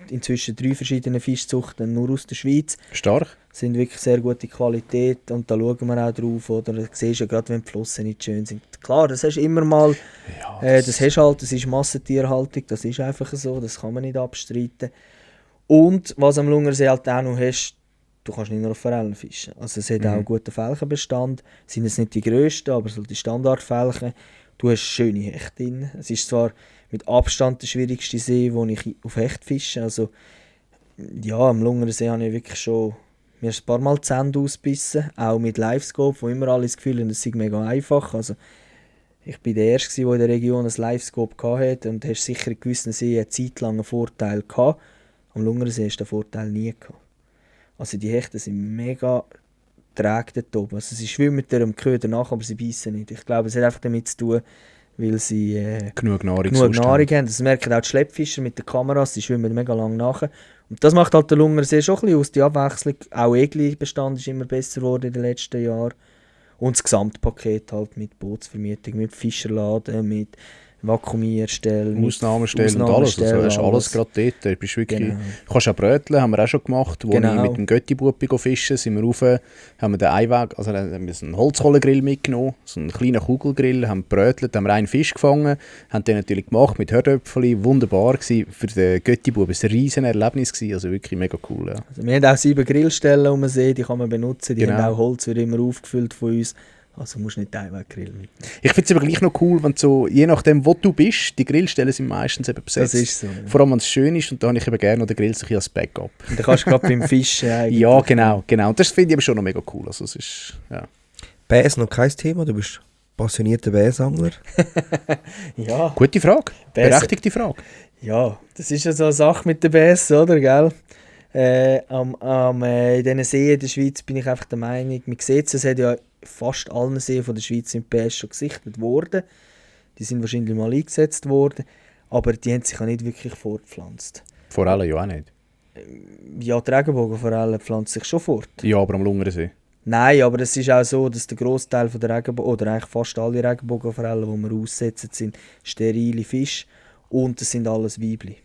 Speaker 4: inzwischen 3 verschiedenen Fischzuchten, nur aus der Schweiz.
Speaker 1: Stark.
Speaker 4: Sind wirklich sehr gute Qualität und da schauen wir auch drauf, oder? Du siehst ja gerade, wenn die Flossen nicht schön sind. Klar, das hast du immer mal, das hast halt, das ist Massentierhaltung, das ist einfach so, das kann man nicht abstreiten. Und was am Lungersee halt auch noch hast, du kannst nicht nur auf Forellen fischen. Also es hat auch einen guten Felchenbestand, sind jetzt nicht die grössten, aber so die Standardfelchen. Du hast schöne Hechte drin. Es ist zwar mit Abstand der schwierigste See, wo ich auf Hecht fische. Also ja, am Lungersee habe ich wirklich schon mir ein paar Mal die Zähne ausgebissen, auch mit Livescope, wo immer alle das Gefühl haben, es sei mega einfach. Also, ich war der Erste, der in der Region ein Livescope hatte und hast sicher in gewissen Seen einen zeitlangen Vorteil gehabt. Am Lungersee hast du den Vorteil nie gehabt. Also die Hechte sind mega träge dort oben. Also sie schwimmen dem Köder nach, aber sie beißen nicht. Ich glaube, es hat einfach damit zu tun, weil sie
Speaker 1: Genug Nahrung
Speaker 4: haben. Das merken auch die Schleppfischer mit den Kameras, die schwimmen mega lang nach. Und das macht halt der Lungersee schon ein bisschen aus, die Abwechslung. Auch Egli-Bestand ist immer besser geworden in den letzten Jahren. Und das Gesamtpaket halt mit Bootsvermietung, mit Fischerladen, mit Vakuumierstellen,
Speaker 1: Ausnahmestellen und alles. Also hast alles gerade dort. Du bist wirklich,
Speaker 4: Genau.
Speaker 1: kannst auch bröteln, haben wir auch schon gemacht. Wo
Speaker 4: Genau.
Speaker 1: ich mit dem Götti-Bubbi fischen, sind wir rauf, haben wir den Einweg, also haben wir einen Holzkohlegrill mitgenommen, so einen kleinen Kugelgrill, haben brötelt, haben wir einen Fisch gefangen, haben den natürlich gemacht mit Hörtöpfchen, wunderbar gewesen. Für den Götti-Bubbi war ein riesen Erlebnis gewesen, also wirklich mega cool. Ja.
Speaker 4: Also wir haben auch 7 Grillstellen um den See, die kann man benutzen, die
Speaker 1: Genau.
Speaker 4: haben auch Holz, wird immer aufgefüllt von uns. Also musst du nicht Einweggrill mitnehmen.
Speaker 1: Ich finde es aber gleich noch cool, wenn so, je nachdem, wo du bist, die Grillstellen sind meistens eben besetzt.
Speaker 4: Das ist so. Ja.
Speaker 1: Vor allem, wenn es schön ist, und da habe ich eben gerne noch den Grill so ein bisschen als Backup.
Speaker 4: Und dann kannst du gerade beim Fischen eigentlich.
Speaker 1: Ja, genau. Und das finde ich aber schon noch mega cool. Also, es ist, ja.
Speaker 2: Bass noch kein Thema, du bist passionierter Bassangler.
Speaker 4: Ja,
Speaker 1: Gute Frage.
Speaker 4: Bass-
Speaker 1: Berechtigte Frage.
Speaker 4: ja, das ist ja so eine Sache mit der BS, oder, gell? In diesen Seen in der Schweiz bin ich einfach der Meinung, man sieht es hat ja fast allen Seen von der Schweiz sind BS schon gesichtet worden. Die sind wahrscheinlich mal eingesetzt worden, aber die haben sich ja nicht wirklich fortgepflanzt.
Speaker 1: Vor allem ja auch nicht.
Speaker 4: Ja, die Regenbogenforelle pflanzt sich schon fort.
Speaker 1: Ja, aber am Lungersee.
Speaker 4: Nein, aber es ist auch so, dass der Großteil der Regenbogen, oder eigentlich fast alle Regenbogenforellen, die wir aussetzen, sind sterile Fische und es sind alles Weibli.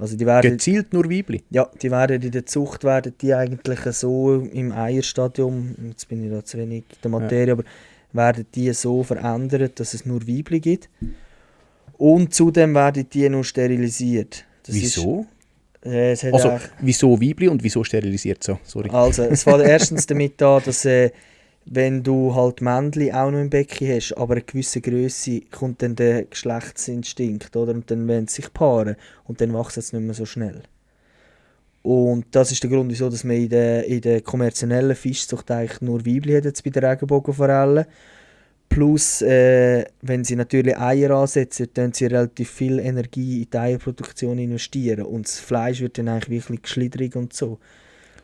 Speaker 4: Also die werden,
Speaker 1: Gezielt nur Weibli.
Speaker 4: ja, die werden in der Zucht werden die eigentlich so im Eierstadium, jetzt bin ich da zu wenig in der Materie, aber werden die so verändert, dass es nur Weibli gibt. Und zudem werden die noch sterilisiert. Das
Speaker 1: Wieso?
Speaker 4: Ist, es hat
Speaker 1: Also,
Speaker 4: eigentlich-
Speaker 1: wieso Weibli und wieso sterilisiert so? Sorry.
Speaker 4: Also, es fängt erstens damit an, dass wenn du halt Männchen auch noch im Becken hast, aber eine gewisse Größe, kommt dann der Geschlechtsinstinkt, oder? Und dann wollen sie sich paaren und dann wachsen sie nicht mehr so schnell. Und das ist der Grund, wieso dass man in der kommerziellen Fischzucht eigentlich nur Weibli hat jetzt bei den Regenbogenforellen. Plus, wenn sie natürlich Eier ansetzen, dann sie relativ viel Energie in die Eierproduktion investieren und das Fleisch wird dann eigentlich wirklich geschliddrig und so.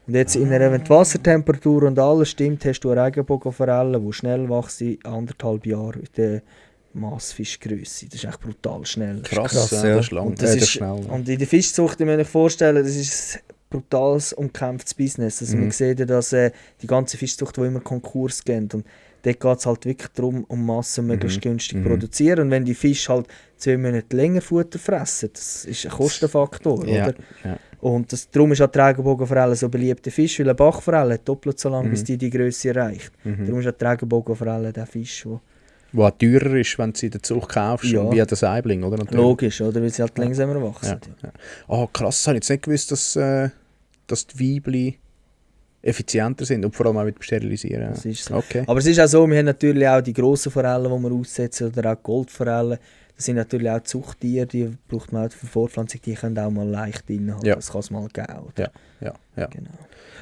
Speaker 4: Und jetzt wenn die Wassertemperatur und alles stimmt, hast du eine Regenbogenforelle, die schnell wächst in 1,5 Jahren in der Massfischgröße. Das ist echt brutal schnell.
Speaker 1: Krass,
Speaker 2: krass,
Speaker 1: ja,
Speaker 2: ja.
Speaker 1: das ist lang.
Speaker 4: Und, das ist,
Speaker 1: schnell. Ja.
Speaker 4: und in der Fischzucht, ich muss euch vorstellen, das ist ein brutales, umkämpftes Business. Also man sieht ja, dass die ganze Fischzucht, die immer Konkurs geht. Und dort geht es halt wirklich darum, um Massen möglichst günstig zu produzieren. Und wenn die Fische halt 2 Monate länger Futter fressen, das ist ein Kostenfaktor,
Speaker 1: Ja,
Speaker 4: oder?
Speaker 1: ja.
Speaker 4: Und darum ist auch die Regenbogenforelle so beliebter Fisch, weil eine Bachforelle hat doppelt so lange, bis die Größe erreicht. Darum ist auch die Regenbogenforelle der Fisch, der
Speaker 1: Wo auch teurer ist, wenn du sie in der Zucht kaufst,
Speaker 4: Ja.
Speaker 1: wie der Saibling, oder? Natürlich.
Speaker 4: logisch, oder? Weil sie halt langsamer wachsen.
Speaker 1: Ja. Ah, krass, das habe ich jetzt nicht gewusst, dass die Weibli effizienter sind und vor allem auch mit dem Sterilisieren.
Speaker 4: Das ist so.
Speaker 1: Okay.
Speaker 4: Aber es ist auch so, wir haben natürlich auch die grossen Forellen, die wir aussetzen, oder auch Goldforellen. Das sind natürlich auch Zuchttiere, die braucht man auch für Fortpflanzung, die können auch mal leicht innehalten.
Speaker 1: Ja.
Speaker 4: Das kann es mal geben. Oder?
Speaker 1: Ja.
Speaker 4: Genau.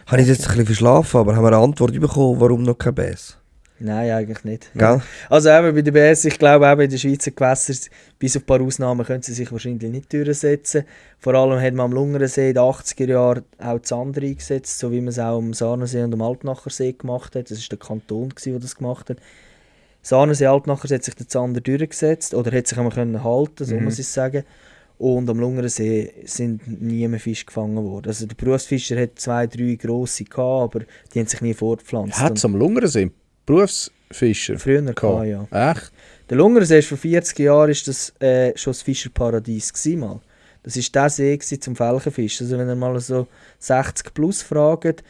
Speaker 2: Habe ich jetzt ein bisschen verschlafen, aber haben wir eine Antwort bekommen, warum noch kein Bass?
Speaker 4: Nein, eigentlich nicht.
Speaker 2: Gell?
Speaker 4: Also eben bei der BS, ich glaube eben in den Schweizer Gewässern, bis auf ein paar Ausnahmen, können sie sich wahrscheinlich nicht durchsetzen. Vor allem hat man am Lungersee in den 80er Jahren auch das andere eingesetzt, so wie man es auch am Sarnensee und am Altnachersee gemacht hat. Das war der Kanton, der das gemacht hat. Sahnensee Altnachers hat sich der Zander durchgesetzt, oder hat sich einmal können halten, so muss ich sagen. Und am Lungersee sind nie mehr Fische gefangen worden. Also der Berufsfischer hat 2, 3 grosse gehabt, aber die haben sich nie fortgepflanzt.
Speaker 1: Hat es am Lungersee Berufsfischer?
Speaker 4: Früher gehabt, ja.
Speaker 1: Echt?
Speaker 4: Der Lungersee ist vor 40 Jahren ist das, schon das Fischerparadies gewesen, mal. Das war der See zum Felchenfischen. Also wenn ihr mal so 60 plus fragt,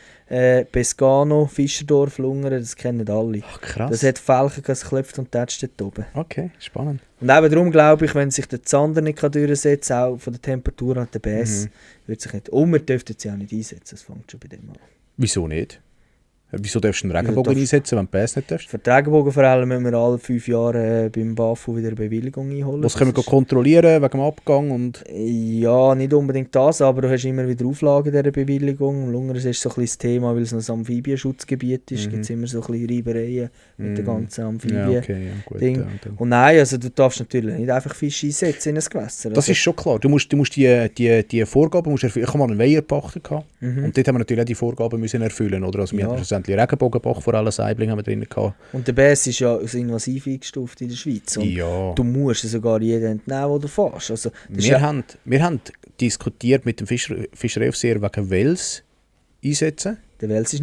Speaker 4: Pescano, Fischerdorf, Lungern, das kennen alle.
Speaker 1: Ach, krass.
Speaker 4: Das hat Felchen, das klopft und tätscht dort oben.
Speaker 1: Okay, spannend.
Speaker 4: Und eben darum glaube ich, wenn sich der Zander nicht durchsetzen kann, auch von der Temperatur an der Bass, wird sich nicht... Und wir dürften sie auch nicht einsetzen, das fängt schon bei dem an.
Speaker 1: Wieso nicht? Wieso darfst du einen Regenbogen einsetzen, wenn du Bass nicht darfst?
Speaker 4: Für die Regenbogenforellen müssen wir alle 5 Jahre beim BAFU wieder eine Bewilligung einholen.
Speaker 1: Was können wir kontrollieren wegen dem Abgang? Und
Speaker 4: Ja, nicht unbedingt das, aber du hast immer wieder Auflagen dieser Bewilligung. Lungersee ist so ein bisschen das Thema, weil es ein Amphibienschutzgebiet ist. Gibt es immer so ein bisschen Reibereien mit den ganzen Amphibien.
Speaker 1: ja, okay, ja, gut.
Speaker 4: Ding.
Speaker 1: Ja,
Speaker 4: Und nein, also du darfst natürlich nicht einfach Fische einsetzen in ein Gewässer.
Speaker 1: das ist schon klar. Du musst die Vorgaben musst erfüllen. Ich habe mal einen Weiherpachter gehabt. Und dort haben wir natürlich auch die Vorgaben müssen erfüllen. Oder? Also wir haben schlussendlich Regenbogenbach vor allem Saibling haben wir drin gehabt.
Speaker 4: Und der Bass ist ja als invasiv eingestuft in der Schweiz. Und
Speaker 1: Ja.
Speaker 4: du musst sogar jeden entnehmen, den du fährst. Also, das ist
Speaker 1: Wir haben diskutiert mit dem Fischereiaufseher wegen Wels einsetzen.
Speaker 4: der Wels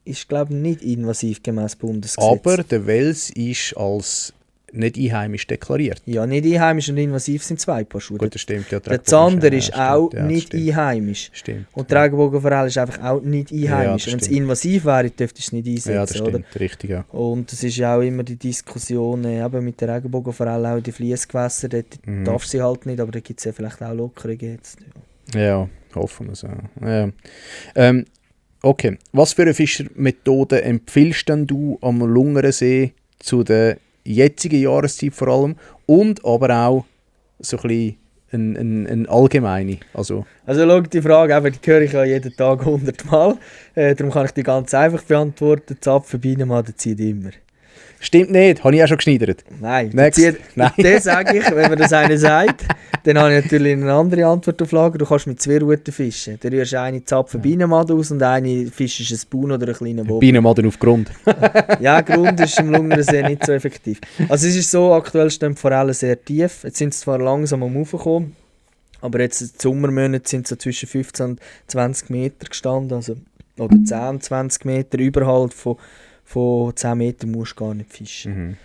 Speaker 4: ist glaube ich, nicht invasiv gemäß Bundesgesetz.
Speaker 1: Aber der Wels ist als nicht einheimisch deklariert.
Speaker 4: Ja, nicht einheimisch und invasiv sind 2 Paar Schuhe.
Speaker 1: Gut, das stimmt. Ja,
Speaker 4: Der Zander ist
Speaker 1: stimmt,
Speaker 4: auch
Speaker 1: ja, das
Speaker 4: nicht
Speaker 1: stimmt.
Speaker 4: einheimisch.
Speaker 1: Stimmt.
Speaker 4: Und der Regenbogenforelle ist einfach auch nicht einheimisch.
Speaker 1: Ja,
Speaker 4: Wenn es
Speaker 1: stimmt.
Speaker 4: invasiv wäre, dürftest du es nicht einsetzen.
Speaker 1: Ja, das
Speaker 4: oder?
Speaker 1: stimmt. Richtig, ja.
Speaker 4: Und es ist ja auch immer die Diskussion eben mit der Regenbogenforelle, auch in den Fliessgewässern, dort darf sie halt nicht, aber da gibt es ja vielleicht auch Lockerungen jetzt.
Speaker 1: Ja, hoffen wir es. Ja. Okay, was für eine Fischermethode empfiehlst denn du am Lungersee zu der jetzigen Jahreszeit vor allem und aber auch so ein bisschen eine allgemeine? Also
Speaker 4: schau, die Frage, eben, die höre ich ja jeden Tag 100 Mal, darum kann ich die ganz einfach beantworten. Zapfen, Bienenmann, der zieht immer.
Speaker 1: stimmt nicht, habe ich auch schon geschneidert.
Speaker 4: Nein,
Speaker 1: Next. Nein.
Speaker 4: das sage ich, wenn mir das einer sagt, dann habe ich natürlich eine andere Antwort auf Lager. Du kannst mit 2 Routen fischen. Du rührst eine Zapfen Bienenmad aus und eine fischst ein Spoon oder einen kleinen Bob.
Speaker 1: Bienenmaden auf Grund.
Speaker 4: Ja, Grund ist im Lungersee nicht so effektiv. Also es ist so, aktuell stehen die Forellen sehr tief. Jetzt sind sie zwar langsam am Raufkommen, aber jetzt in den Sommermonaten sind sie so zwischen 15 und 20 Meter gestanden. Also, oder 10, 20 Meter überhalb von 10 Metern musst du gar nicht fischen.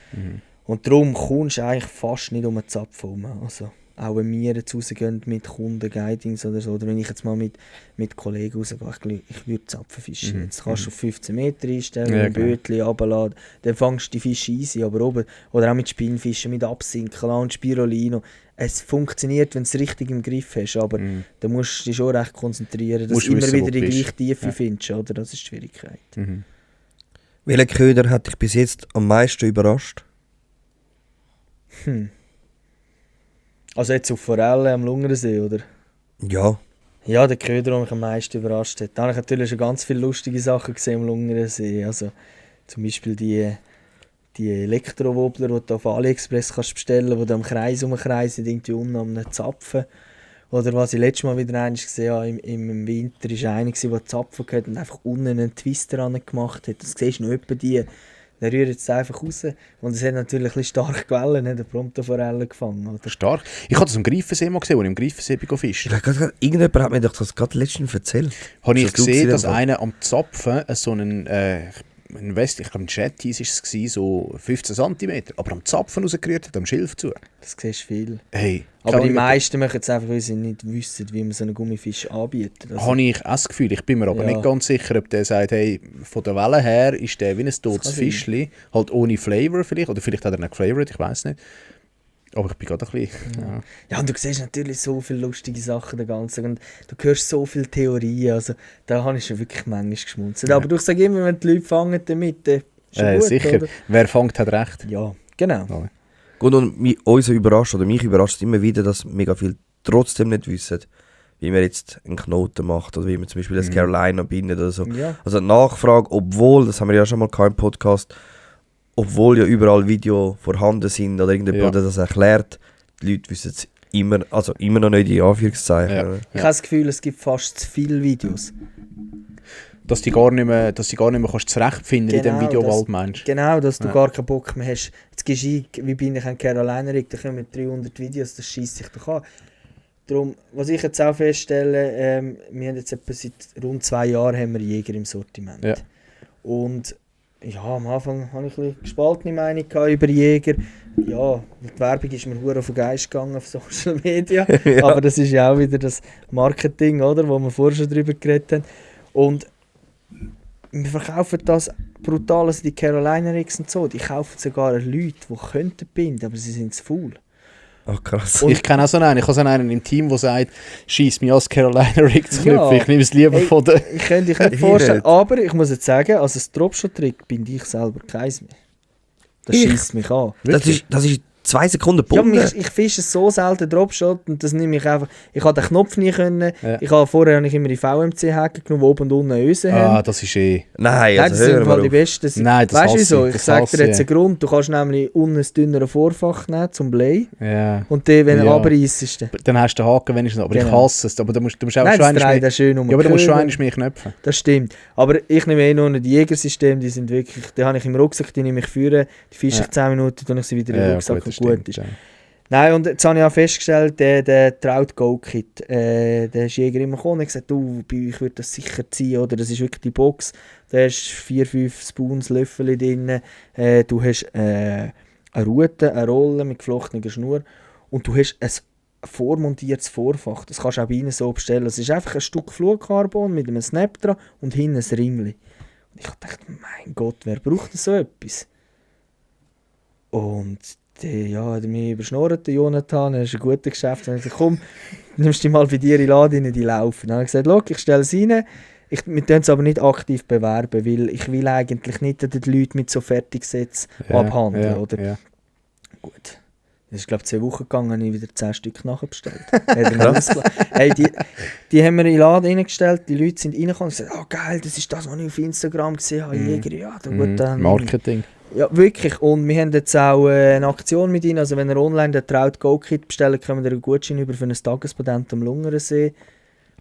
Speaker 4: Und darum kommst du eigentlich fast nicht um einen Zapfen herum. Also, auch wenn wir jetzt rausgehen mit Kunden, Guidings oder so, oder wenn ich jetzt mal mit Kollegen rausgehe, ich würde Zapfen fischen. Jetzt kannst du auf 15 Meter einstellen,
Speaker 1: Ja,
Speaker 4: ein Bötchen runterladen, dann fängst du die Fische easy, aber oben, oder auch mit Spinnfischen, mit Absinken und Spirulino. Es funktioniert, wenn du es richtig im Griff hast, aber da musst du dich schon recht konzentrieren, dass du immer
Speaker 1: wissen,
Speaker 4: wieder
Speaker 1: wo
Speaker 4: die
Speaker 1: du bist.
Speaker 4: gleiche Tiefe findest, oder? Das ist die Schwierigkeit.
Speaker 2: Welcher Köder hat dich bis jetzt am meisten überrascht?
Speaker 4: Also jetzt auf Forellen am Lungersee, oder?
Speaker 2: Ja.
Speaker 4: Ja, der Köder, der mich am meisten überrascht hat. Da habe ich natürlich schon ganz viele lustige Sachen gesehen am Lungersee. Also zum Beispiel die Elektrowobbler, die du auf AliExpress kannst bestellen, die du am Kreis umkreisen, irgendwie unten am Zapfen. Oder was ich letztes Mal wieder einmal gesehen habe, im Winter war einer, der Zapfen hatte und einfach unten einen Twister gemacht hat. Das siehst du noch etwa die. Der rührt jetzt einfach raus. Und es hat natürlich ein bisschen starke Quellen, der Promptoforellen gefangen. Oder?
Speaker 1: Stark. Ich habe das am Greifensee mal gesehen, als ich im Greifensee fischen.
Speaker 2: Irgendjemand hat mir doch das gerade letztens erzählt.
Speaker 1: Habe ich
Speaker 2: Hast du
Speaker 1: gesehen, dass
Speaker 2: einfach?
Speaker 1: einer am Zapfen so einen ich glaube ein Jetties war es, so 15 cm, aber am Zapfen rausgerührt hat, am Schilf zu.
Speaker 4: Das siehst du viel.
Speaker 1: Hey,
Speaker 4: Aber die meisten machen es einfach, weil sie nicht wissen, wie man so einen Gummifisch anbietet. Also,
Speaker 1: habe ich auch das Gefühl. Ich bin mir aber
Speaker 4: Ja.
Speaker 1: nicht ganz sicher, ob der sagt, hey, von der Welle her ist der wie ein totes
Speaker 4: kann sein.
Speaker 1: Fischli, halt ohne Flavor vielleicht, oder vielleicht hat er nicht geflavored, ich weiß nicht. Aber ich bin gerade ein bisschen... Ja.
Speaker 4: ja, und du siehst natürlich so viele lustige Sachen den ganzen Tag und du hörst so viele Theorien, also da habe ich schon wirklich manchmal geschmunzelt. Aber ich sage immer, wenn die Leute fangen damit, ist schon gut,
Speaker 1: sicher,
Speaker 4: oder?
Speaker 1: wer fängt, hat recht.
Speaker 4: Ja, genau.
Speaker 1: Ja.
Speaker 2: Gut, und uns überrascht, oder mich überrascht immer wieder, dass mega viel trotzdem nicht wissen, wie man jetzt einen Knoten macht oder wie man zum Beispiel das Carolina bindet oder so.
Speaker 4: Ja.
Speaker 2: Also Nachfrage, obwohl, das haben wir ja schon mal im Podcast, obwohl ja überall Videos vorhanden sind oder irgendjemand das erklärt, die Leute wissen es immer noch nicht in Anführungszeichen.
Speaker 1: Ja.
Speaker 2: oder?
Speaker 4: Ich habe das Gefühl, es gibt fast zu viele Videos.
Speaker 1: Dass du gar nicht mehr kannst zurechtfinden in dem Videowald, meinst du?
Speaker 4: Genau, dass du
Speaker 1: Ja.
Speaker 4: gar keinen Bock mehr hast. Jetzt gehst du ein, wie bin ich an Carolina Rig, da kommen 300 Videos, das scheisst sich doch an. Darum, was ich jetzt auch feststelle, wir haben jetzt etwa seit rund 2 Jahren haben wir Jäger im Sortiment.
Speaker 1: Ja.
Speaker 4: Und ja, am Anfang hatte ich ein bisschen gespaltene Meinung über Jäger. Ja, die Werbung ist mir hure auf den Geist gegangen auf Social Media.
Speaker 2: Ja.
Speaker 4: Aber das ist ja auch wieder das Marketing, oder, wo wir vorher schon drüber geredet haben. Und wir verkaufen das brutal, also die Carolina Rigs und so. Die kaufen sogar Leute, die könnten binden, aber sie sind zu faul.
Speaker 2: Ach krass.
Speaker 1: Ich kenne auch so einen. Ich habe so einen im Team, der sagt, schieß mich als Carolina Rig zu knüpfen.
Speaker 4: Ja.
Speaker 1: Ich nehme es lieber
Speaker 4: Hey,
Speaker 1: von der...
Speaker 4: Ich könnte dich nicht vorstellen, aber ich muss jetzt sagen, als ein Dropshot-Trick binde ich selber keins mehr. Das
Speaker 2: Ich?
Speaker 4: schießt mich an.
Speaker 2: Das ist 2 Sekunden
Speaker 4: Ja,
Speaker 2: Bunde.
Speaker 4: ich fische so selten Dropshot und das nehme ich einfach. Ich habe den Knopf nie können.
Speaker 1: Ja.
Speaker 4: Vorher habe ich immer die VMC-Haken genommen, die oben und unten Öse haben.
Speaker 1: Ah, das ist eh...
Speaker 2: Nein,
Speaker 4: Nein,
Speaker 2: also
Speaker 4: das sind
Speaker 2: hören
Speaker 4: im Fall
Speaker 2: wir
Speaker 4: die
Speaker 2: auf.
Speaker 4: besten.
Speaker 1: Nein, das
Speaker 4: Weißt du
Speaker 1: hasse
Speaker 4: wieso?
Speaker 1: ich,
Speaker 4: Ich
Speaker 1: das
Speaker 4: sage
Speaker 1: hasse
Speaker 4: dir jetzt
Speaker 1: ich.
Speaker 4: einen Grund. Du kannst nämlich unten ein dünneres Vorfach nehmen zum Blei.
Speaker 1: Ja.
Speaker 4: Und dann, wenn du
Speaker 1: Ja.
Speaker 4: abreißt, ist der.
Speaker 1: Dann hast du den Haken wenigstens. Aber ich
Speaker 4: Genau.
Speaker 1: hasse es. Aber du musst auch
Speaker 4: Nein,
Speaker 1: schon
Speaker 4: das
Speaker 1: einmal
Speaker 4: dreht
Speaker 1: mehr...
Speaker 4: er schön um
Speaker 1: Ja, aber du musst schon
Speaker 4: Köder.
Speaker 1: einmal mehr knöpfen.
Speaker 4: Das stimmt. Aber ich nehme eh nur ein Jägersystem, die sind wirklich, die habe ich im Rucksack, die nehme ich führen, die fische ich
Speaker 1: Ja.
Speaker 4: 10 Minuten, dann ich sie wieder in den Rucksack
Speaker 1: das
Speaker 4: und gut
Speaker 1: stimmt,
Speaker 4: ist.
Speaker 1: ja.
Speaker 4: Nein, und jetzt habe ich auch festgestellt, der Trout Go Kit, der ist Jäger immer gekommen und hat gesagt, du, bei euch würde das sicher ziehen, oder das ist wirklich die Box, da hast 4-5 Spoons, Löffel drin, du hast eine Rute, eine Rolle mit geflochtener Schnur und du hast ein vormontiertes Vorfach, das kannst du auch bei ihnen so bestellen. Es ist einfach ein Stück Flugcarbon mit einem Snap dran und hinten ein Ringli. Und ich dachte, mein Gott, wer braucht denn so etwas? Und der hat mich überschnurrt, der Jonathan, er ist ein guter Geschäft. Und ich gesagt, komm, nimmst dich mal bei dir in den Laden, die laufen. Dann habe ich gesagt, schau, ich stelle es rein. Wir tun es aber nicht aktiv bewerben, weil ich will eigentlich nicht die Leute mit so Fertigsätzen abhandeln.
Speaker 1: Ja,
Speaker 4: oder?
Speaker 1: ja.
Speaker 4: Gut. Das ist, glaube ich, 2 Wochen gegangen, habe ich wieder 10 Stück nachbestellt. Hey, die haben wir in den Laden reingestellt, die Leute sind reingekommen und gesagt, oh geil, das ist das, was ich auf Instagram gesehen habe, Jäger, ja, da gut, dann...
Speaker 1: Marketing.
Speaker 4: Ja, wirklich. Und wir haben jetzt auch eine Aktion mit ihnen. Also wenn ihr online den Trout Go Kit bestellt, kommen wir einen Gutschein über für ein Tagespatent am Lungersee.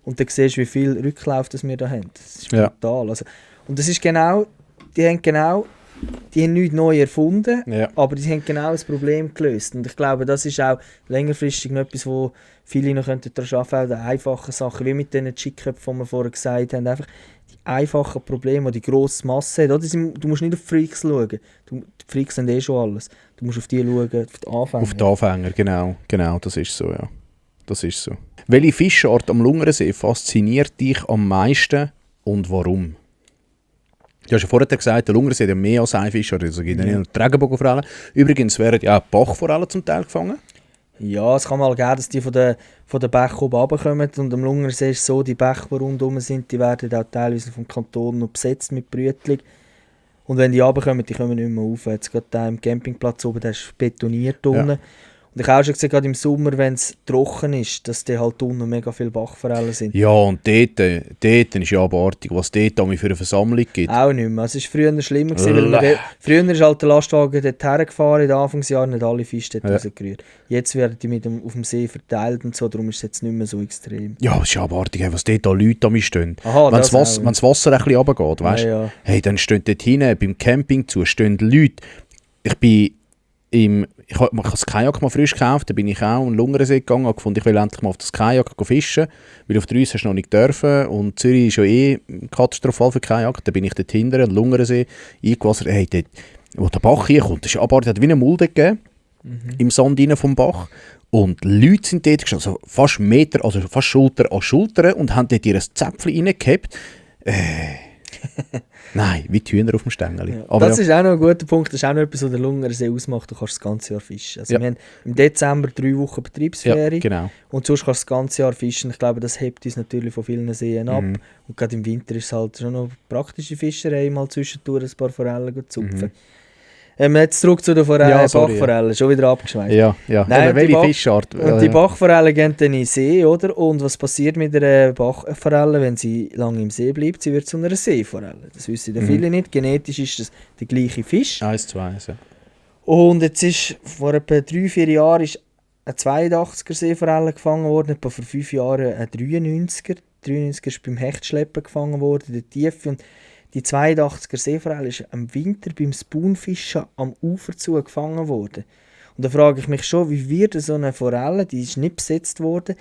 Speaker 4: Und dann siehst du, wie viel Rücklauf das wir da haben. Das ist
Speaker 1: Ja.
Speaker 4: brutal. Also, und das ist genau, die haben nichts neu erfunden,
Speaker 1: Ja.
Speaker 4: aber die haben genau das Problem gelöst. Und ich glaube, das ist auch längerfristig noch etwas, wo viele noch daran arbeiten könnten, einfache Sachen, wie mit diesen Chick-Köpfen, die wir vorher gesagt haben. Einfach die einfachen Probleme, die grosse Masse hat. Oder? Du musst nicht auf Freaks schauen. Die Freaks haben eh schon alles. Du musst auf die schauen, auf die Anfänger.
Speaker 1: Auf die Anfänger, genau, das ist so, ja. Das ist so. Welche Fischart am Lungersee fasziniert dich am meisten und warum? Du hast ja vorher gesagt, der Lungersee hat ja mehr als ein Fisch, also gibt ja nicht nur die Regenbogenforellen. Übrigens werden ja auch Bachforellen zum Teil gefangen.
Speaker 4: Ja, es kann mal geben, dass die von den Bächen oben runterkommen. Und am Lungersee ist es so, die Bäche, die rundherum sind, die werden auch teilweise vom Kanton noch besetzt mit Brütling. Und wenn die runterkommen, die kommen nicht mehr rauf. Jetzt gerade da im Campingplatz oben, der ist betoniert unten. Und ich habe auch schon gesehen, gerade im Sommer, wenn es trocken ist, dass die halt unten mega viele Bachforellen sind.
Speaker 1: Ja, und dort ist ja abartig, was dort für eine Versammlung gibt.
Speaker 4: Auch nicht mehr. Es war früher schlimmer, gewesen, weil früher ist halt der Lastwagen dort hergefahren, in den Anfangsjahren nicht alle Fische dort rausgerührt. Jetzt werden die auf dem See verteilt und so, darum ist es jetzt nicht mehr so extrem.
Speaker 1: Ja, es ist abartig, was dort an Leute an mich stehen.
Speaker 4: Aha,
Speaker 1: Wenn
Speaker 4: das
Speaker 1: das Wasser ein bisschen runtergeht, weißt du,
Speaker 4: Ja.
Speaker 1: hey, dann stehen dort hinten beim Camping zu, stehen Leute. Ich habe das Kajak mal frisch gekauft, da bin ich auch in den Lungersee gegangen und gefunden, ich will endlich mal auf das Kajak fischen, weil auf der Reuss hast du noch nicht dürfen und Zürich ist ja eh katastrophal für Kajak, da bin ich dort hinten, in den Lungersee, eingewassert, hey, dort, wo der Bach hier kommt, das ist abartig, hat wie eine Mulde gegeben, im Sand rein vom Bach und Leute sind dort gestanden, also fast Meter, also fast Schulter an Schulter und haben dort ihr Zäpfchen reingehabt. Nein, wie die Hühner auf dem Stängel.
Speaker 4: Ja.
Speaker 1: Aber
Speaker 4: Das ist auch noch ein guter Punkt, das ist auch noch etwas, was der Lungersee ausmacht, du kannst das ganze Jahr fischen. Also
Speaker 1: Ja.
Speaker 4: wir haben im Dezember 3 Wochen Betriebsferien
Speaker 1: ja, genau.
Speaker 4: und sonst kannst du das ganze Jahr fischen. Ich glaube, das hebt uns natürlich von vielen Seen ab.
Speaker 1: Mhm.
Speaker 4: Und gerade im Winter ist es halt schon noch praktische Fischerei, mal zwischendurch ein paar Forellen zu zupfen. Jetzt zurück zu den
Speaker 1: Ja, sorry,
Speaker 4: Bachforellen, schon wieder abgeschweift.
Speaker 1: Ja.
Speaker 4: Nein,
Speaker 1: Aber welche
Speaker 4: die
Speaker 1: Fischart?
Speaker 4: Und die Bachforelle gehen dann in den See, oder? Und was passiert mit einer Bachforelle, wenn sie lange im See bleibt? Sie wird zu einer Seeforelle. Das wissen ja viele nicht. Genetisch ist das der gleiche Fisch.
Speaker 1: 1 zu 1, ja.
Speaker 4: Und jetzt ist vor etwa 3-4 Jahren ist eine 82er Seeforelle gefangen worden, etwa vor 5 Jahren eine 93er. 93er ist beim Hechtschleppen gefangen worden, der Tiefe. Und die 82er Seeforelle ist im Winter beim Spoonfischen am Ufer zu gefangen worden. Und da frage ich mich schon, wie wird so eine Forelle, die ist nicht besetzt worden,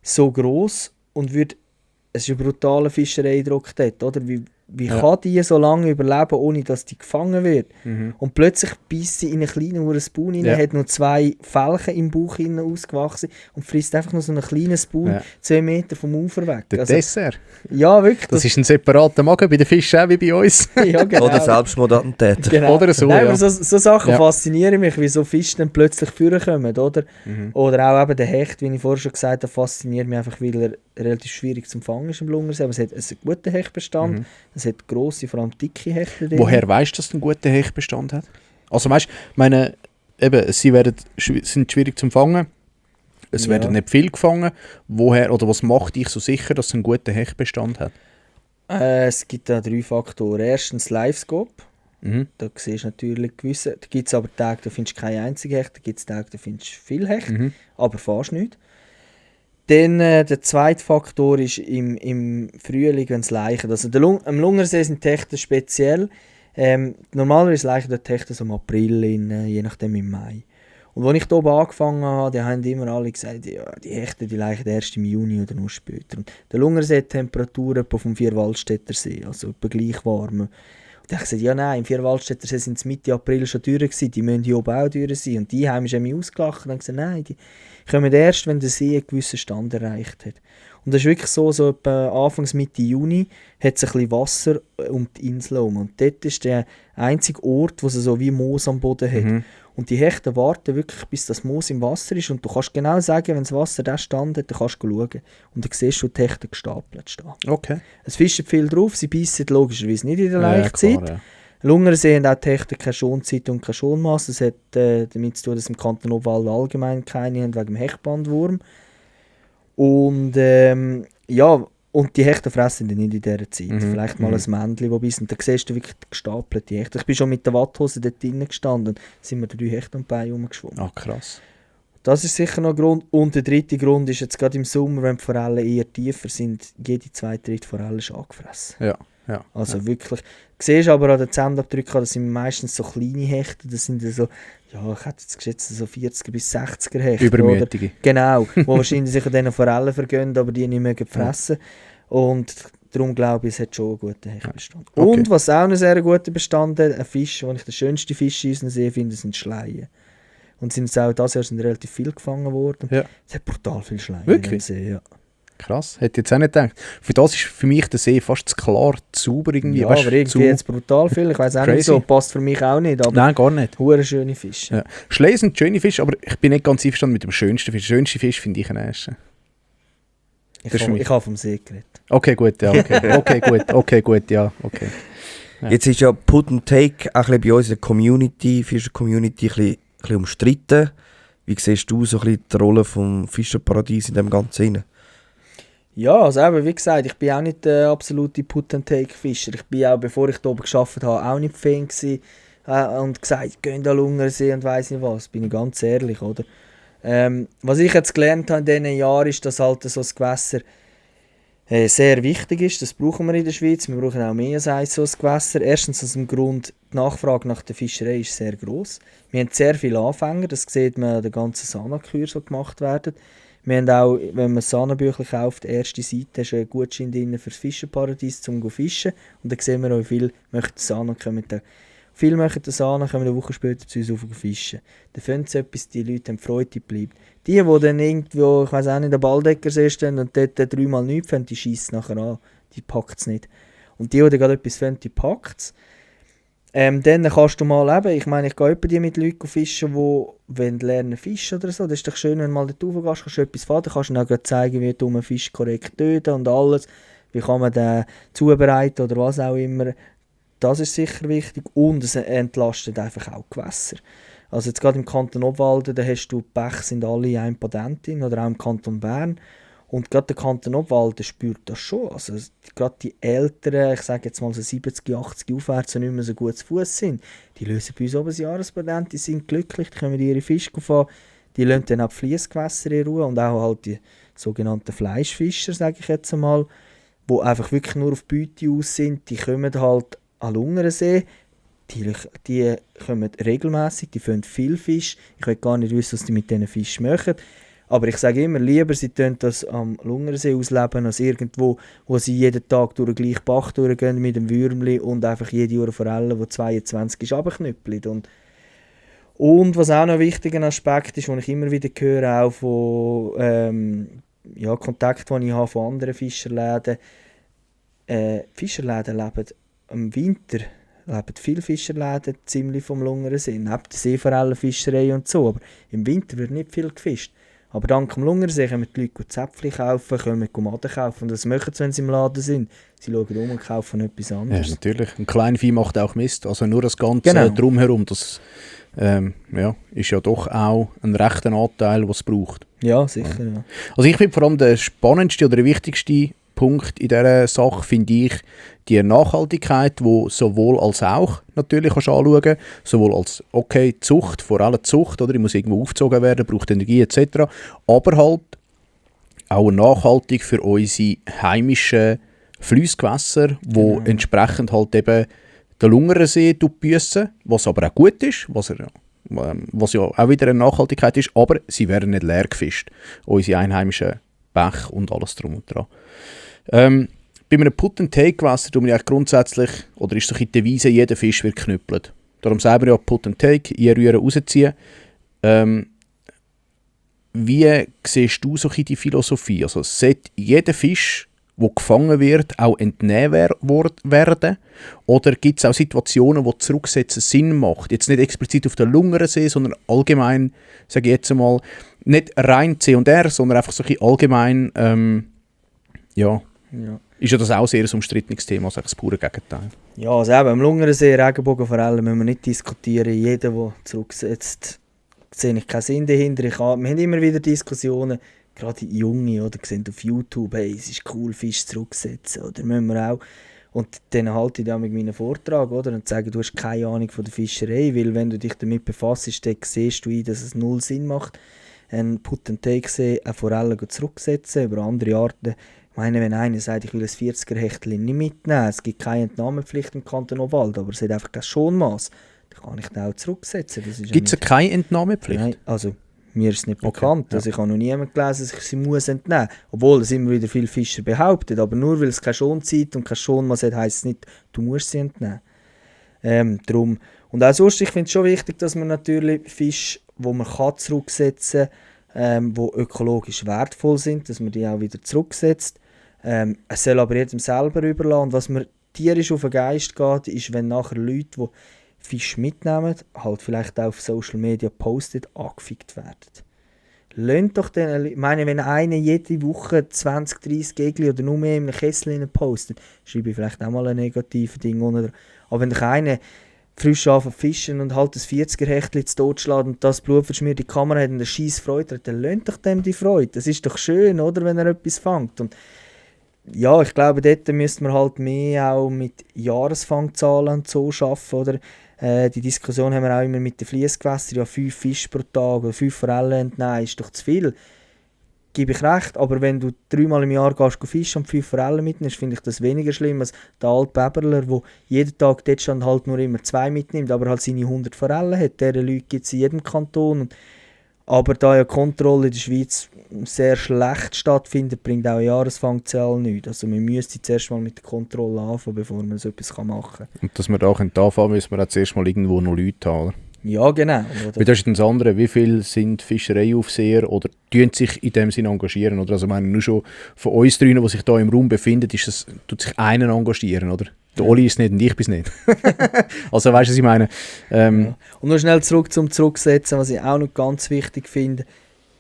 Speaker 4: so gross und wird, es ist ein brutaler Fischereidruck dort, oder? Wie kann die so lange überleben, ohne dass die gefangen wird? Und plötzlich beißt sie in einen kleinen Spoon rein, hat noch 2 Fälchen im Bauch ausgewachsen und frisst einfach nur so einen kleinen Spoon 2 Meter vom Ufer weg.
Speaker 1: Der Dessert.
Speaker 4: Ja, wirklich.
Speaker 1: Das ist ein separater Magen bei den Fischen, auch wie bei uns.
Speaker 4: Ja, genau.
Speaker 2: Oder Selbstmordattentäter.
Speaker 4: Genau.
Speaker 1: Oder so,
Speaker 4: Nein,
Speaker 1: ja.
Speaker 4: aber so Sachen faszinieren mich, wie so Fische dann plötzlich vorkommen, oder? Oder auch eben der Hecht, wie ich vorher schon gesagt habe, fasziniert mich einfach, weil er relativ schwierig zu fangen ist im Lungersee. Aber es hat einen guten Hechtbestand, es hat grosse, vor allem dicke Hechte drin.
Speaker 1: Woher weißt du, dass du einen guten Hechtbestand hat? Also weißt du, sie sind schwierig zu fangen, es werden nicht viel gefangen. Woher oder was macht dich so sicher, dass es einen guten Hechtbestand hat?
Speaker 4: Es gibt da 3 Faktoren. Erstens Livescope. Da siehst du natürlich gewisse. Da gibt es aber Tage, da findest du keine einzige Hecht. Da gibt es Tage, da findest du viel Hecht, aber fast nicht. Dann der zweite Faktor ist im Frühling, wenn es leichen. Also am Lungersee sind die Hechte speziell. Normalerweise leichen die Hechte so im April, je nachdem im Mai. Und als ich hier oben angefangen habe, die haben immer alle gesagt, ja, die Hechte die leichen erst im Juni oder noch später. Und der Lungersee hat Temperaturen etwa vom Vierwaldstätter See, also etwa gleich warm. Und ich habe gesagt, ja nein, im Vierwaldstätter See sind es Mitte April schon durch gewesen, die müssen hier oben auch durch sein. Und die haben mich ausgelacht und haben gesagt, nein, die kommen erst, wenn der See einen gewissen Stand erreicht hat. Und das ist wirklich so etwa Anfangs Mitte Juni hat es ein bisschen Wasser um die Insel herum. Und dort ist der einzige Ort, wo es so wie Moos am Boden hat. Und die Hechte warten wirklich, bis das Moos im Wasser ist. Und du kannst genau sagen, wenn das Wasser da stand hat, dann kannst du schauen. Und dann siehst du die Hechte gestapelt stehen.
Speaker 1: Okay.
Speaker 4: Es fischen viel drauf, sie beißen logischerweise nicht in der Laichzeit.
Speaker 1: Klar, ja.
Speaker 4: Lungersee haben auch die Hechte keine Schonzeit und keine Schonmasse. Das hat damit zu tun, dass im Kanton Obwalden allgemein keine haben, wegen dem Hechtbandwurm. Und und die Hechte fressen die nicht in dieser Zeit. Vielleicht mal ein Männchen, das beißt. Und dann siehst du wirklich gestapelte Hechte. Ich bin schon mit der Watthose dort drinnen gestanden und sind mir 3 Hechte am Bein rumgeschwommen.
Speaker 1: Ah, krass.
Speaker 4: Das ist sicher noch ein Grund. Und der dritte Grund ist jetzt gerade im Sommer, wenn die Forellen eher tiefer sind, jede 2/3 Forelle ist angefressen.
Speaker 1: Ja.
Speaker 4: Also wirklich. Du siehst aber an den Zähneabdrücken, das sind meistens so kleine Hechte, das sind so, ja, ich hätte jetzt geschätzt, so 40er bis 60er Hechte.
Speaker 1: Übermütige.
Speaker 4: Oder? Genau, wo wahrscheinlich sich an diesen Forellen vergehen, aber die nicht mehr fressen. Und darum glaube ich, es hat schon einen guten Hechtbestand.
Speaker 1: Okay.
Speaker 4: Und was auch einen sehr guten Bestand hat, ein Fisch, den ich den schönsten Fisch in unserem See finde, sind Schleien. Und sind jetzt auch dieses Jahr sind relativ viel gefangen worden.
Speaker 1: Ja.
Speaker 4: Es hat brutal viel Schleien
Speaker 1: Wirklich?
Speaker 4: im See, ja.
Speaker 1: Krass, hätte ich jetzt auch nicht gedacht. Für das ist für mich der See fast zu klar, zu sauber irgendwie.
Speaker 4: Ja,
Speaker 1: weißt,
Speaker 4: aber irgendwie jetzt brutal viel. Ich weiß auch nicht
Speaker 1: crazy.
Speaker 4: so, passt für mich auch nicht. Aber
Speaker 1: Nein, gar nicht.
Speaker 4: hure schöne Fische.
Speaker 1: Ja. Schleien sind schöne Fische, aber ich bin nicht ganz einverstanden mit dem schönsten Fisch. Der schönste Fisch finde ich einen Eschen. Das ist für mich.
Speaker 4: Ich habe vom See geredet.
Speaker 1: Okay, gut, ja, okay, gut, ja, okay. Ja.
Speaker 2: Jetzt ist ja Put and Take auch ein bisschen bei uns in der Community, Fischer-Community, ein bisschen umstritten. Wie siehst du so ein bisschen die Rolle des Fischerparadies in dem Ganzen?
Speaker 4: Ja, also eben, wie gesagt, ich bin auch nicht der absolute Put-and-Take-Fischer. Ich bin auch, bevor ich da oben gearbeitet habe, auch nicht Fan gewesen, und gesagt, geh da Lungersee und weiss nicht was. Bin ich ganz ehrlich, oder? Was ich jetzt gelernt habe in diesen Jahren, ist, dass halt so ein Gewässer sehr wichtig ist. Das brauchen wir in der Schweiz. Wir brauchen auch mehr als so ein Gewässer. Erstens aus dem Grund, die Nachfrage nach der Fischerei ist sehr gross. Wir haben sehr viele Anfänger, das sieht man an den ganzen Sana-Küren, die gemacht werden. Wir haben auch, wenn man Sana-Bücher kauft, die erste Seite ist ein Gutschein drin für das Fischerparadies zum zu fischen. Und dann sehen wir auch, wie viele möchten Sana kommen. Viele möchten Sana, kommen eine Woche später zu uns auf fischen. Dann finden sie etwas, die Leute haben Freude bleibt. Die dann irgendwo, ich weiss auch nicht, der Baldeckersee stehen und dort 3-mal nichts finden, die schiessen nachher an. Die packt es nicht. Und die gerade etwas finden, die packt es. Dann kannst du mal eben, ich meine, ich gehe die mit Leuten fischen, die lernen fischen oder so. Das ist doch schön, wenn du mal dort raufgehst, kannst du etwas fahren, kannst du dann zeigen, wie du einen Fisch korrekt töten und alles. Wie kann man den zubereiten oder was auch immer. Das ist sicher wichtig und es entlastet einfach auch Gewässer. Also jetzt gerade im Kanton Obwalden, da hast du, die Bäche sind alle ein Patentin oder auch im Kanton Bern. Und gerade der Kanton Obwalden spürt das schon. Also gerade die Älteren, ich sage jetzt mal so 70, 80 aufwärts, die nicht mehr so gut zu Fuß sind, die lösen bei uns oben ein Jahrespatent, die sind glücklich, die können ihre Fische fahren. Die lassen dann auch die Fliessgewässer in Ruhe und auch halt die sogenannten Fleischfischer, sage ich jetzt einmal, die einfach wirklich nur auf Beute aus sind. Die kommen halt an Lungersee, die kommen regelmässig, die fangen viel Fisch. Ich will gar nicht wissen, was die mit diesen Fischen machen. Aber ich sage immer, lieber sie tun das am Lungersee ausleben, als irgendwo, wo sie jeden Tag durch den gleichen Bach durchgehen mit dem Würmli und einfach jede Uhr Forelle, die 22 ist, runterknüppeln. Und was auch noch ein wichtiger Aspekt ist, den ich immer wieder höre, auch von Kontakten, die ich habe von anderen Fischerläden. Fischerläden leben im Winter, leben viele Fischerläden ziemlich vom Lungersee, neben der Seeforellenfischerei und so. Aber im Winter wird nicht viel gefischt. Aber dank dem Lungersee können die Leute Zäpfchen kaufen, können Maden kaufen. Und das machen sie, wenn sie im Laden sind. Sie schauen um und kaufen etwas anderes.
Speaker 1: Ja, natürlich. Ein Kleinvieh macht auch Mist. Also nur das Ganze drumherum, das ist ja doch auch ein rechter Anteil, was es braucht.
Speaker 4: Ja, sicher. Ja.
Speaker 1: Also ich finde vor allem der spannendste oder der wichtigste Punkt in dieser Sache, finde ich, die Nachhaltigkeit, die sowohl als auch natürlich anschauen kannst, sowohl als, okay, Zucht, vor allem Zucht, oder, die muss irgendwo aufgezogen werden, braucht Energie etc., aber halt auch nachhaltig für unsere heimischen Fliessgewässer, die entsprechend halt eben den Lungersee büssen, was aber auch gut ist, was ja auch wieder eine Nachhaltigkeit ist, aber sie werden nicht leer gefischt, unsere einheimischen Bäche und alles drum und dran. Bei einem Put-and-Take-Gewässer tun wir eigentlich grundsätzlich, oder ist so die Devise, jeder Fisch wird geknüppelt. Darum selber ja Put-and-Take, einrühren, rausziehen. Wie siehst du so die Philosophie? Also sollte jeder Fisch, der gefangen wird, auch entnehmen werden? Oder gibt es auch Situationen, wo Zurücksetzen Sinn macht? Jetzt nicht explizit auf der Lungersee, sondern allgemein, sage ich jetzt einmal, nicht rein C&R, sondern einfach so ein allgemein, ja. Ist ja das auch sehr ein umstrittenes Thema, also das pure Gegenteil.
Speaker 4: Ja, also eben am Lungersee, Regenbogenforellen müssen wir nicht diskutieren. Jeder, der zurücksetzt, sehe ich keinen Sinn dahinter. Wir haben immer wieder Diskussionen, gerade Junge, oder sehen auf YouTube, hey, es ist cool, Fisch zurücksetzen, oder müssen wir auch. Und dann halte ich da mit meinem Vortrag, oder, und sage, du hast keine Ahnung von der Fischerei, weil wenn du dich damit befasst, dann siehst du ein, dass es null Sinn macht, einen Put-and-Take-See, eine Forelle zurücksetzen über andere Arten. Ich meine, wenn einer sagt, ich will ein 40er-Hechtchen nicht mitnehmen, es gibt keine Entnahmepflicht im Kanton Obwalden, aber es hat einfach kein Schonmaß, dann kann ich den auch zurücksetzen.
Speaker 1: Gibt es ja keine Entnahmepflicht?
Speaker 4: Nein, also mir ist es nicht bekannt. Ja. Also ich habe noch niemand gelesen, dass ich sie muss entnehmen muss. Obwohl das immer wieder viele Fischer behaupten, aber nur weil es keine Schonzeit und kein Schonmaß hat, heisst es nicht, du musst sie entnehmen. Drum. Und auch sonst, ich finde es schon wichtig, dass man natürlich Fische, die man zurücksetzen kann, die ökologisch wertvoll sind, dass man die auch wieder zurücksetzt. Es soll aber jedem selber überlassen. Und was mir tierisch auf den Geist geht, ist, wenn nachher Leute, die Fisch mitnehmen, halt vielleicht auch auf Social Media postet, angefickt werden. Lönt doch den, ich meine, wenn einer jede Woche 20, 30 Gegli oder nur mehr in einem Kessel postet, schreibe ich vielleicht auch mal ein negatives Ding unter. Aber wenn dich einer frisch anfängt fischen und halt das 40er-Hechtchen zu Tod schlägt und das Blut verschmiert die Kamera hat und eine scheisse Freude hat, dann lönt doch dem die Freude. Das ist doch schön, oder, wenn er etwas fängt. Und ja, ich glaube, dort müsste man halt mehr auch mit Jahresfangzahlen und so arbeiten, oder? Die Diskussion haben wir auch immer mit den Fliessgewässern, ja 5 Fische pro Tag oder 5 Forellen entnehmen, ist doch zu viel. Gebe ich recht, aber wenn du 3-mal im Jahr gehst fischen und 5 Forellen mitnimmst, finde ich das weniger schlimm als der alte Bäberler, der jeden Tag dort stand halt nur immer 2 mitnimmt, aber halt seine 100 Forellen hat. Diese Leute gibt es in jedem Kanton. Aber da ja Kontrolle in der Schweiz sehr schlecht stattfindet, bringt auch eine Jahresfangzahl nichts. Also wir müssen zuerst mal mit der Kontrolle anfangen, bevor man so etwas machen kann.
Speaker 1: Und dass wir da anfangen können, müssen wir auch zuerst mal irgendwo noch Leute haben.
Speaker 4: Ja, genau.
Speaker 1: Weil das ist das andere, wie viele sind Fischereiaufseher oder tun sich in dem Sinne engagieren? Oder? Also ich meine, nur schon von uns drinnen, die sich da im Raum befinden, tut sich einen engagieren, oder? Der Oli ist es nicht und ich bin es nicht. Also weißt du, was ich meine?
Speaker 4: Ja. Und noch schnell zurück zum Zurücksetzen, was ich auch noch ganz wichtig finde.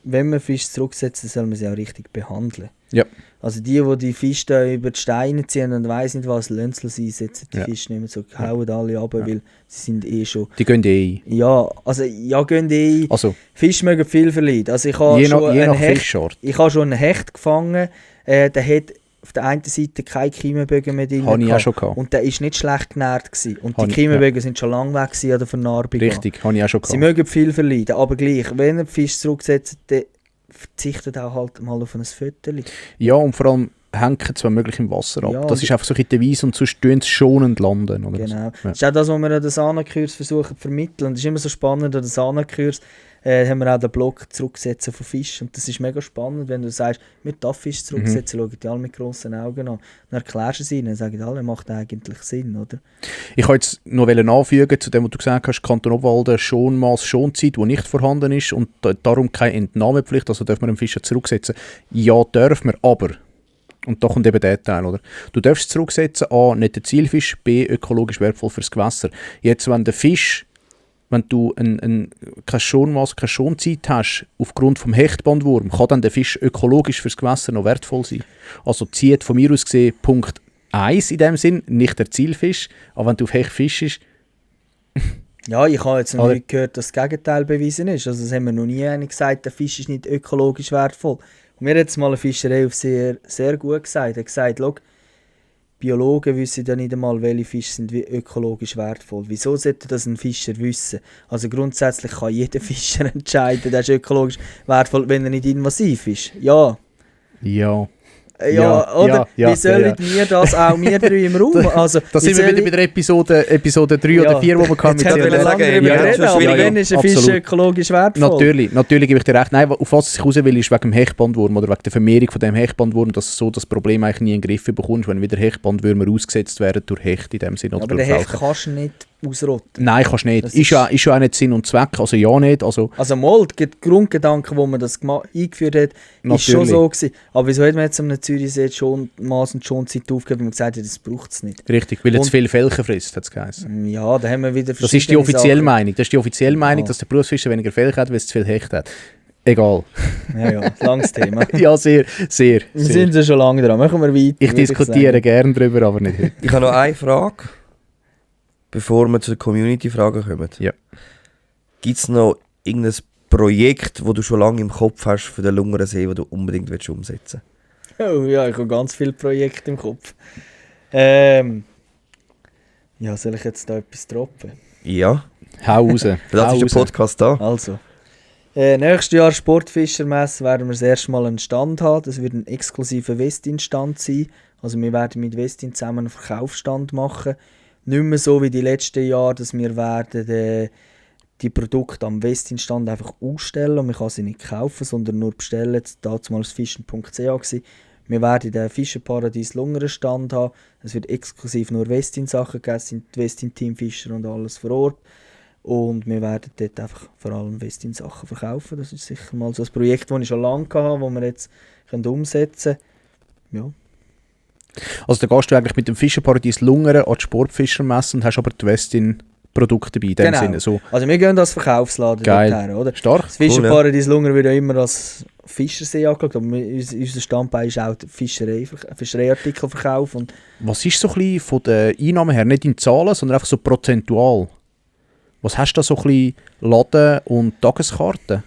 Speaker 4: Wenn man Fische zurücksetzt, soll man sie auch richtig behandeln.
Speaker 1: Ja.
Speaker 4: Also die Fische da über die Steine ziehen und weiss nicht was, Lönzel einsetzen, die Fische nicht mehr so, hauen alle ab, weil sie sind eh schon...
Speaker 1: Die gehen ein.
Speaker 4: Ja, also gehen ein.
Speaker 1: Also,
Speaker 4: Fische mögen viel verlieren. Also ich habe
Speaker 1: je nach Fischart.
Speaker 4: Ich habe schon einen Hecht gefangen, der hat auf der einen Seite keine Kiemenbögen mehr drin.
Speaker 1: Habe ich auch schon gehabt.
Speaker 4: Und der war nicht schlecht genährt gewesen. Und
Speaker 1: Habe
Speaker 4: die
Speaker 1: ich-
Speaker 4: Kiemenbögen sind schon lange weg gewesen an der Vernarbung.
Speaker 1: Richtig, habe ich auch schon
Speaker 4: Sie
Speaker 1: gehabt.
Speaker 4: mögen viel verleiden, aber gleich, wenn ihr den Fisch zurücksetzt, dann verzichtet auch halt mal auf ein Fötterchen.
Speaker 1: Ja, und vor allem hängen es, wenn möglich, im Wasser ab.
Speaker 4: Ja,
Speaker 1: das ist einfach so ein Devise und sonst tun sie schonend landen. Oder?
Speaker 4: Genau.
Speaker 1: Ja.
Speaker 4: Das ist auch das, was wir an den Sana-Kurs versuchen zu vermitteln. Das ist immer so spannend an den Sana-Kurs. Haben wir auch den Block zurücksetzen von Fisch. Und das ist mega spannend, wenn du sagst, wir dürfen Fisch zurücksetzen, schauen die alle mit grossen Augen an. Dann erklärst du es ihnen, dann sagen alle, macht eigentlich Sinn, oder?
Speaker 1: Ich wollte jetzt noch anfügen zu dem, was du gesagt hast, Kanton Obwalden, Schonmaß, Schonzeit, die nicht vorhanden ist und darum keine Entnahmepflicht, also dürfen wir den Fisch zurücksetzen. Ja, dürfen wir, aber, und da kommt eben der Teil, oder? Du darfst zurücksetzen, A, nicht der Zielfisch, B, ökologisch wertvoll fürs Gewässer. Jetzt, wenn der Fisch, wenn du kein Schonmaß, keine Schonzeit hast, aufgrund vom Hechtbandwurm, kann dann der Fisch ökologisch fürs Gewässer noch wertvoll sein. Also zieht von mir aus gesehen Punkt 1 in dem Sinn, nicht der Zielfisch, aber wenn du auf Hecht fischst,
Speaker 4: Ja, ich habe jetzt noch
Speaker 1: Oder-
Speaker 4: nicht gehört, dass das Gegenteil bewiesen ist. Also das haben wir noch nie einer gesagt, der Fisch ist nicht ökologisch wertvoll. Und mir hat jetzt mal eine Fischerei auf sehr, sehr gut gesagt. Er hat gesagt, schau, Biologen wissen ja nicht einmal, welche Fische sind ökologisch wertvoll. Wieso sollte das ein Fischer wissen? Also grundsätzlich kann jeder Fischer entscheiden, der ist ökologisch wertvoll, wenn er nicht invasiv ist. Ja.
Speaker 1: ja.
Speaker 4: Ja,
Speaker 1: Ja,
Speaker 4: oder?
Speaker 1: ja,
Speaker 4: Wie sollen wir das auch, wir drei im Raum? Also,
Speaker 1: Da sind wir wieder bei der Episode 3 oder 4, wo wir hatten.
Speaker 4: Jetzt haben wir
Speaker 2: Sarah.
Speaker 4: lange
Speaker 2: Ja,
Speaker 4: darüber
Speaker 2: ja,
Speaker 4: reden,
Speaker 2: schon
Speaker 4: aber
Speaker 2: schwierig.
Speaker 4: wenn ist ein Fisch
Speaker 1: Absolut.
Speaker 4: ökologisch wertvoll?
Speaker 1: Natürlich gebe ich dir recht. Nein, auf was ich raus will, ist wegen dem Hechtbandwurm oder wegen der Vermehrung von dem Hechtbandwurm, dass du so das Problem eigentlich nie in den Griff bekommst, wenn wieder Hechtbandwürmer ausgesetzt werden durch Hecht in dem Sinne. Oder
Speaker 4: Aber den
Speaker 1: durch
Speaker 4: Hecht
Speaker 1: Falken.
Speaker 4: kannst du nicht ausrotten.
Speaker 1: Nein, kannst du nicht.
Speaker 4: Das
Speaker 1: Ist ja auch nicht Sinn und Zweck, also ja nicht. Also,
Speaker 4: Also mal, der Grundgedanke, wo man das eingeführt hat, ist schon
Speaker 1: Natürlich.
Speaker 4: so gewesen. Aber wieso hat man jetzt am Zürichsee schon Maß und schon Zeit aufgegeben, weil man gesagt hat, das braucht es nicht?
Speaker 1: richtig, weil er
Speaker 4: Und-
Speaker 1: zu viel Felchen frisst, hat es geheißen.
Speaker 4: Ja, da haben wir wieder
Speaker 1: Das ist die
Speaker 4: verschiedene
Speaker 1: offizielle
Speaker 4: Sachen.
Speaker 1: Meinung. Das ist die offizielle Meinung,
Speaker 4: Ja.
Speaker 1: dass der Berufsfischer weniger Felchen hat, weil es zu viel Hecht hat. Egal.
Speaker 4: Ja, langes Thema.
Speaker 1: Ja, sehr.
Speaker 4: Wir sind ja schon lange dran. Machen wir weiter.
Speaker 1: Ich
Speaker 4: würde
Speaker 1: diskutiere
Speaker 4: sagen.
Speaker 1: gerne darüber, aber nicht heute.
Speaker 2: Ich habe noch eine Frage, bevor wir zu den Community-Fragen kommen.
Speaker 1: Ja.
Speaker 2: Gibt es noch irgendein Projekt, das du schon lange im Kopf hast für den Lungersee, das du unbedingt umsetzen willst?
Speaker 4: Oh, ja, ich habe ganz viele Projekte im Kopf. Ja, soll ich jetzt da etwas droppen?
Speaker 2: Ja,
Speaker 1: Hau raus.
Speaker 2: das
Speaker 1: Hau
Speaker 2: ist der
Speaker 1: raus.
Speaker 2: Podcast da.
Speaker 4: Also, nächstes Jahr Sportfischermesse werden wir das erste Mal einen Stand haben. Das wird ein exklusiver Westin-Stand sein. Also wir werden mit Westin zusammen einen Verkaufsstand machen. Nicht mehr so wie die letzten Jahre, dass wir werden die Produkte am Westin-Stand einfach ausstellen und man kann sie nicht kaufen, sondern nur bestellen. Damals fischen.ch gewesen. Wir werden den Fischerparadies Lungeren Stand haben. Es wird exklusiv nur Westin-Sachen geben, es sind die Westin-Teamfischer und alles vor Ort. Und wir werden dort einfach vor allem Westin-Sachen verkaufen. Das ist sicher mal so ein Projekt, das ich schon lange hatte, das wir jetzt umsetzen können. Ja.
Speaker 1: Also da gehst du eigentlich mit dem Fischerparadies Lungeren an die Sportfischermesse und hast aber die Westin-Produkte dabei, in dem
Speaker 4: Genau.
Speaker 1: Sinne. So.
Speaker 4: Also wir gehen als Verkaufsladen
Speaker 1: Geil.
Speaker 4: dorthin, oder?
Speaker 1: Stark.
Speaker 4: Das Fischerparadies Lungern wird ja immer als Fischersee angeschaut, aber unser Standbein ist auch der Fischereiartikelverkauf. Und
Speaker 1: Was ist so ein bisschen von den Einnahmen her, nicht in Zahlen, sondern einfach so prozentual? Was hast du da so ein bisschen Laden und Tageskarten?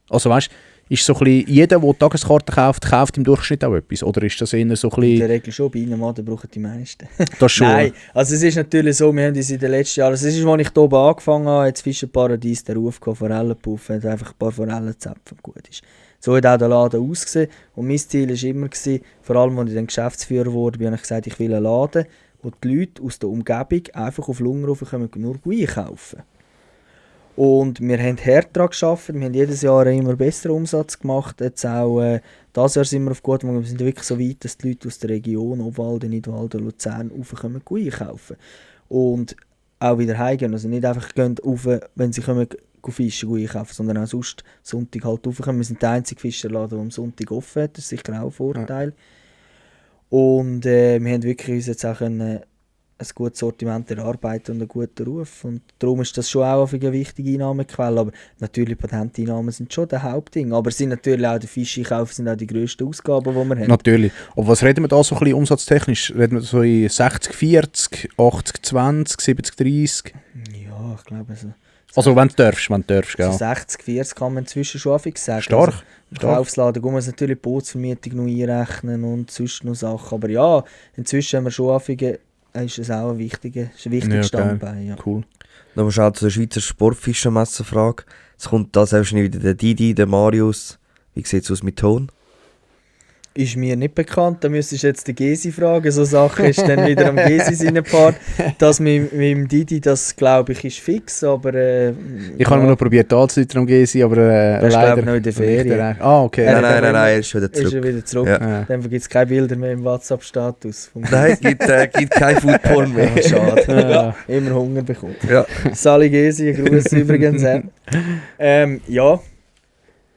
Speaker 1: Also weißt du, ist so ein bisschen, jeder, der Tageskarten kauft, kauft im Durchschnitt auch etwas? Oder ist das eher so ein
Speaker 4: in der
Speaker 1: bisschen,
Speaker 4: Regel schon, bei Ihnen Mann, brauchen die meisten.
Speaker 1: das schon?
Speaker 4: Nein, also es ist natürlich so, wir haben uns in den letzten Jahren, also es ist, als ich hier oben angefangen habe, hat das Fischerparadies den Ruf gehabt, Forellenpuff, hat einfach ein paar Forellen zapfen, gut ist. So hat auch der Laden ausgesehen und mein Ziel war immer, vor allem als ich dann Geschäftsführer wurde, habe ich gesagt, ich will einen Laden, wo die Leute aus der Umgebung einfach auf Lungern kommen, nur einkaufen. Und wir haben hart daran gearbeitet, wir haben jedes Jahr einen immer besseren Umsatz gemacht. Jetzt auch dieses Jahr sind wir auf gutem Weg, wir sind wirklich so weit, dass die Leute aus der Region, Obwalden, Nidwalden, Luzern, raufkommen, einkaufen. Und auch wieder heimgehen, also nicht einfach gehen rauf, wenn sie kommen, fischen, einkaufen, sondern auch sonst Sonntag halt raufkommen. Wir sind der einzige Fischerladen, der am Sonntag offen hat, das ist sicher auch ein Vorteil. Und wir haben wirklich uns jetzt auch ein gutes Sortiment erarbeiten und einen guten Ruf. Und darum ist das schon auch eine wichtige Einnahmequelle. Aber natürlich, Patenteinnahmen sind schon das Hauptding. Aber es sind natürlich auch die Fischeinkäufe sind auch die grössten Ausgaben, die wir haben.
Speaker 1: Natürlich. Aber was reden wir da so ein bisschen umsatztechnisch? Reden wir so in 60-40, 80-20, 70-30?
Speaker 4: Ja, ja, ich glaube so.
Speaker 1: Also wenn du darfst, gell?
Speaker 4: So 60, 40 kann man inzwischen schon häufig sagen.
Speaker 1: Stark.
Speaker 4: Also, im Verkaufsladen muss man natürlich die Bootsvermietung noch einrechnen und sonst noch Sachen. Aber ja, inzwischen haben wir schon häufig, ist das auch ein wichtiger Standbein. Ja.
Speaker 1: Cool.
Speaker 2: Dann musst du auch zu der Schweizer Sportfischermesse fragen. Jetzt kommt da selbstverständlich wieder der Didi, der Marius. Wie sieht es aus mit Ton?
Speaker 4: Ist mir nicht bekannt, da müsstest du jetzt den Gesi fragen. So Sache ist dann wieder am Gesi seinen Part. Das mit dem Didi, das glaube ich, ist fix, aber...
Speaker 1: Ich habe noch probiert anzuleiten am Gesi, aber
Speaker 4: das ist,
Speaker 1: leider
Speaker 4: glaube ich, noch in der Ferien.
Speaker 1: Ah, okay.
Speaker 2: Nein, er ist wieder zurück.
Speaker 4: Ist er wieder zurück.
Speaker 2: Ja.
Speaker 4: Dann gibt es keine Bilder mehr im WhatsApp-Status.
Speaker 2: Nein, es gibt kein Foodporn mehr.
Speaker 4: Ja, schade.
Speaker 1: Ja.
Speaker 4: Immer Hunger bekommen.
Speaker 2: Ja.
Speaker 4: Sali Gesi, ein Gruß übrigens. Ja.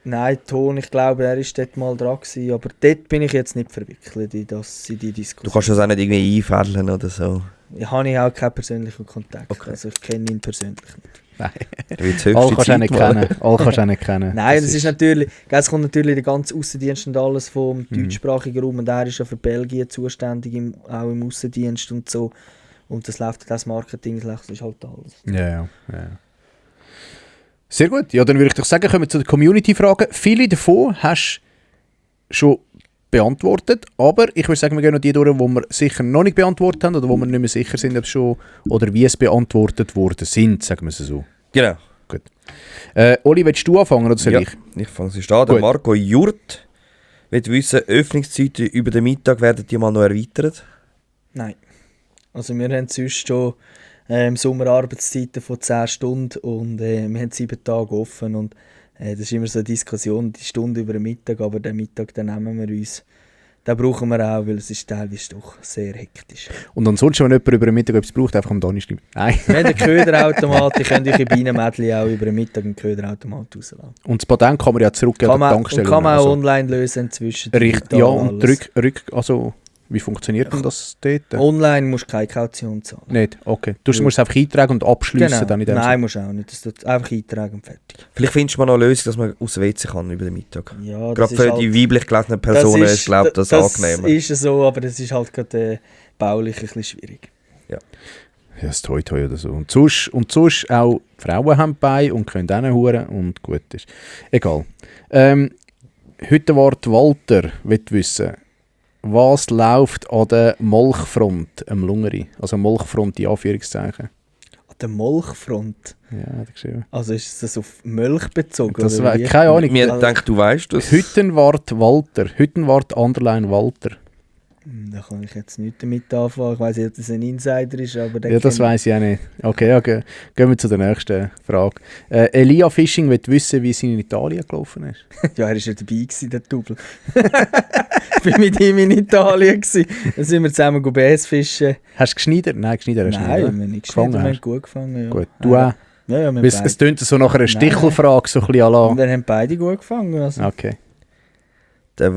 Speaker 4: Nein, Ton, ich glaube, er war dort mal dran gewesen, aber dort bin ich jetzt nicht verwickelt in die Diskussion.
Speaker 2: Du kannst das auch nicht irgendwie einfädeln oder so.
Speaker 4: Ja, habe ich auch keinen persönlichen Kontakt,
Speaker 2: Okay.
Speaker 4: also ich kenne ihn persönlich nicht.
Speaker 1: Nein.
Speaker 2: Da wird's
Speaker 1: Alle
Speaker 2: höchste
Speaker 1: kannst du auch
Speaker 2: Zeit
Speaker 1: nicht
Speaker 2: mal.
Speaker 1: kennen. Alle kannst du auch nicht kennen.
Speaker 4: Nein, das ist natürlich, es kommt natürlich der ganze Aussendienst und alles vom
Speaker 1: Mhm.
Speaker 4: deutschsprachigen Raum und er ist ja für Belgien zuständig, auch im Aussendienst und so. Und das läuft, das Marketing, das ist halt alles.
Speaker 1: Ja. Sehr gut. Ja, dann würde ich doch sagen, kommen wir zu den Community-Fragen. Viele davon hast du schon beantwortet, aber ich würde sagen, wir gehen noch die durch, die wir sicher noch nicht beantwortet haben oder wo wir nicht mehr sicher sind, ob es schon oder wie es beantwortet worden sind, sagen wir es so.
Speaker 2: Genau.
Speaker 1: Oli, willst du anfangen oder soll
Speaker 2: Ja,
Speaker 1: ich?
Speaker 2: ich fange es an. Der
Speaker 1: Gut.
Speaker 2: Marco Jurt will wissen, Öffnungszeiten über den Mittag werden die mal noch erweitert?
Speaker 4: Nein. Also wir haben sonst schon im Sommer Arbeitszeiten von 10 Stunden und wir haben 7 Tage offen und das ist immer so eine Diskussion, die Stunde über den Mittag, aber den Mittag den nehmen wir uns. Den brauchen wir auch, weil es ist teilweise doch sehr hektisch.
Speaker 1: Und ansonsten, wenn jemand über den Mittag etwas braucht, einfach am Donnerstag. Nein.
Speaker 4: Wir haben einen Köderautomat, ihr könnt euch in Bienenmädchen auch über den Mittag einen Köderautomat rauslassen.
Speaker 1: Und das Patent kann man ja zurückgeben an die Tankstelle.
Speaker 4: Kann man auch
Speaker 1: also,
Speaker 4: online lösen inzwischen.
Speaker 1: richtig,
Speaker 4: digital
Speaker 1: ja, und
Speaker 4: alles.
Speaker 1: also, wie funktioniert denn das dort?
Speaker 4: Online musst du keine Kaution zahlen.
Speaker 1: Nicht? Okay. Du musst es einfach eintragen und abschliessen dann in dem
Speaker 4: Nein, musst du auch nicht. Das tut einfach eintragen und fertig.
Speaker 2: Vielleicht findest du mal noch eine Lösung, dass man aus WC kann über den Mittag.
Speaker 4: Ja, das
Speaker 2: Gerade
Speaker 4: ist
Speaker 2: für
Speaker 4: halt,
Speaker 2: die weiblich gelesenen Personen ist, glaube ich, das angenehmer.
Speaker 4: Das ist so, aber das ist halt gerade baulich ein bisschen schwierig.
Speaker 1: Ja, das Toi oder so. Und sonst auch Frauen haben bei und können auch huren und gut ist. Egal. Heute Wort Walter will wissen, was läuft an der Molchfront am Lungeri? Also Molchfront in Anführungszeichen.
Speaker 4: An der Molchfront.
Speaker 1: Ja, hat er geschrieben.
Speaker 4: Also ist das auf Milch bezogen?
Speaker 1: Das
Speaker 4: oder
Speaker 1: war
Speaker 4: wie?
Speaker 1: keine Ahnung.
Speaker 2: Mir denkt, du weißt das.
Speaker 1: Hüttenwart Walter. Hüttenwart Underline Walter.
Speaker 4: Da kann ich jetzt nicht damit anfangen. Ich weiss nicht, ob das ein Insider ist, aber
Speaker 1: Ja, das weiss ich auch nicht. Okay, gehen wir zu der nächsten Frage. Elia Fishing will wissen, wie es in Italien gelaufen ist.
Speaker 4: Ja, er war ja dabei, gewesen, der Double. Ich war mit ihm in Italien. Dann sind wir zusammen BS fischen.
Speaker 1: Hast du geschneidert? Nein, geschneidert hast du
Speaker 4: Nein, wir
Speaker 1: nicht.
Speaker 4: haben nicht
Speaker 1: Gefangen
Speaker 4: geschnitten, wir
Speaker 1: hast.
Speaker 4: haben gut gefangen. Ja.
Speaker 1: Gut, du auch?
Speaker 4: Ja, ja, wir haben
Speaker 1: Es
Speaker 4: beide.
Speaker 1: tönt so nach einer Stichelfrage, so ein bisschen à la.
Speaker 4: Wir haben beide gut gefangen. Also.
Speaker 1: Okay.
Speaker 2: Der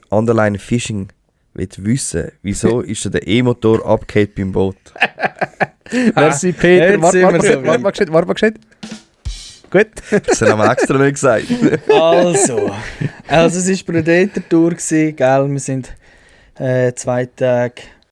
Speaker 2: Underline Fishing will wissen, wieso ist der E-Motor abgehakt beim Boot?
Speaker 1: Merci, Peter.
Speaker 4: jetzt sind wir so
Speaker 1: Warte mal gescheit. Gut.
Speaker 2: Das haben wir extra nicht gesagt.
Speaker 4: Also es war Predator Tour, gell? Wir sind 2 Tage